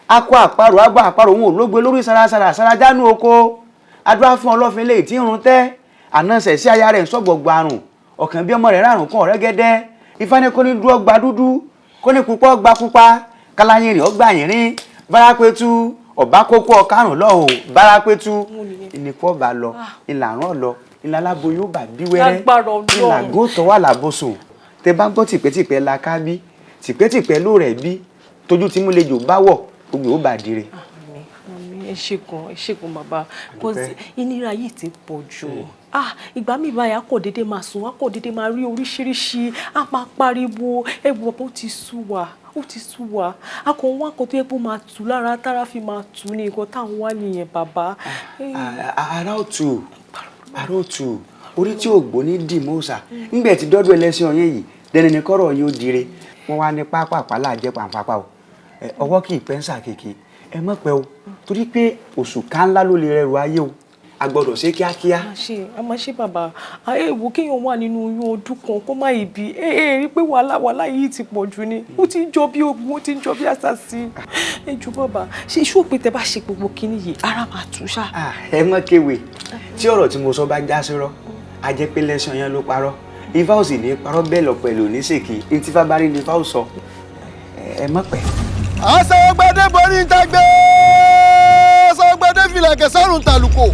akọ àparò àgbà àparò òun ò lógbe lórí sarasara sarajánú oko, adúlá fún ọlọ́fin lè tí ń run tẹ́, ànáṣẹ̀ sí aya rẹ̀ ń sọ̀gbọ̀gbọ̀ àrùn, ọ̀kàn bí ọmọ rẹ̀ rárùn kan ọ̀rẹ́ gẹ́dẹ́. Ifá ní kó ní dúró gba dúdú, kó ní pupa gba pupa, káláyìnrìn ọgbà yìnrín, bárápẹ́tù ọ̀bá kókó ọ̀karùn lọ́hùn, bárápẹ́tù ìnìkú ọba lọ, ìlàrán ọ̀lọ, ìlàláboyún bà bí wẹ́rẹ́, ìlàgó tọ́ wà lábòsùn. Tẹ bá gbọ́ tìpẹ́tìpẹ́ la ká bí, tìpẹ́tìpẹ́ ló rẹ̀ bí, tójú tí mú lejò bá wọ̀, gbogbo ó bà dire. Ẹ ṣé gan bàbá, cause ìnira yìí ti pọ̀ jù. Ìgbà mi báyìí a kò dédé máa sùn, a kò dédé máa rí oríṣiríṣi, a máa pariwo, ẹ̀wù ọ̀pọ̀ ó ti sú wa, ó ti sú wa. A kò ń wá nǹkan tó yẹ kó máa tù lára, tára fi máa tù ní nǹkan tá à ń wá nìyẹn bàbá. Ara ò tù, ara ò tù, orí tí ò gbó ní dìmọ́sà ńgbẹ̀ tí dọ́dọ̀ ẹlẹ́sìn ọyẹ́ yìí dẹni ní kọ́rọ̀ yín ó dire. Wọ́n wá ní pápá láàjẹ́ pàǹpápá o, ọwọ́ kì í pẹ́ńsà kéèké, ẹ mọ̀ pẹ́ o, torí pé òṣùká ńlá ló lè rẹrù ayé o, a gbọ́dọ̀ ṣe kíákíá. A máa ṣe bàbá, ẹ wo kéèyàn wà nínú oyún ọdún kan kó má ibi ẹ rí pé wàhálà yìí ti pọ̀ jù ni, ó ti ń jọ bí ogun, ó ti ń jọ bí àṣàṣì. Ẹ jù bàbá, ṣe iṣu òpin tẹ bá ṣe gbogbo kinní yìí ara máa tù ṣá. Ẹ mọ̀ kéwèé, tí ọ̀rọ̀ tí mo sọ bá já sírọ́, a jẹ́ pé lẹ́sàn yẹn ló parọ́, ifá ò sì ní parọ́ bẹ́ẹ̀ lọ pẹ̀lú oníṣèkì, ní tí fábárí ni ifá ò sọ. Ẹ mọ̀ pẹ́. Aṣọ́gbadé borí ń tagbé, aṣọ́gbadé filẹ̀kẹ̀ sọ́run tàlùkò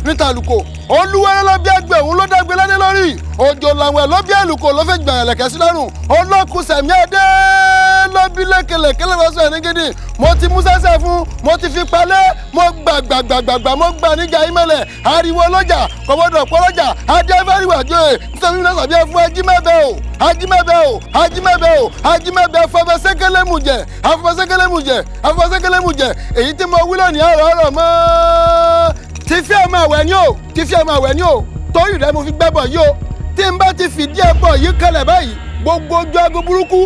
ní tàlùkò, olúwẹ́rẹ́ ló bí ẹgbẹ́ òun ló dágbé ládé lórí, òjò làwọn ẹ̀ ló bí àlùkò ló fi gbà ẹ̀lẹ̀kẹ̀ sí lọ́rùn, olókùn sẹ̀mí ẹ̀dẹ́ ló bí lékelèké lọ́sọ̀ ẹ̀ ní gidi. Mo ti mú sẹ́sẹ̀ fún, mo ti fi palẹ̀, mo gbàgbàgbàgbà, mo gbà níjà ìmọ̀lẹ̀, ariwo lọ́jà kò gbọ́dọ̀ pọ̀ lọ́jà, adé fẹ́ríwájú ẹ̀ nítorí náà sàbí ẹ fún ajímẹ́bẹ́ o, ajímẹ́bẹ́ o, ajímẹ́bẹ́ o, ajímẹ́bẹ́ afọfẹsẹ́kẹ́lẹ́ mú jẹ, afọfẹsẹ́kẹ́lẹ́ mú jẹ, afọfẹsẹ́kẹ́lẹ́ mú jẹ. Èyí tí mo wí lónìí ọ̀rọ̀ ọ̀rọ̀ mọ́ ti fi ọmọ àwẹ̀ ni o, ti fi ọmọ àwẹ̀ ni o, torí rẹ mo fi gbẹ́bọ̀ yìí o. Tí n bá ti fìdí ẹbọ yìí kalẹ̀ báyìí, gbogbo ojú agun burúkú,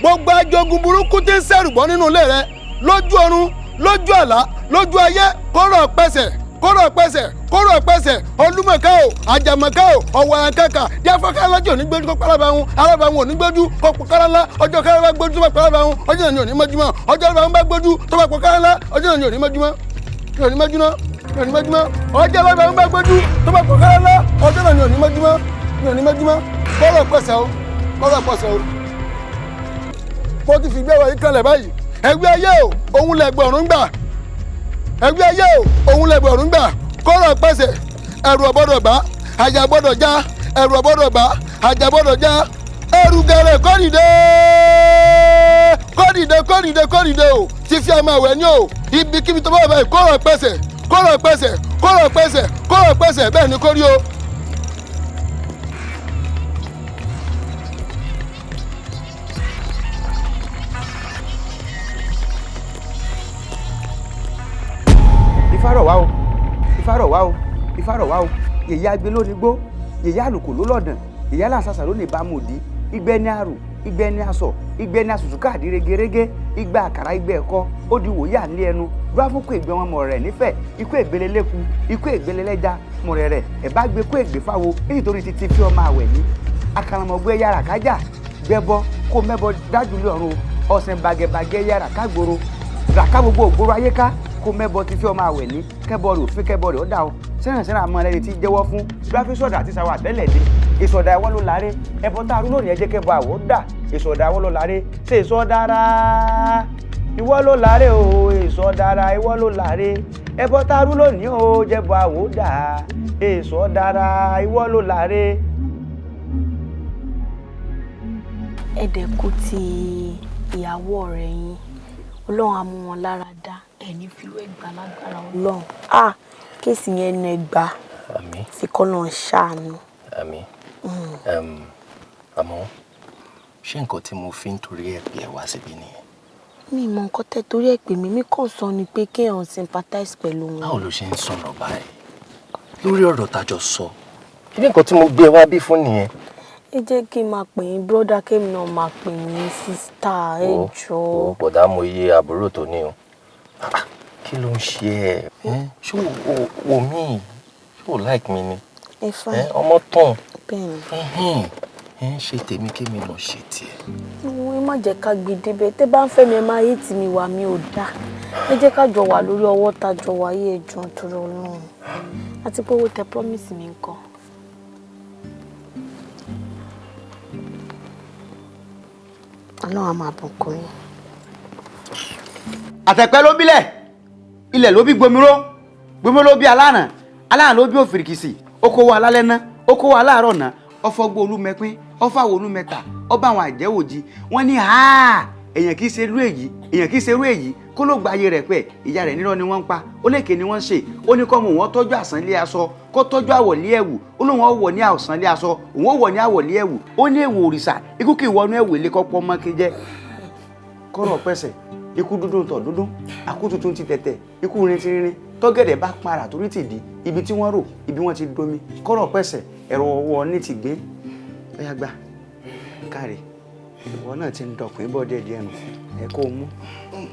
gbogbo ajogun burúkú tí ń sẹ̀rùbọ́ nínú ilé rẹ, lójú ọ̀run, lójú àlá, lójú ayé, kóró pẹ̀sẹ̀, kóró pẹ̀sẹ̀, kóró pẹ̀sẹ̀, olúmọ̀ká o, àjàmọ̀ká o, ọ̀wọ̀ràn kàkà, díafọ́ká lọ́jọ́ òní gbójú kó palábàáhùn, alábàáhùn òní gbójú kó pọ̀ kárálá, ọjọ́ kárálá bá gbójú tó bá palábàáhùn, ọjọ́ náà ni òní mọ́júmọ́, ọjọ́ alábàáhùn bá gbójú tó bá pọ̀ kárálá, ọjọ́ náà ni òní mọ́júmọ́, òní mọ́júmọ́, òní mọ́júmọ́, ọjọ́ alábàáhùn bá gbójú tó bá pọ̀ kárálá, ọjọ́ náà ni òní mọ́júmọ́, òní mọ́júmọ́, kóró pẹ̀sẹ̀ o, kóró pẹ̀sẹ̀ o. Mo ti fìgbé ọ̀rọ̀ yìí kalẹ̀ báyìí, ẹgbẹ́ ayé o, òun lẹ̀gbọ̀n ọ̀run gbà, ẹgbẹ́ ayé o, òun lẹ̀gbọ̀n ọ̀run gbà, kóró pẹ̀sẹ̀, ẹ̀rù ọ̀bọ̀dọ̀ bá, Àjà gbọ́dọ̀ já, ẹ̀rù gbọ́dọ̀ bá, àjà gbọ́dọ̀ já, ẹrù gẹ̀rẹ̀ kórìdé kórìdé kórìdé kórìdé o ti fi àmọ́ àwẹ̀ ní o. Ibikíbi tó bá wà báyìí kóró pẹ̀sẹ̀ kóró pẹ̀sẹ̀ kóró pẹ̀sẹ̀ kóró pẹ̀sẹ̀ bẹ́ẹ̀ ni kórí o. Ifá rọ̀ wá o, Ifá rọ̀ wá o, Ifá rọ̀ wá o. Yèyé agbe ló ní gbó, yèyé àlùkò ló lọ̀dàn, yèyé alásàsà ló ní ìbámu òdì. Igbẹ́ ní àrò, igbẹ́ ní asọ̀, igbẹ́ ní asùsù káàdì regerege, igbá àkàrà, igbẹ́ ẹ̀kọ́, ó di wòye àlẹ́ ẹnu. Dúrà fún kó ègbé wọn mọ̀ rẹ̀ nífẹ̀ẹ́, ikú ègbélé lẹ́ku, ikú ègbélé lẹ́ja, mọ̀ rẹ̀ rẹ̀, ẹ̀ bá gbé kó ègbé fáwo, nítorí títí fi ọmọ àwẹ̀ ní. Àkàràmọ̀gbẹ́ yàrá kájà, gbẹ́bọ, kó mẹ́bọ dájú lé ọ̀run, ọ̀sìn bàgẹ̀bàgẹ̀ yàrá kágboro, ràká gbogbo ògbóró ayé ká, kó mẹ́bọ ti fi ọmọ àwẹ̀ ní, kẹ́bọ rẹ̀ òfin kẹ́bọ rẹ̀ ó dà o. Sẹ́rànsẹ́ràn àmọ́ ẹlẹ́ni tí jẹ́wọ́ fún, gíráfísọ̀dà àti sàwọn àtẹ́lẹ̀ dé. Ìsọ̀dà ẹ̀wọ́ ló láre, ẹbọ tá a rú lónìí ẹ jẹ́ kẹ́bọ àwọ̀ dà. Ìsọ̀dà ẹ̀wọ́ ló láre, ṣe ìsọ̀dára ìwọ ló láre o, ìsọ̀dára ìwọ ló láre, ẹbọ tá a rú lónìí o, jẹ́bọ àwọ̀ dà, ìsọ̀dára ìwọ ló láre. Ẹ̀dẹ̀kú ti ìyàwó ọ̀rẹ́ yín, Ọlọ́run á mú wọn lára dá, ẹ̀ní fìlú ẹ̀gbá lágbára Ọlọ́run. Ah, kéèsì yẹn nu ẹgbà. Àmín. Fi kọ́ náà ṣàánú. Àmín. Àmọ́ ṣé nǹkan tí mo fi ń torí ẹ̀ pè ẹ́ wá síbí nìyẹn? Mi mọ nǹkan tẹ́ torí ẹ̀ pè mí, mi kàn sọ ni pé kéèyàn sympathize pẹ̀lú wọn. Báwo ló ṣe ń sọ̀rọ̀ báyìí? Lórí ọ̀rọ̀ tájọ sọ. Ṣé nǹkan tí mo gbé ẹ wá bí fún nìyẹn? Ẹ jẹ́ kí n máa pè yín brọ́dá, kémi náà máa pè yín sísítà, ẹ jọ̀ọ́. Ó bọ̀dá mo iye àbúrò tó ní o. Kí ló ń ṣe ẹ? Ṣé o wò mí? Ṣé o like mi ni? Ẹ fine. Ọmọ tán. Bẹ́ẹ̀ni. Ẹ ń ṣe tèmi kémi náà ṣe tiẹ̀. Ẹ má jẹ́ ká gbé débẹ̀, tẹ́ bá ń fẹ́ mi ẹ máa hate mi, wà mí ò dáa. Ẹ jẹ́ ká jọ wà lórí ọwọ́ tá jọ wà yí, ẹ jọ̀ọ́ nítorí Ọlọ́run. Àti pé owó tẹ promise mi ńkọ́. Ọlọ́run á máa bùkún yín. Àtẹ̀pẹ́ ló bílẹ̀, ilẹ̀ ló bí gbomiró, gbomiró ló bí aláràn, aláràn ló bí òfìrìkìsì, ó kó wa alálẹ́ ná, ó kó wa aláàárọ̀ ná, ọfọgbó olúmẹpín, ọfàwọ̀ olúmẹta, ọba àwọn àjẹwòjì, wọ́n ní ha èèyàn kì í ṣe irú èyí, èèyàn kì í ṣe irú èyí, kó ló gba ayé rẹ̀ pẹ́, ìyá rẹ̀ nírọ́ ni wọ́n ń pa, ó lékè ni wọ́n ń ṣe, ó ní kọ́ mọ̀ wọ́n tọ́jú àsán lé aṣọ, kó tọ́jú àwọ̀ lé ẹ̀wù, ó lóun ó wọ̀ ní àsán lé aṣọ, òun ó wọ̀ ní àwọ̀ lé ẹ̀wù, ó ní èèwọ̀ òrìṣà, ikú kì í wọnú ẹ̀wù ilé kọ́pọ́ mọ́ kí jẹ́. Kọ́rọ̀ pẹ̀sẹ̀, ikú dúdú tọ̀ dúdú, àkú tuntun ti tẹ̀tẹ̀, ikú rin ti rin, tọ́gẹ̀dẹ̀ bá para torí ti di, ibi tí wọ́n rò, ibi wọ́n ti domi, kọ́rọ̀ pẹ̀sẹ̀, ẹ̀rọ ọwọ́ ní ti gbé, ọ̀yá gbà, káre, ìwọ náà ti ń dọkùn bọ́ díẹ̀ díẹ̀ nù, ẹ kó o mú.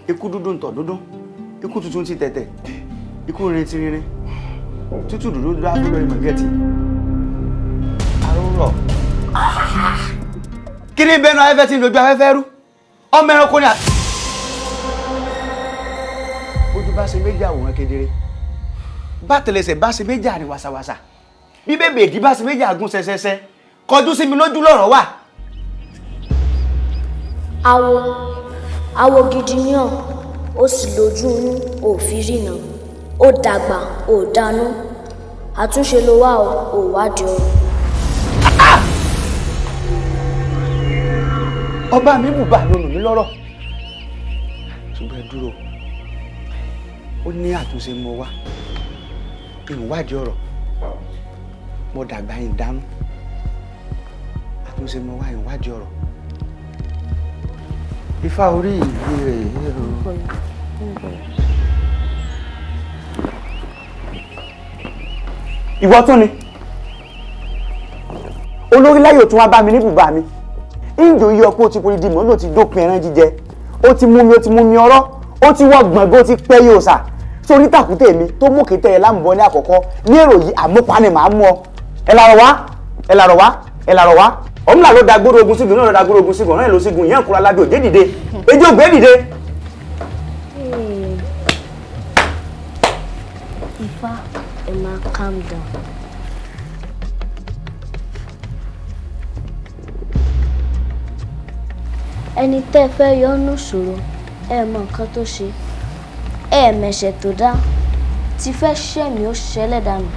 Ikú dúdú tọ̀ dúdú, ikú tuntun ti tẹ̀tẹ̀, ikú rin ti rin, tútù dúdú dúdú á fi lórí mọ̀gẹ́tì. Aró rọ̀. Kí ni bẹ́ẹ̀ náà afẹ́fẹ́ ti ń dojú afẹ́fẹ́ rú? Ọmọ ẹranko ni à. Ojú bá ṣe méjì àwòrán kedere, bá tẹlẹsẹ̀ bá ṣe méjì àrìn wàsàwàsà, bí bèbè ìdí bá ṣe méjì àgún ṣẹṣẹṣẹ, kọjú sí mi lójú lọ̀rọ̀ wà. Awo, awo gidi ni ọ́, ó sì lójú inú, ò fi ríran, ó dàgbà, ò dánú, àtúnṣe ló wà ó, ò wádìí ọ̀rọ̀. Ọba mi bùbá lónìí mi lọ́rọ̀, ṣùgbọ́n ẹ dúró, ó ní àtúnṣe mo wá, ìwádìí ọ̀rọ̀, mo dàgbà yín dánú, àtúnṣe mo wá, ìwádìí ọ̀rọ̀. Ifá orí ìgbé rẹ̀ o. Ìwọ tún ni olórí láyò tún wá bá mi ní bùbá mi, ìjò yí ọpọ ti poli di mọ́ ló ti dópin ẹran jíjẹ, ó ti mú mi, ó ti mú mi ọ̀rọ̀, ó ti wọ gbọ̀ngàn, ó ti pẹ́ yóò sà sórí tàkúté mi tó mú kété ẹ lámùbọ ní àkọ́kọ́ ní èrò yìí, àmúpa ni màá mú ọ. Ẹ làrọ̀ wá, ẹ làrọ̀ wá, ẹ làrọ̀ wá. Ọ̀mùlà ló da gbóró ogun sígun, náà ló da gbóró ogun sígun, ọ̀rẹ́ ló sígun, ìyẹn kúra lábẹ́ òjé dìde, ejò ògbé dìde. Ifá, ẹ máa calm down. Ẹni tẹ́ fẹ́ yọ́nú ṣòro, ẹ mọ nǹkan tó ṣe, ẹ mẹ̀ṣẹ̀ tó dá, ti fẹ́ ṣẹ̀mí ó ṣẹlẹ̀ dànù.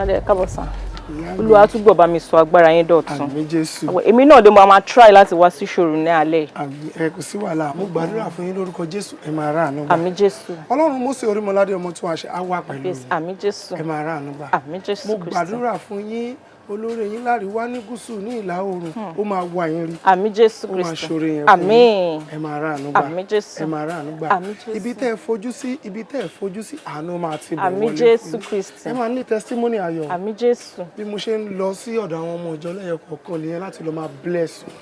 Adé kábọ̀ sàn. Olúwa túbọ̀ bá mi sọ agbára yín dọ̀tun. Àmín Jésù. Èmi náà ló máa try láti wá sí ìṣòro ní alẹ́. Àmín, ẹ kò sí wàhálà, mo gbàdúrà fún yín lórúkọ Jésù, ẹ máa ráàánú gbà. Àmín Jésù. Ọlọ́run Mósè Orímọládé ọmọ tí wàá ṣe á wà pẹ̀lú yín. Àmín Jésù. Ẹ máa ráàánú gbà. Àmín Jésù Mo Kristi. gbàdúrà fún yín, olóore yín láríwá, ní gúúsù, ní ìlà oòrùn, ó máa wá yín rí. Àmín Jésù Ó máa Kristi. ṣoore yẹn fún yín. Àmín. Ẹ máa ráàánú gbà. Àmín Jésù. Ẹ máa ráàánú gbà. Àmín Jésù. Ibi tẹ́ ẹ fojú sí, ibi tẹ́ ẹ fojú sí, àánú máa ti bẹ̀ Àmín wọlé Jésù fún yín. Kristi. Ẹ máa ní testimony ayọ̀. Àmín Jésù. Bí mo ṣe ń lọ sí ọ̀dọ̀ àwọn ọmọ ìjọ lẹ́yọ kọ̀ọ̀kan nìyẹn láti lọ máa bless wọn.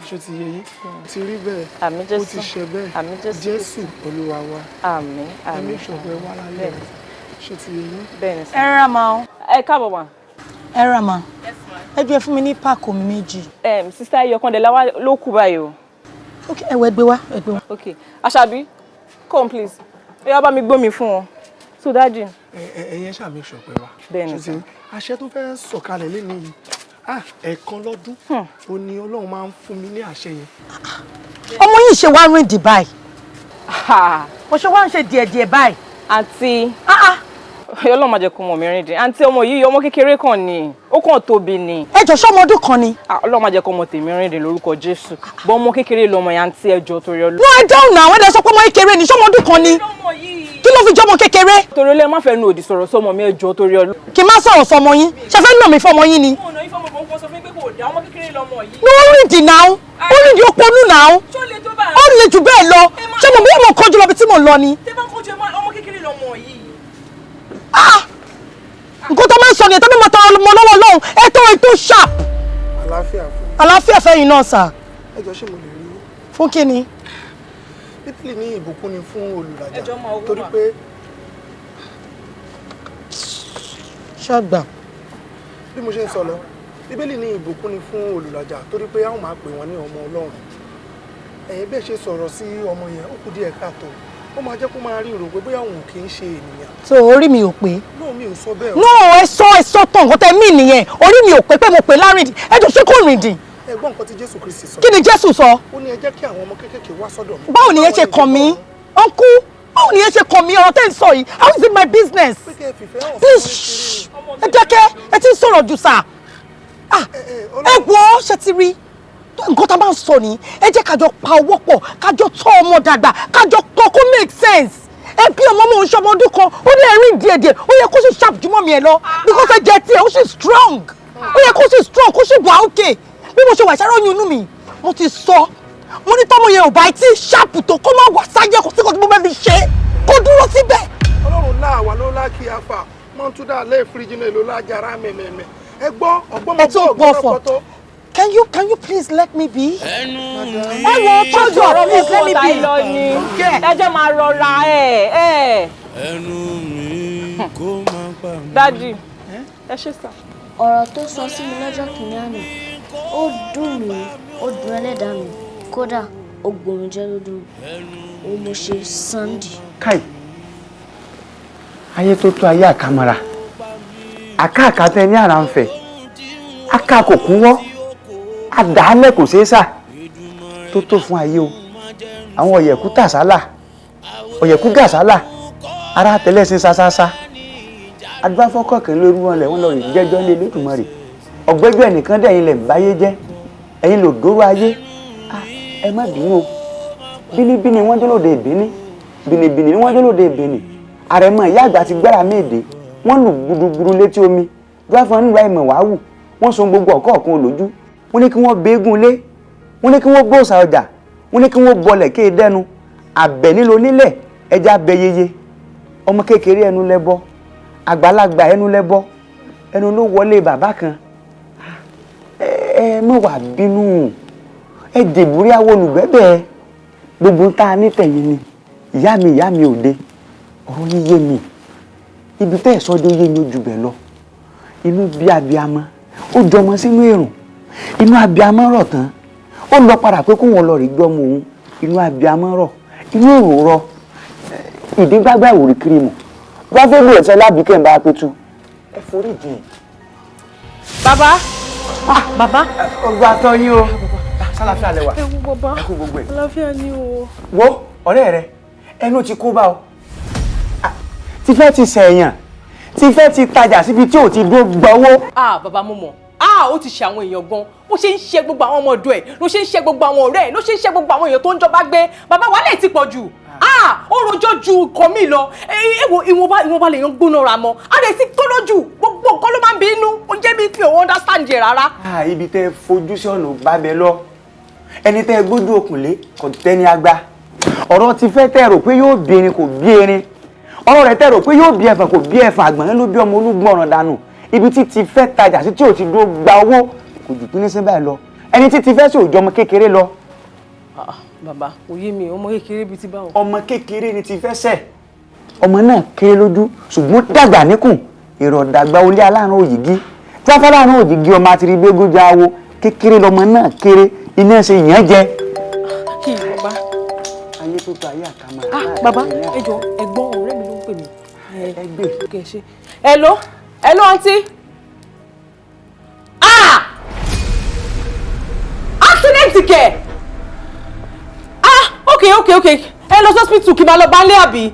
Ṣó ti yé yín? Ti rí bẹ́ẹ̀. Àmín Ó Jésù. ti ṣe bẹ́ẹ̀. Àmín Jésù. Jésù Olúwa wa. Àmín. Ẹ Àmín. make sure pé wá lálẹ́. Ṣó ti yé yín? Bẹ́ẹ̀ni sir. Ẹ rà máa o. Ẹ káàbọ̀ mà. Ẹ rà máa. Ẹ jọ̀ọ́, ẹ fún mi ní páàkì omi 2. Sister Ayọ̀kàndé láwa ló kù báyìí o. Ok, ẹ wọ, ẹgbẹ́ wá, ẹgbẹ́ wá. Ok, Àṣàbí, come please. Ó yá, bá mi gbómi fún wọn. So daddy. Ẹ ẹ̀yin ẹ ṣáà make sure pé wá. Bẹ́ẹ̀ni Ṣó ti sir. yé? Àṣẹ tó fẹ́ sọ̀kalẹ̀ lẹ́nu yìí, ah, ẹ̀ẹ̀kan lọ́dún ó ní Ọlọ́run máa ń fún mi ní àṣẹ yẹn. Ọmọ yìí ṣe wá rìn dì báyìí. Ó ṣe wá ń ṣe díẹ̀díẹ̀ báyìí. Àǹtí, Ọlọ́run má jẹ́ kó mọ̀ mí rìn dín. Àǹtí, ọmọ yìí, ọmọ kékeré kan ni, ó kàn tóbi ni. Ẹ jọ̀ọ́, ṣé ọmọ ọdún kan ni? Ah, Ọlọ́run má jẹ́ kó ọmọ tèmi rìn dín lórúkọ Jésù. Bọ́ ọmọ kékeré lọmọ yẹn, àǹtí, ẹ jọ̀ọ́, torí Ọlọ́run. Wọ́n ẹ dáhùn náà, wọ́n dẹ̀ sọ pé ọmọ kékeré ni, ṣé ọmọ ọdún kan ni? Kí ló fi jọmọ kékeré? Torí Ọlọ́run, má fẹ́ nu òdì sọ̀rọ̀ sọmọ mi, ẹ jọ̀ọ́, torí Ọlọ́run. Kí n má sọ̀rọ̀ sọmọ yín, ṣe fẹ́ nà mí fọmọ yín ni? Ní ó rìn dì náà, ó rìn dì, ó ponú náà, ó le jù bẹ́ẹ̀ lọ. Ṣé mo bí mo kọjú lọ bí tí mò ń lọ ni? Ah! Nǹkan tó máa ń sọ nìyẹn, tó bí mo tọrọ ọmọ lọ́wọ́ Ọlọ́run, ẹ tó ètò sharp. Àlàáfíà fún. Àlàáfíà fẹ́yìn náà sir. Ẹ jọ̀ọ́, ṣé mo lè rí yín? Fún kí ni? Bíbélì ní ìbùkún ni fún olùrajà Ẹjọ́ máa owó torí wà. pé Ṣàgbà. Bí mo ṣe ń sọ lọ, Bíbélì ní ìbùkún ni fún olùrajà torí pé a ó máa pè wọ́n ní ọmọ Ọlọ́run. Ẹ̀yin bẹ́ẹ̀ ṣe sọ̀rọ̀ sí ọmọ yẹn, ó kù díẹ̀ káàtó. Ó máa jẹ́ kó máa rí ìrò pé bóyá òun kì í ṣe ènìyàn. So orí mi ò pé. No, mi ò sọ bẹ́ẹ̀ o. No, ẹ sọ, ẹ sọ tán, nǹkan tẹ mí nìyẹn. Orí mi ò pé pé mo pè lárìndì. Ẹ jọ̀ọ́, ṣé kò rìn dìn? Ẹ gbọ́ nǹkan tí Jésù Kristi sọ. Kí ni Jésù sọ? Ó ní ẹ jẹ́ kí àwọn ọmọ kéékèèké wá sọ́dọ̀ mi. Báwo nìyẹn ṣe kàn mí? Uncle, báwo nìyẹn ṣe kàn mí, ọ̀rọ̀ tẹ́ ń sọ yìí? How is it my business? Please, shh. Ẹ dákẹ́, ẹ ti ń sọ̀rọ̀ jù sà. Ah, ẹ wo, ṣe ti rí nǹkan tá a bá ń sọ ni, ẹ jẹ́ kájọ pa owó pọ̀, kájọ tọ́ ọmọ dàgbà, kájọ tọ́ kó make sense. Ẹ bí ọmọ mò ń ṣọmọ ọdún kan, ó ní ẹ̀rín díẹ̀díẹ̀, ó yẹ kó sì sharp jùmọ̀ mi ẹ̀ lọ because ẹ jẹ tiẹ̀, ó sì strong, ó yẹ kó sì strong, kó sì wà okay. Bí mo ṣe wà ìṣàrò oyún inú mi, mo ti sọ, mo ní tọ́mọ yẹn ò bá tí sharp tó, kó má wà sáyé, kó sí kó tí mo fẹ́ fi ṣe, kó dúró síbẹ̀. Ọlọ́run láàwà ló lá kí afa mọ́túndà lẹ́ẹ̀fìríjì náà ló lájàrá mẹ́mẹ́mẹ́. Ẹ gbọ́ ọgbọ́n Ẹ tún gbọ́ fọ̀. Can you please let me be? Ẹ wo, tọ́jú ọ̀rọ̀, please let me be. Lọ ni ẹ jẹ́ máa rọra ẹ ẹ. Ẹnu mi kó máa pa mí. Daddy, ẹ ṣé sir. Ọ̀rọ̀ tó sọ sí mi lọ́jọ́ kìíní àná, ó dùn mí, ó dùn ẹlẹ́dàá mi, kódà ó gbòmìjẹ́ lójú mi. Òun mo ṣe Sunday. Káì, ayé tó tó ayé àkàmọ́ra àkáàká tẹ ní àrà ń fẹ̀, aká kò kúnwọ́, àdáálẹ̀ kò ṣeé sà tó tó fún ayé o. Àwọn ọ̀yẹ̀kú tàsálà, ọ̀yẹ̀kú gàsálà, ara tẹlẹ́sìn sásásá, adúbáfọ́kọ̀kẹ́ lórí wọn lẹ̀ wọ́n lọ rí jẹ́jọ́ lé Olódùmarè. Ọ̀gbẹ́jọ́ ẹnìkan dẹ̀yìn lẹ̀ ń báyé jẹ́, ẹ̀yin lò dóró ayé. Ah, ẹ má bínú o. Bínibíni wọ́n dé lóde ìbíní, bìnìbìnì ni wọ́n dé lóde ìbìnì. Àrẹ̀mọ ìyá àgbà ti gbára méde, wọ́n lù gbudugburu létí omi dúráfọn nílùú àìmọ̀ wàá wù wọ́n sun gbogbo ọ̀kọ̀ọ̀kan olójú. Wọ́n ní kí wọ́n béégún lé, wọ́n ní kí wọ́n gbóòsà ọjà, wọ́n ní kí wọ́n bọlẹ̀ kéè dẹ́nu àbẹ̀ nílò nílẹ̀ ẹja bẹ yeye. Ọmọ kékeré ẹnu lẹ́bọ, àgbàlagbà ẹnu lẹ́bọ, ẹnu ló wọlé bàbá kan. Ẹ ẹ má wàá bínú, ẹ dèbúrí àwọn olùgbẹ́bẹ̀ gbogbo tá a ní tẹ̀yìn ni. Ìyá mi, ìyá mi òde, ọ̀rọ̀ yín yé mi. Ibi tẹ́ ẹ̀ sọ́dọ̀ yé mi ojú bẹ̀ lọ. Inú bí abiamọ, ó jọmọ sínú èrùn. Inú abiamọ rọ̀ tán, ó lọ padà pé kó wọn lọ rí gbọ́mọ òun. Inú abiamọ rọ̀, inú èrò rọ, ìdígbàgbà ìwòrì kiri mọ̀ bá fẹ́ lù ẹ̀sẹ̀ lábìkẹ́ ń bá a pé tú. Ẹ forí jìn. Bàbá. Bàbá. Ọgbà tán yín o, sálàfíà lẹwà? Ẹ wo bàbá. Ẹ kú gbogbo ẹ. Àlàáfíà ni o. Wo ọ̀rẹ́ rẹ, ẹnu ti kó bá ọ. Ti fẹ́ ti sẹ̀yàn Ti fẹ́ ti tajà síbi tí ò ti dúró gbọ́wọ́. Ah, bàbá, mo mọ̀. Ah, ó ti ṣe àwọn èèyàn gan. Bó ṣe ń ṣe gbogbo àwọn ọmọ ọ̀dọ̀ ẹ̀ ló ṣe ń ṣe gbogbo àwọn ọ̀rẹ́ ẹ̀, ló ṣe ń ṣe gbogbo àwọn èèyàn tó ń jọba gbé. Bàbá, wàhálà ẹ̀ ti pọ̀ jù. Ah, ó rojọ́ ju nǹkan mi lọ. Ẹ wo, ìwọ̀nba lèèyàn gbóná ra mọ́. A lè ti gbóná jù, gbogbo nǹkan ló máa ń bínú. Ó jẹ́ mi pé òun understand yẹ rárá. Ah, ibi tẹ́ fojú sí ọ̀nà bá bẹ lọ, ẹni tẹ́ gbójú okùn lé kò tẹ́ni agba. Ọ̀rọ̀ ti fẹ́ tẹ́ rò pé yóò bí erin, kò bí erin. Ọ̀rọ̀ rẹ̀ tẹ́ rò pé yóò bí ẹ̀fọn, kò bí ẹ̀fọn. Àgbọ̀nrín ló bí ọmọ olúgbọ̀nràn dànù. Ibi tí ti fẹ́ tajà sí tí ò ti dúró gba owó kò jù pín ní sí báyìí lọ. Ẹni tí ti fẹ́ sí òjò ọmọ kékeré lọ. Bàbá, kò yé mi, ọmọ kékeré bíi ti báwo? Ọmọ kékeré ni ti fẹ́ sẹ̀. Ọmọ náà kéré lójú, ṣùgbọ́n dàgbà níkùn. Èrò ọ̀dàgbà olé aláàrùn òyìgí tíwáfà láàrùn òyìgí, ọmọ àtìrí gbégúnjà awo. Kékeré lọmọ náà kéré, iná ṣe yàn jẹ. Kí bàbá. Ayé tó tó ayé àkàmà. Ah, bàbá, ẹ jọ, ẹ̀gbọ́n ọ̀rẹ́ mi ló ń pè mí. Ẹ gbé. Kẹ ṣe. Hello, hello, aunty. Ah! Accident kẹ̀! Ah, okay. Ẹ lọ hospital, kí n máa lọ bá lé àbí?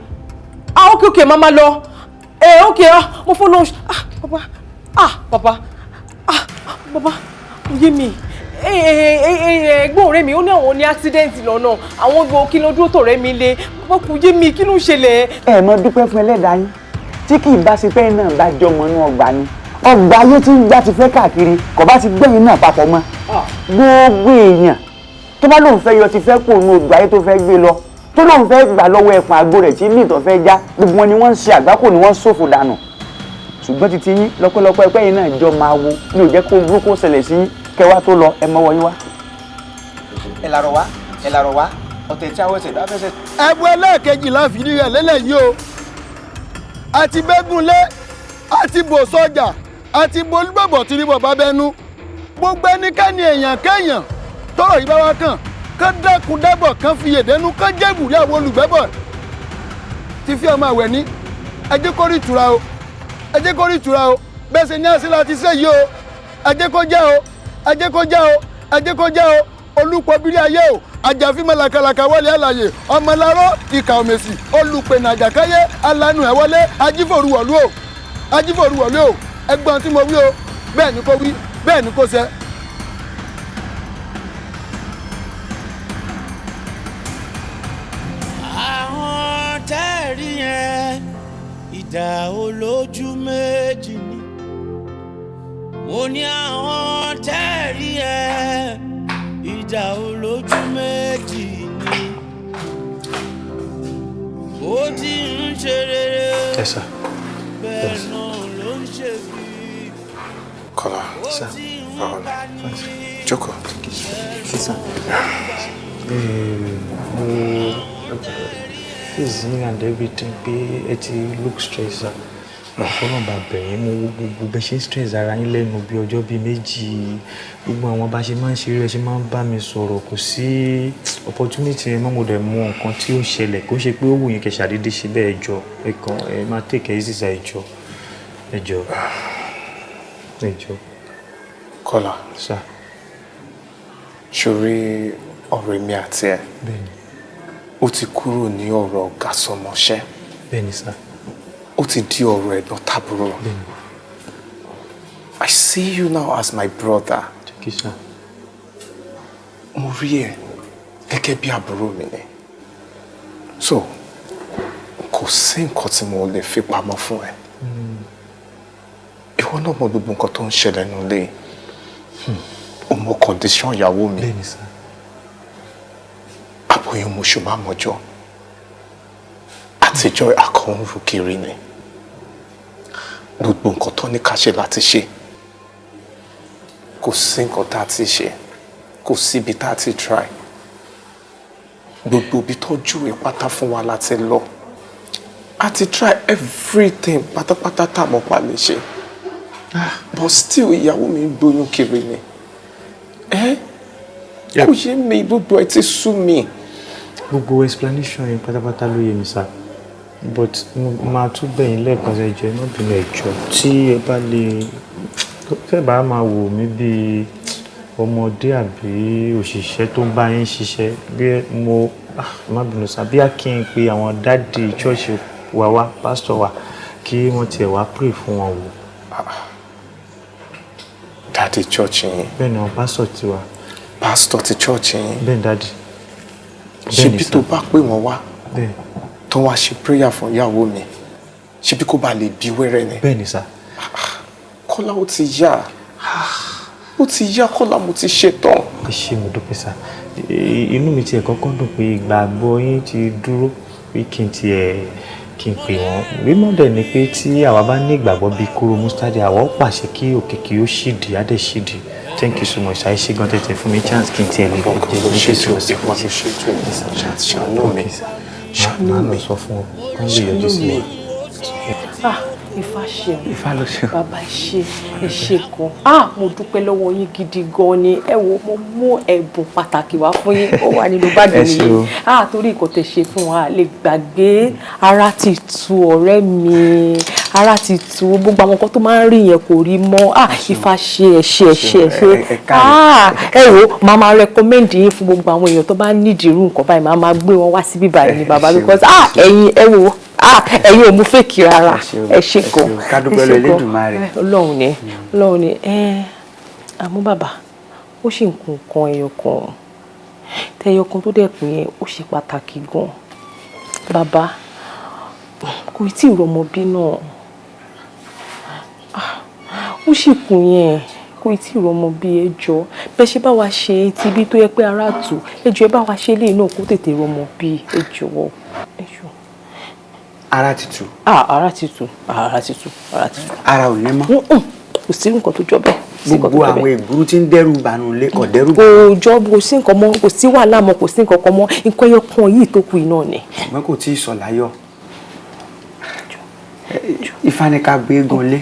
Ah, okay, máa máa lọ. Eh, okay, ah, mo fún lọ. Ah, bàbá. Ah, bàbá. Ah, bàbá. Ó yé mi. Ẹ̀gbọ́n ọ̀rẹ́ mi ó ní àwọn ní accident lọ́nà. Àwọn gbọ́ kí ló dúró tọ̀rẹ́ mi lé. Bàbá, kò yé mi, kí ló ń ṣẹlẹ̀? Ẹ mọ dúpẹ́ fún ẹlẹ́dàá yín tí kì í bá ṣe fẹ́ náà bá jọmọ inú ọgbà ni ọgbà ayé tí ń gbá ti fẹ́ káàkiri, kò bá ti gbẹ̀yìn náà papọ̀ mọ́. Gbogbo èèyàn tó bá lóun fẹ́ yọ ti fẹ́ kó nu ọgbà ayé tó fẹ́ gbé lọ, tó lóun fẹ́ gbà lọ́wọ́ ẹ̀pọ̀n àgbo rẹ̀ tí mí ìtọ̀ fẹ́ já, gbogbo wọn ni wọ́n ń ṣe àgbákò, ni wọ́n ń ṣòfò dànù. Ṣùgbọ́n titi yín, lọ́pẹ́lọpẹ́ ẹ̀pẹ́ yìí náà jọ máa wo ní ò jẹ́ kó burúkú ṣẹlẹ̀ sí yín. Kẹwàá tó lọ, ẹ mọ́wọ́ yín wá. Ẹ làrọ̀ wá, ẹ làrọ̀ wá, ọ̀tẹ̀ tí àwọn ẹsẹ̀ bá fẹsẹ̀. Ẹbu ẹlẹ́ẹ̀kejì la fìdí rẹ̀ lélẹ̀ yìí o. Àti bẹ́gùnlé, àti bò sọjà, àti bolúbọ̀bọ̀ tí ní bọ̀bá bẹ́nu. Gbogbo ẹnikẹ́ni, èèyàn kéèyàn tọ́rọ̀ yìí bá wá kàn, kán dákun dábọ̀, kán fi yèdénú, kán jẹ́bùrí àwọn olùgbẹ́bọ̀ ti fi ọmọ àwẹ̀ ní. Ẹ jẹ́ kó rí ìtura o, ẹ jẹ́ kó rí ìtura o. Bẹ́ẹ̀ ṣe ní àṣẹ láti ṣe yìí o. Ẹ jẹ́ kó jẹ́ o, ẹ jẹ́ kó jẹ́ o, ẹ jẹ́ kó jẹ́ o. Olùpọ̀bírí ayé o, àjàfímọ̀ làkàlàkà wọlé àlàyé ọmọláró ìkà òmèsì olùpẹ̀nà àjàkáyé alánú ẹ̀ wọlé ajífòrúwọ̀lú o, ajífòrúwọ̀lú o. Ẹgbọ́n tí mo wí o, bẹ́ẹ̀ ni kò wí, bẹ́ẹ̀ ni kò ṣe. Àwọn tẹ́ẹ̀rí yẹn, ìdá olójú méjì ni. Mo ní àwọn tẹ́ẹ̀rí yẹn, ìdá olójú méjì ni. Ó ti ń ṣe rere, Yes, sir. bẹ́ẹ̀ náà ló ń ṣe bí. Kọ́lá. Sir. Báwo ni? Jókòó. Sir. Mo face yín and everything pé ẹ ti look stressed, sir. Ọ̀pọ̀lọpọ̀ bá bẹ̀rẹ̀, mo wo gbogbo bẹ́ ṣe ń stress ara yín lẹ́nu bí ọjọ́ bíi 2, gbogbo àwọn bá ṣe máa ń ṣeré, ẹ ṣe máa ń bá mi sọ̀rọ̀, kò sí opportunity yẹn mọ́. Mo dẹ̀ mọ nǹkan tí ó ń ṣẹlẹ̀, kó ṣe pé ó wù yín kẹ́ ṣàdédé ṣe bẹ́ẹ̀. Ẹ jọ̀ọ́, ẹ kàn ẹ máa take it easy, sir. Ẹ jọ̀ọ́, ẹ jọ̀ọ́, ẹ jọ̀ọ́. Kọ́lá. Sir. Ṣorí ọ̀rọ̀ èmi àti ẹ̀. Bẹ́ẹ̀ni. Ó ti kúrò ní ọ̀rọ̀ ọ̀gá sọmọṣẹ́. Bẹ́ẹ̀ni, sir. Ó ti di ọ̀rọ̀ ẹ̀gbọ́n tàbúrò. Bẹ́ẹ̀ni. I see you now as my brother. Thank you, sir. Mo rí ẹ gẹ́gẹ́ bí àbúrò mi ni. So, kò sí nǹkan tí mo lè fi pamọ́ fún ẹ. Ìwọ náà mọ gbogbo nǹkan tó ń ṣẹlẹ̀ nílé. O mọ condition ìyàwó mi. Bẹ́ẹ̀ni, sir. Aboyún moṣù má mọ́jọ́. Àtijọ́ akọ̀ǹrù kiri ni. Gbogbo nǹkan tó ní ká ṣe láti ṣe. Kò sí nǹkan tá a ti ṣe. Kò síbi tá a ti try. Gbogbo ibi tó júwe pátá fún wa láti lọ. A ti try everything pátápátá tá a mọ̀ pa lè ṣe. But still, ìyàwó mi ń gbóyún kiri ni. Ẹ́ kò yé mi, gbogbo ẹ ti sú mi. Gbogbo explanation yẹn pátápátá ló yé mi, sir, but mo máa tún bẹ̀ yín lẹ́ẹ̀kan sí, ẹ jọ̀ọ́, ẹ má bínú, ẹ jọ̀ọ́. Tí ẹ bá lè fẹ́ bá máa wò mí bí ọmọdé àbí òṣìṣẹ́ tó ń bá yín ṣiṣẹ́ bí mo, ah, má bínú sir, bí a kí n pe àwọn daddy church wa wá, pásítọ̀ wa, Kí wọ́n tiẹ̀ wá pray fún wọn wò. Daddy church yín. Bẹ́ẹ̀ ni, àwọn pásítọ̀ tiwa. Pásítọ̀ ti church yín. Bẹ́ẹ̀ ni, daddy. Ṣebí tó bá pè wọ́n wá, Bẹ́ẹ̀. tó wá ṣe prayer fún ìyàwó mi, ṣebí kó ba lè bí wẹ́rẹ́ ni? Bẹ́ẹ̀ ni, sir. Kọ́lá, ó ti yá, ó ti yá. Kọ́lá, mo ti ṣe tán. Ẹ ṣé, mo dúpẹ́, sir. Inú mi tiẹ̀ kọ́kọ́ dùn pé ìgbàgbọ́ yín ti dúró pé kí n tiẹ̀ kí n pè wọ́n. Mímọ́ dẹ̀ ni pé tí àwa bá ní ìgbàgbọ́ bíi kóró mustard, àwa ó pàṣẹ kí òkè kí ó ṣídìí, á dẹ̀ ṣídìí. Thank you so much. Ẹ ṣé gan tètè fún mi chance kí n tiẹ̀ lè jẹ́. Ṣètò ìwà mi, ṣètò, ṣàánú mi, ṣàánú Máa mi. lọ sọ fún ọ kán lè yọjú sí mi. Ah, Ifá ṣeun. Ifá ló ṣeun. Bàbá, ẹ ṣé, ẹ ṣé gan. Ah, mo dúpẹ́ lọ́wọ́ yín gidi gan ni. Ẹ wo, mo mú ẹ̀bùn pàtàkì wá fún yín, ó wà nínú báàgì Ẹ mi ṣé yìí. o. Ah, torí nǹkan tẹ́ ṣe fún wa lè gbàgbé. Ara ti tu ọ̀rẹ́ mi, ara ti tu. Gbogbo àwọn nǹkan tó máa ń rí yẹn kò rí mọ́. Ah, Ifá ṣe, ẹ ṣé, ẹ ṣé, ẹ ṣé. Ẹ káre. Ah, ẹ wo, màá máa recommend yín fún gbogbo àwọn èèyàn tó bá nídìí irú nǹkan báyìí. Màá máa gbé wọn wá síbí báyìí ni, bàbá, because ah, ẹ̀yin, ẹ wo, ah, ẹ̀yin ò mú fake rárá. Ẹ ṣé gan. Ká dúpẹ́ Ẹ lọ ṣé gan. Elédùmarè. Ọlọ́run ni, Ọlọ́run ni. Ẹ àmọ́ bàbá, ó sì ń kun nǹkan ẹyọ kan, tẹyọ kan tó dẹ̀kun yẹn, ó ṣe pàtàkì gan. Bàbá, kò tí ì rọmọ bí náà. Ah, ó sì kùn yẹn, kò tí ì rọmọ bí. Ẹ jọ̀ọ́, bẹ́ẹ̀ ṣe bá wa ṣe ti bí tó yẹ pé ara tù, ẹ jọ̀ọ́, ẹ bá wa ṣe léyìí náà kó tètè rọmọ bí. Ẹ jọ̀ọ́, ẹ jọ̀ọ́. Ara ti tù. Ah, ara ti tù, ara ti tù, ara ti tù. Ara ò ní mọ́. Kò sí nǹkan tó jọ bẹ́ẹ̀. Kò sí nǹkan tó Gbogbo jọ àwọn bẹ́ẹ̀. ègbúrú tí ń dẹ́rù bànú ilé kò dẹ́rù. Kò jọ, kò sí nǹkan mọ́, kò sí wàhálà mọ́, kò sí nǹkan kan mọ́. Nǹkan ẹyọ kan yìí tó kù iná ni. Ṣùgbọ́n kò tí ì sọ láyọ̀. Ifá ní ká gbé eégún lé,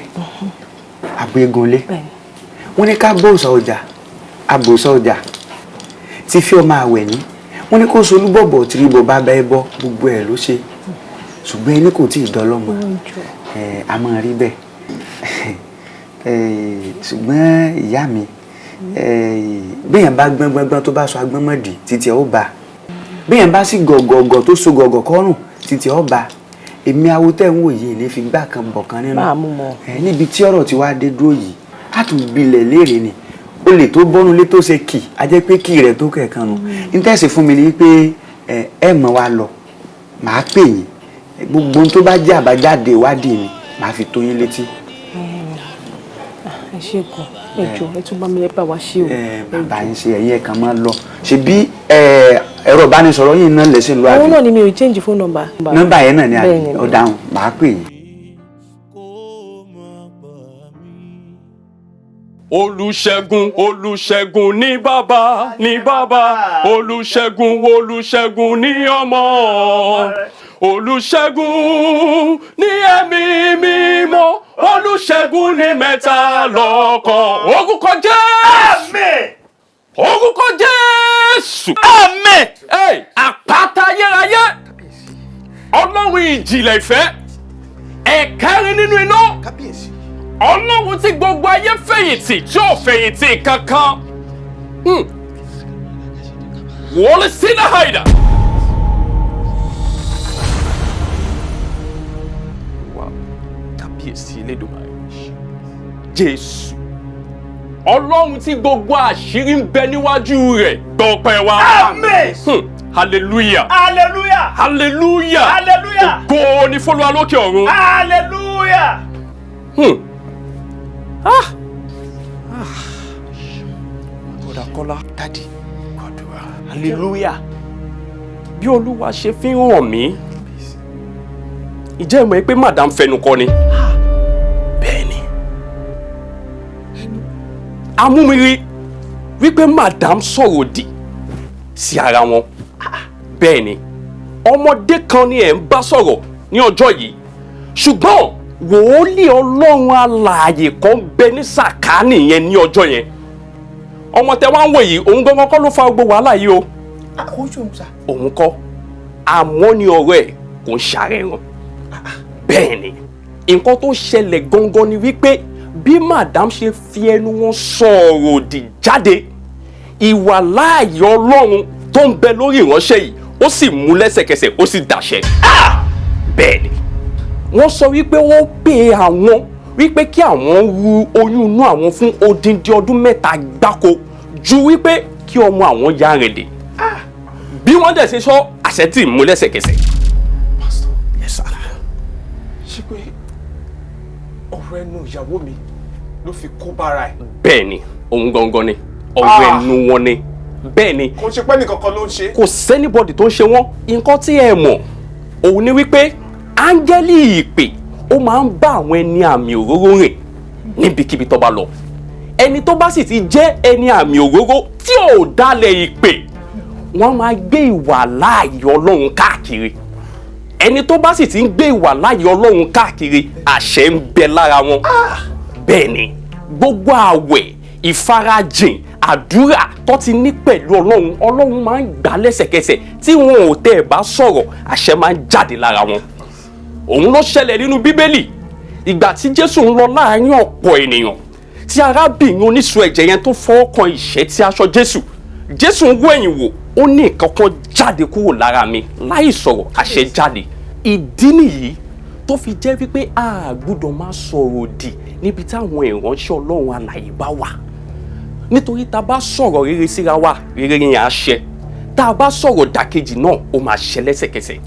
àgbé eégún lé. Wọ́n ní ká bòòsà ọjà, àbòsà ọjà tí fi ọmọ àwẹ̀ ní. Wọ́n ní kó solúbọ̀bọ̀ tìrìbọ̀ bá bá ẹ bọ́, gbogbo ẹ̀ ló ṣe, ṣùgbọ́n ẹni kò tí ì dọ́lọ́mọ. Ẹ a máa rí bẹ́ẹ̀. Ṣùgbọ́n ìyá mi, béèyàn bá gbọ́n gbọ́n gbọ́n tó bá sọ agbọ́n mọ̀dì, títí ẹ̀ ó bá. Béèyàn bá sì gọ̀gọ̀gọ̀ tó so gọ̀gọ̀ kọ́rùn, títí ẹ̀ ó bá. Èmi awo tẹ́ ń wò yìí ní fi gbá kan bọ̀ kan nínú. Máa mú mọ́. Ẹ níbi tí ọ̀rọ̀ ti wá dé dúró yìí, á tún gbilẹ̀ léèrè ni ó lè tó bọ́nu lé tó ṣe kì á jẹ́ pé kì rẹ̀ tó kẹ̀kan nù. N tẹ̀sí fún mi ni pé ẹ mọ̀ wá lọ, màá pè yín. Gbogbo ohun tó bá jẹ́ àbájáde ìwádìí mi, màá fi tó yín létí. Ẹ ṣé gan. Ẹ jọ̀ọ́, ẹ tún bá mi, ẹ bá wa ṣe o. Bàbá yín ṣe, ẹ̀yin ẹ̀ kàn máa lọ. Ṣebí ẹ̀rọ ìbánisọ̀rọ̀ yìí náà lẹ́sìn lọ, àbí? Òun náà ni, mi ò change phone number. Nọ́mbà yẹn náà ni, àbí? Bẹ́ẹ̀ni. Ọ̀daràn, màá pè yín. Olùṣègùn, Olùṣègùn ní bàbá, ní bàbá. Olùṣègùn, Olùṣègùn ní ọmọ. Olùṣègùn ní Ẹ̀mí Mímọ́. Olùṣègùn ní mẹ́ta lọ́kan. Orúkọ Jésù. Orúkọ Jésù. Àmín. Àpáta ayérayé, Ọlọ́run ìjìnlẹ̀ ìfẹ́, ẹ̀kẹ́rin nínú iná, Ọlọ́run tí gbogbo ayé fẹ̀yìntì tí ò fẹ̀yìntì kankan. Wọlé sínú àìdá. Wá kábíyèsí Elédùmarè Jésù, Ọlọ́run tí gbogbo àṣírí ń bẹ níwájú rẹ̀, gbọpẹ́ wa. Àmín. Hallelujah. Hallelujah. Hallelujah. Hallelujah. Ògo ni f'Olúwa lókè ọ̀run. Hallelujah. Ah. Bọ́dà Kọ́lá. Daddy. Hallelujah. Bí Olúwa ṣe fi ń hàn mí, ìjẹ́ ìmọ̀ pé madam fẹnu kọ ni. Bẹ́ẹ̀ ni, amúmiri wípé madam sọ̀rọ̀ òdì sí ara wọn. Bẹ́ẹ̀ ni, ọmọdé kan ni ẹ̀ ń bá sọ̀rọ̀ ní ọjọ́ yìí, ṣùgbọ́n wòólì Ọlọ́run alààyè kan bẹ ní sàkáání yẹn ní ọjọ́ yẹn. Ọmọ tẹ wá ń wò yìí, òun gangan kọ́ ló fa gbogbo wàhálà yìí o. Òun kọ́, àmọ́ ní ọ̀rọ̀ ẹ̀ kò ń ṣàárẹ̀ ràn. Bẹ́ẹ̀ ni, nǹkan tó ṣẹlẹ̀ gangan ni wípé bí madam ṣe fi ẹnu wọn sọ̀rọ̀ òdì jáde, ìwà láàyè Ọlọ́run tó ń bẹ lórí ìránṣẹ́ yìí, ó sì mú lẹ́sẹ̀kẹsẹ̀, ó sì dàṣẹ. Bẹ́ẹ̀ ni. Wọ́n sọ wípé ó pè àwọn wípé kí àwọn ru oyún inú àwọn fún odindi ọdún 3 gbáko ju wípé kí ọmọ àwọn ya rìn dè. Bí wọ́n dẹ̀ ṣe sọ, àṣẹ tí mú lẹ́sẹ̀kẹsẹ̀. Pastor. Yes sir. Ṣé pé ọ̀rọ̀ ẹnu ìyàwó mi ló fi kó bára ẹ̀? Bẹ́ẹ̀ ni, òun gangan ni, ọ̀rọ̀ ẹnu wọn ni. Bẹ́ẹ̀ ni. Kò ṣe pé nìkankan ló ń ṣe. Kò sẹ́nibọ̀dì tó ń ṣe wọ́n. Nǹkan tí ẹ mọ̀ òun ni wípé áńgẹ́lì ìpè ó máa ń bá àwọn ẹni àmì òróró rìn níbikíbi tó bá lọ. Ẹni tó bá sì ti jẹ́ ẹni àmì òróró tí ò dálẹ̀ ìpè, wọ́n máa gbé ìwà láàyè Ọlọ́run káàkiri. Ẹni tó bá sì ti ń gbé ìwà láàyè Ọlọ́run káàkiri, àṣẹ ń bẹ lára wọn. Bẹ́ẹ̀ ni, gbogbo àwẹ̀, ìfarajìn, àdúrà tó ti ní pẹ̀lú Ọlọ́run, Ọlọ́run máa ń gbà lẹ́sẹ̀kẹsẹ̀. Tí wọn ò tẹ́ ẹ̀ bá sọ̀rọ̀, àṣẹ máa ń jáde lára wọn. Òun ló ṣẹlẹ̀ nínú Bíbélì. Ìgbà tí Jésù ń lọ láàárín ọ̀pọ̀ ènìyàn, tí arábìnrin oníṣun ẹ̀jẹ̀ yẹn tó fọwọ́ kan ìṣẹ́ tí aṣọ Jésù, Jésù ń wò ẹ̀yìn wò, ó ní nǹkan kan jáde kúrò lára mi láì sọ̀rọ̀, àṣẹ jáde. Ìdí nìyí tó fi jẹ́ wípé a gbọ́dọ̀ máa sọ̀rọ̀ òdì níbi táwọn ìránṣẹ́ Ọlọ́run alààyè bá wà. Nítorí tá a bá sọ̀rọ̀ rere síra wa, rere yẹn á ṣẹ. Tá a bá sọ̀rọ̀ dàkejì náà, ó máa ṣẹ lẹ́sẹ̀kẹsẹ̀.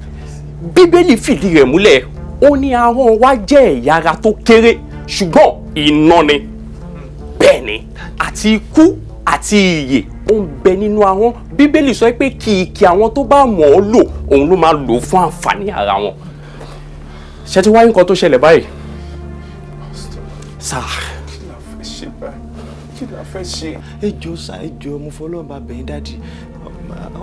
Bíbélì fìdí rẹ̀ múlẹ̀, ó ní ahọ́n wa jẹ́ ẹ̀yà ara tó kéré, ṣùgbọ́n iná ni. Bẹ́ẹ̀ ni, àti ikú àti ìyè ó ń bẹ nínú ahọ́n. Bíbélì sọ pé kìkì àwọn tó bá mọ̀ ọ́ lò, òun ló máa lò ó fún àǹfààní ara wọn. Ṣé ti wáyé nǹkan tó ṣẹlẹ̀ báyìí? Sáà. Kí la fẹ́ ṣe báyìí? Kí la fẹ́ ṣe? Ẹ jọ̀ọ́ sá, ẹ jọ̀ọ́, mo fọlọ́run bá bẹ̀ yín dáàdì.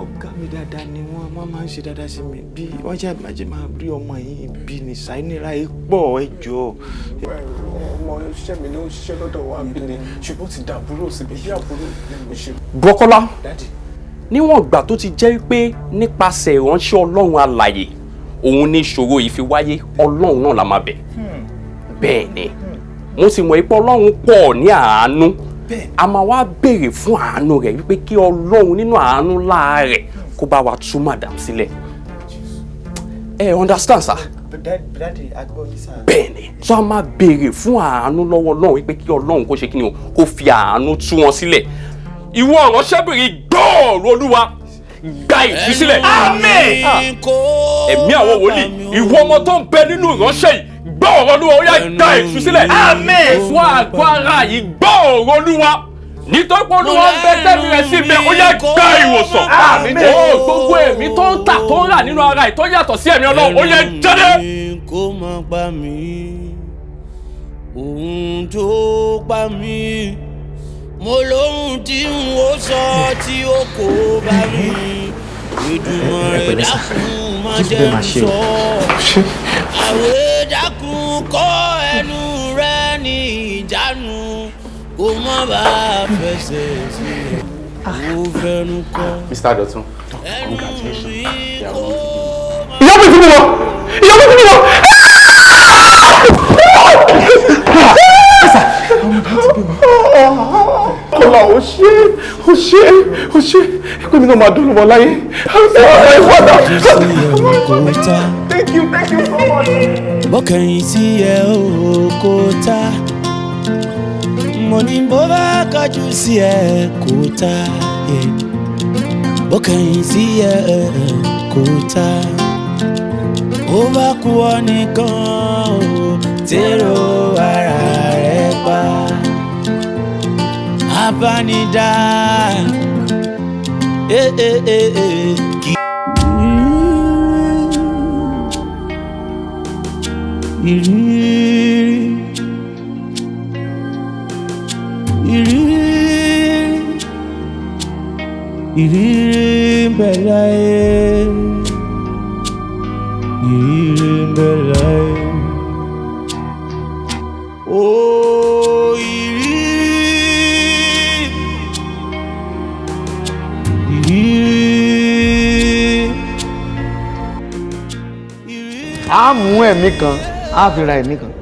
Ọ̀gá mi dáadáa ni wọ́n, wọ́n máa ń ṣe dáadáa sí mi. Bí wọ́n ṣe àmàjẹ́ máa rí ọmọ yìí bí ní ṣàìnira yìí pọ̀, ẹ jọ̀ọ́. Ọmọ iṣẹ́ mi ló ń ṣiṣẹ́ lọ́dọ̀ wa bí ni, ṣùgbọ́n ti dàbúrò síbi bí àbúrò ni mo ṣe. Bọ́kọ́lá, níwọ̀n ìgbà tó ti jẹ́ pé nípasẹ̀ ìránṣẹ́ Ọlọ́run alààyè òun ní ìṣòro yìí fi wáyé, Ọlọ́run náà la máa bẹ̀. Bẹ́ẹ̀ ni, mo sì mọ̀ pé Ọlọ́run pọ̀ ní àánú. A máa wá béèrè fún àánú rẹ̀ wípé kí Ọlọ́run nínú àánú ńlá rẹ̀ kó bá wa tú madam sílẹ̀. Ẹ understand sir? Bẹ́ẹ̀ ni, tó a máa béèrè fún àánú lọ́wọ́ Ọlọ́run wípé kí Ọlọ́run kó ṣe kí ni o, kó fi àánú tú wọn sílẹ̀. Ìwọ ìránṣẹ́bìnrin, gbọ́ọ̀rọ̀ Olúwa, gba ìtúsílẹ̀. Àmín. Ẹ̀mí àwọn wòlíì, ìwọ ọmọ tó ń bẹ nínú ìránṣẹ́ yìí, gbọ́ ọ̀rọ̀ Olúwa, ó yá gba ìtúsílẹ̀. Àmín. Ìwọ àgọ́ ara yìí, gbọ́ ọ̀rọ̀ Olúwa, nítorí pé Olúwa ń bẹ tẹ́mi rẹ̀ sí ibẹ̀, ó yá gba ìwòsàn. Àmín. Ó gbogbo ẹ̀mí tó ń tà tó ń rà nínú ara yìí tó yàtọ̀ sí ẹ̀mí Ọlọ́run, ó yá jáde. Kó má pa mí, ohun tó pa mí, mo lóhun tí n ó sọ tí ó kó bá mi. Èdùmàrè dákun má jẹ́ n sọ. Àwẹ̀ dákun kọ́ ẹnu rẹ ní ìjánu, kó má bá a fẹsẹ̀ sílẹ̀, kó fẹnu kọ́. Mr. Dotun, congratulations. Ìyá mi ti bí wọn! Ìyá mi ti bí wọn! Kọ́lá, ó ṣe, ó ṣe, ó ṣe, ẹgbẹ́ mi náà máa dùn lọ́wọ́ láyé. Thank you, thank you so much. Bọ́kẹ̀yìn sí ẹ ò kò tá, mo ní bó bá kọjú sí ẹ kò tá, bọ́kẹ̀yìn sí ẹ kò tá, ó bá kú ọ nìkan ó tèrò ara rẹ pa. Abánidá kì ìrírí ìrírí ìrírí ń bẹ láyé, ìrírí ń bẹ láyé. Ó ìrírí ìrírí. A mú ẹ̀mí kan, a fi ra ẹ̀mí kan.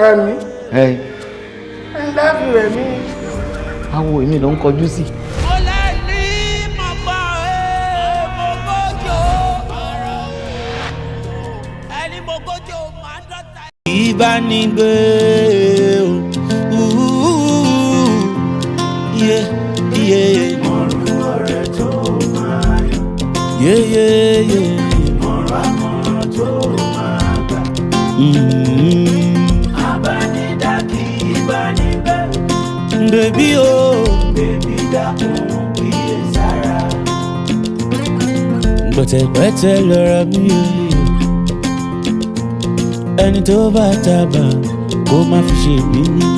Ẹ̀mí. Ẹ. Ńlá fi rẹ̀ mí. Awo èmi ló ń kọjú sí. bá ní gbé o. Yeah, yeah. Mọ̀rún ọ̀rẹ́ tó máa yọ. Yeah, yeah, yeah. Mọ̀rún àmọ̀ràn tó máa gbà. Abánidá kì í bá níbẹ̀. Bèbí o. Bèbí dákun kíyè sára. Gbọ̀tẹ̀gbẹ́tẹ̀ lọ́rọ̀ mi ò ẹni tó bá tábà kó má fi ṣe bínú.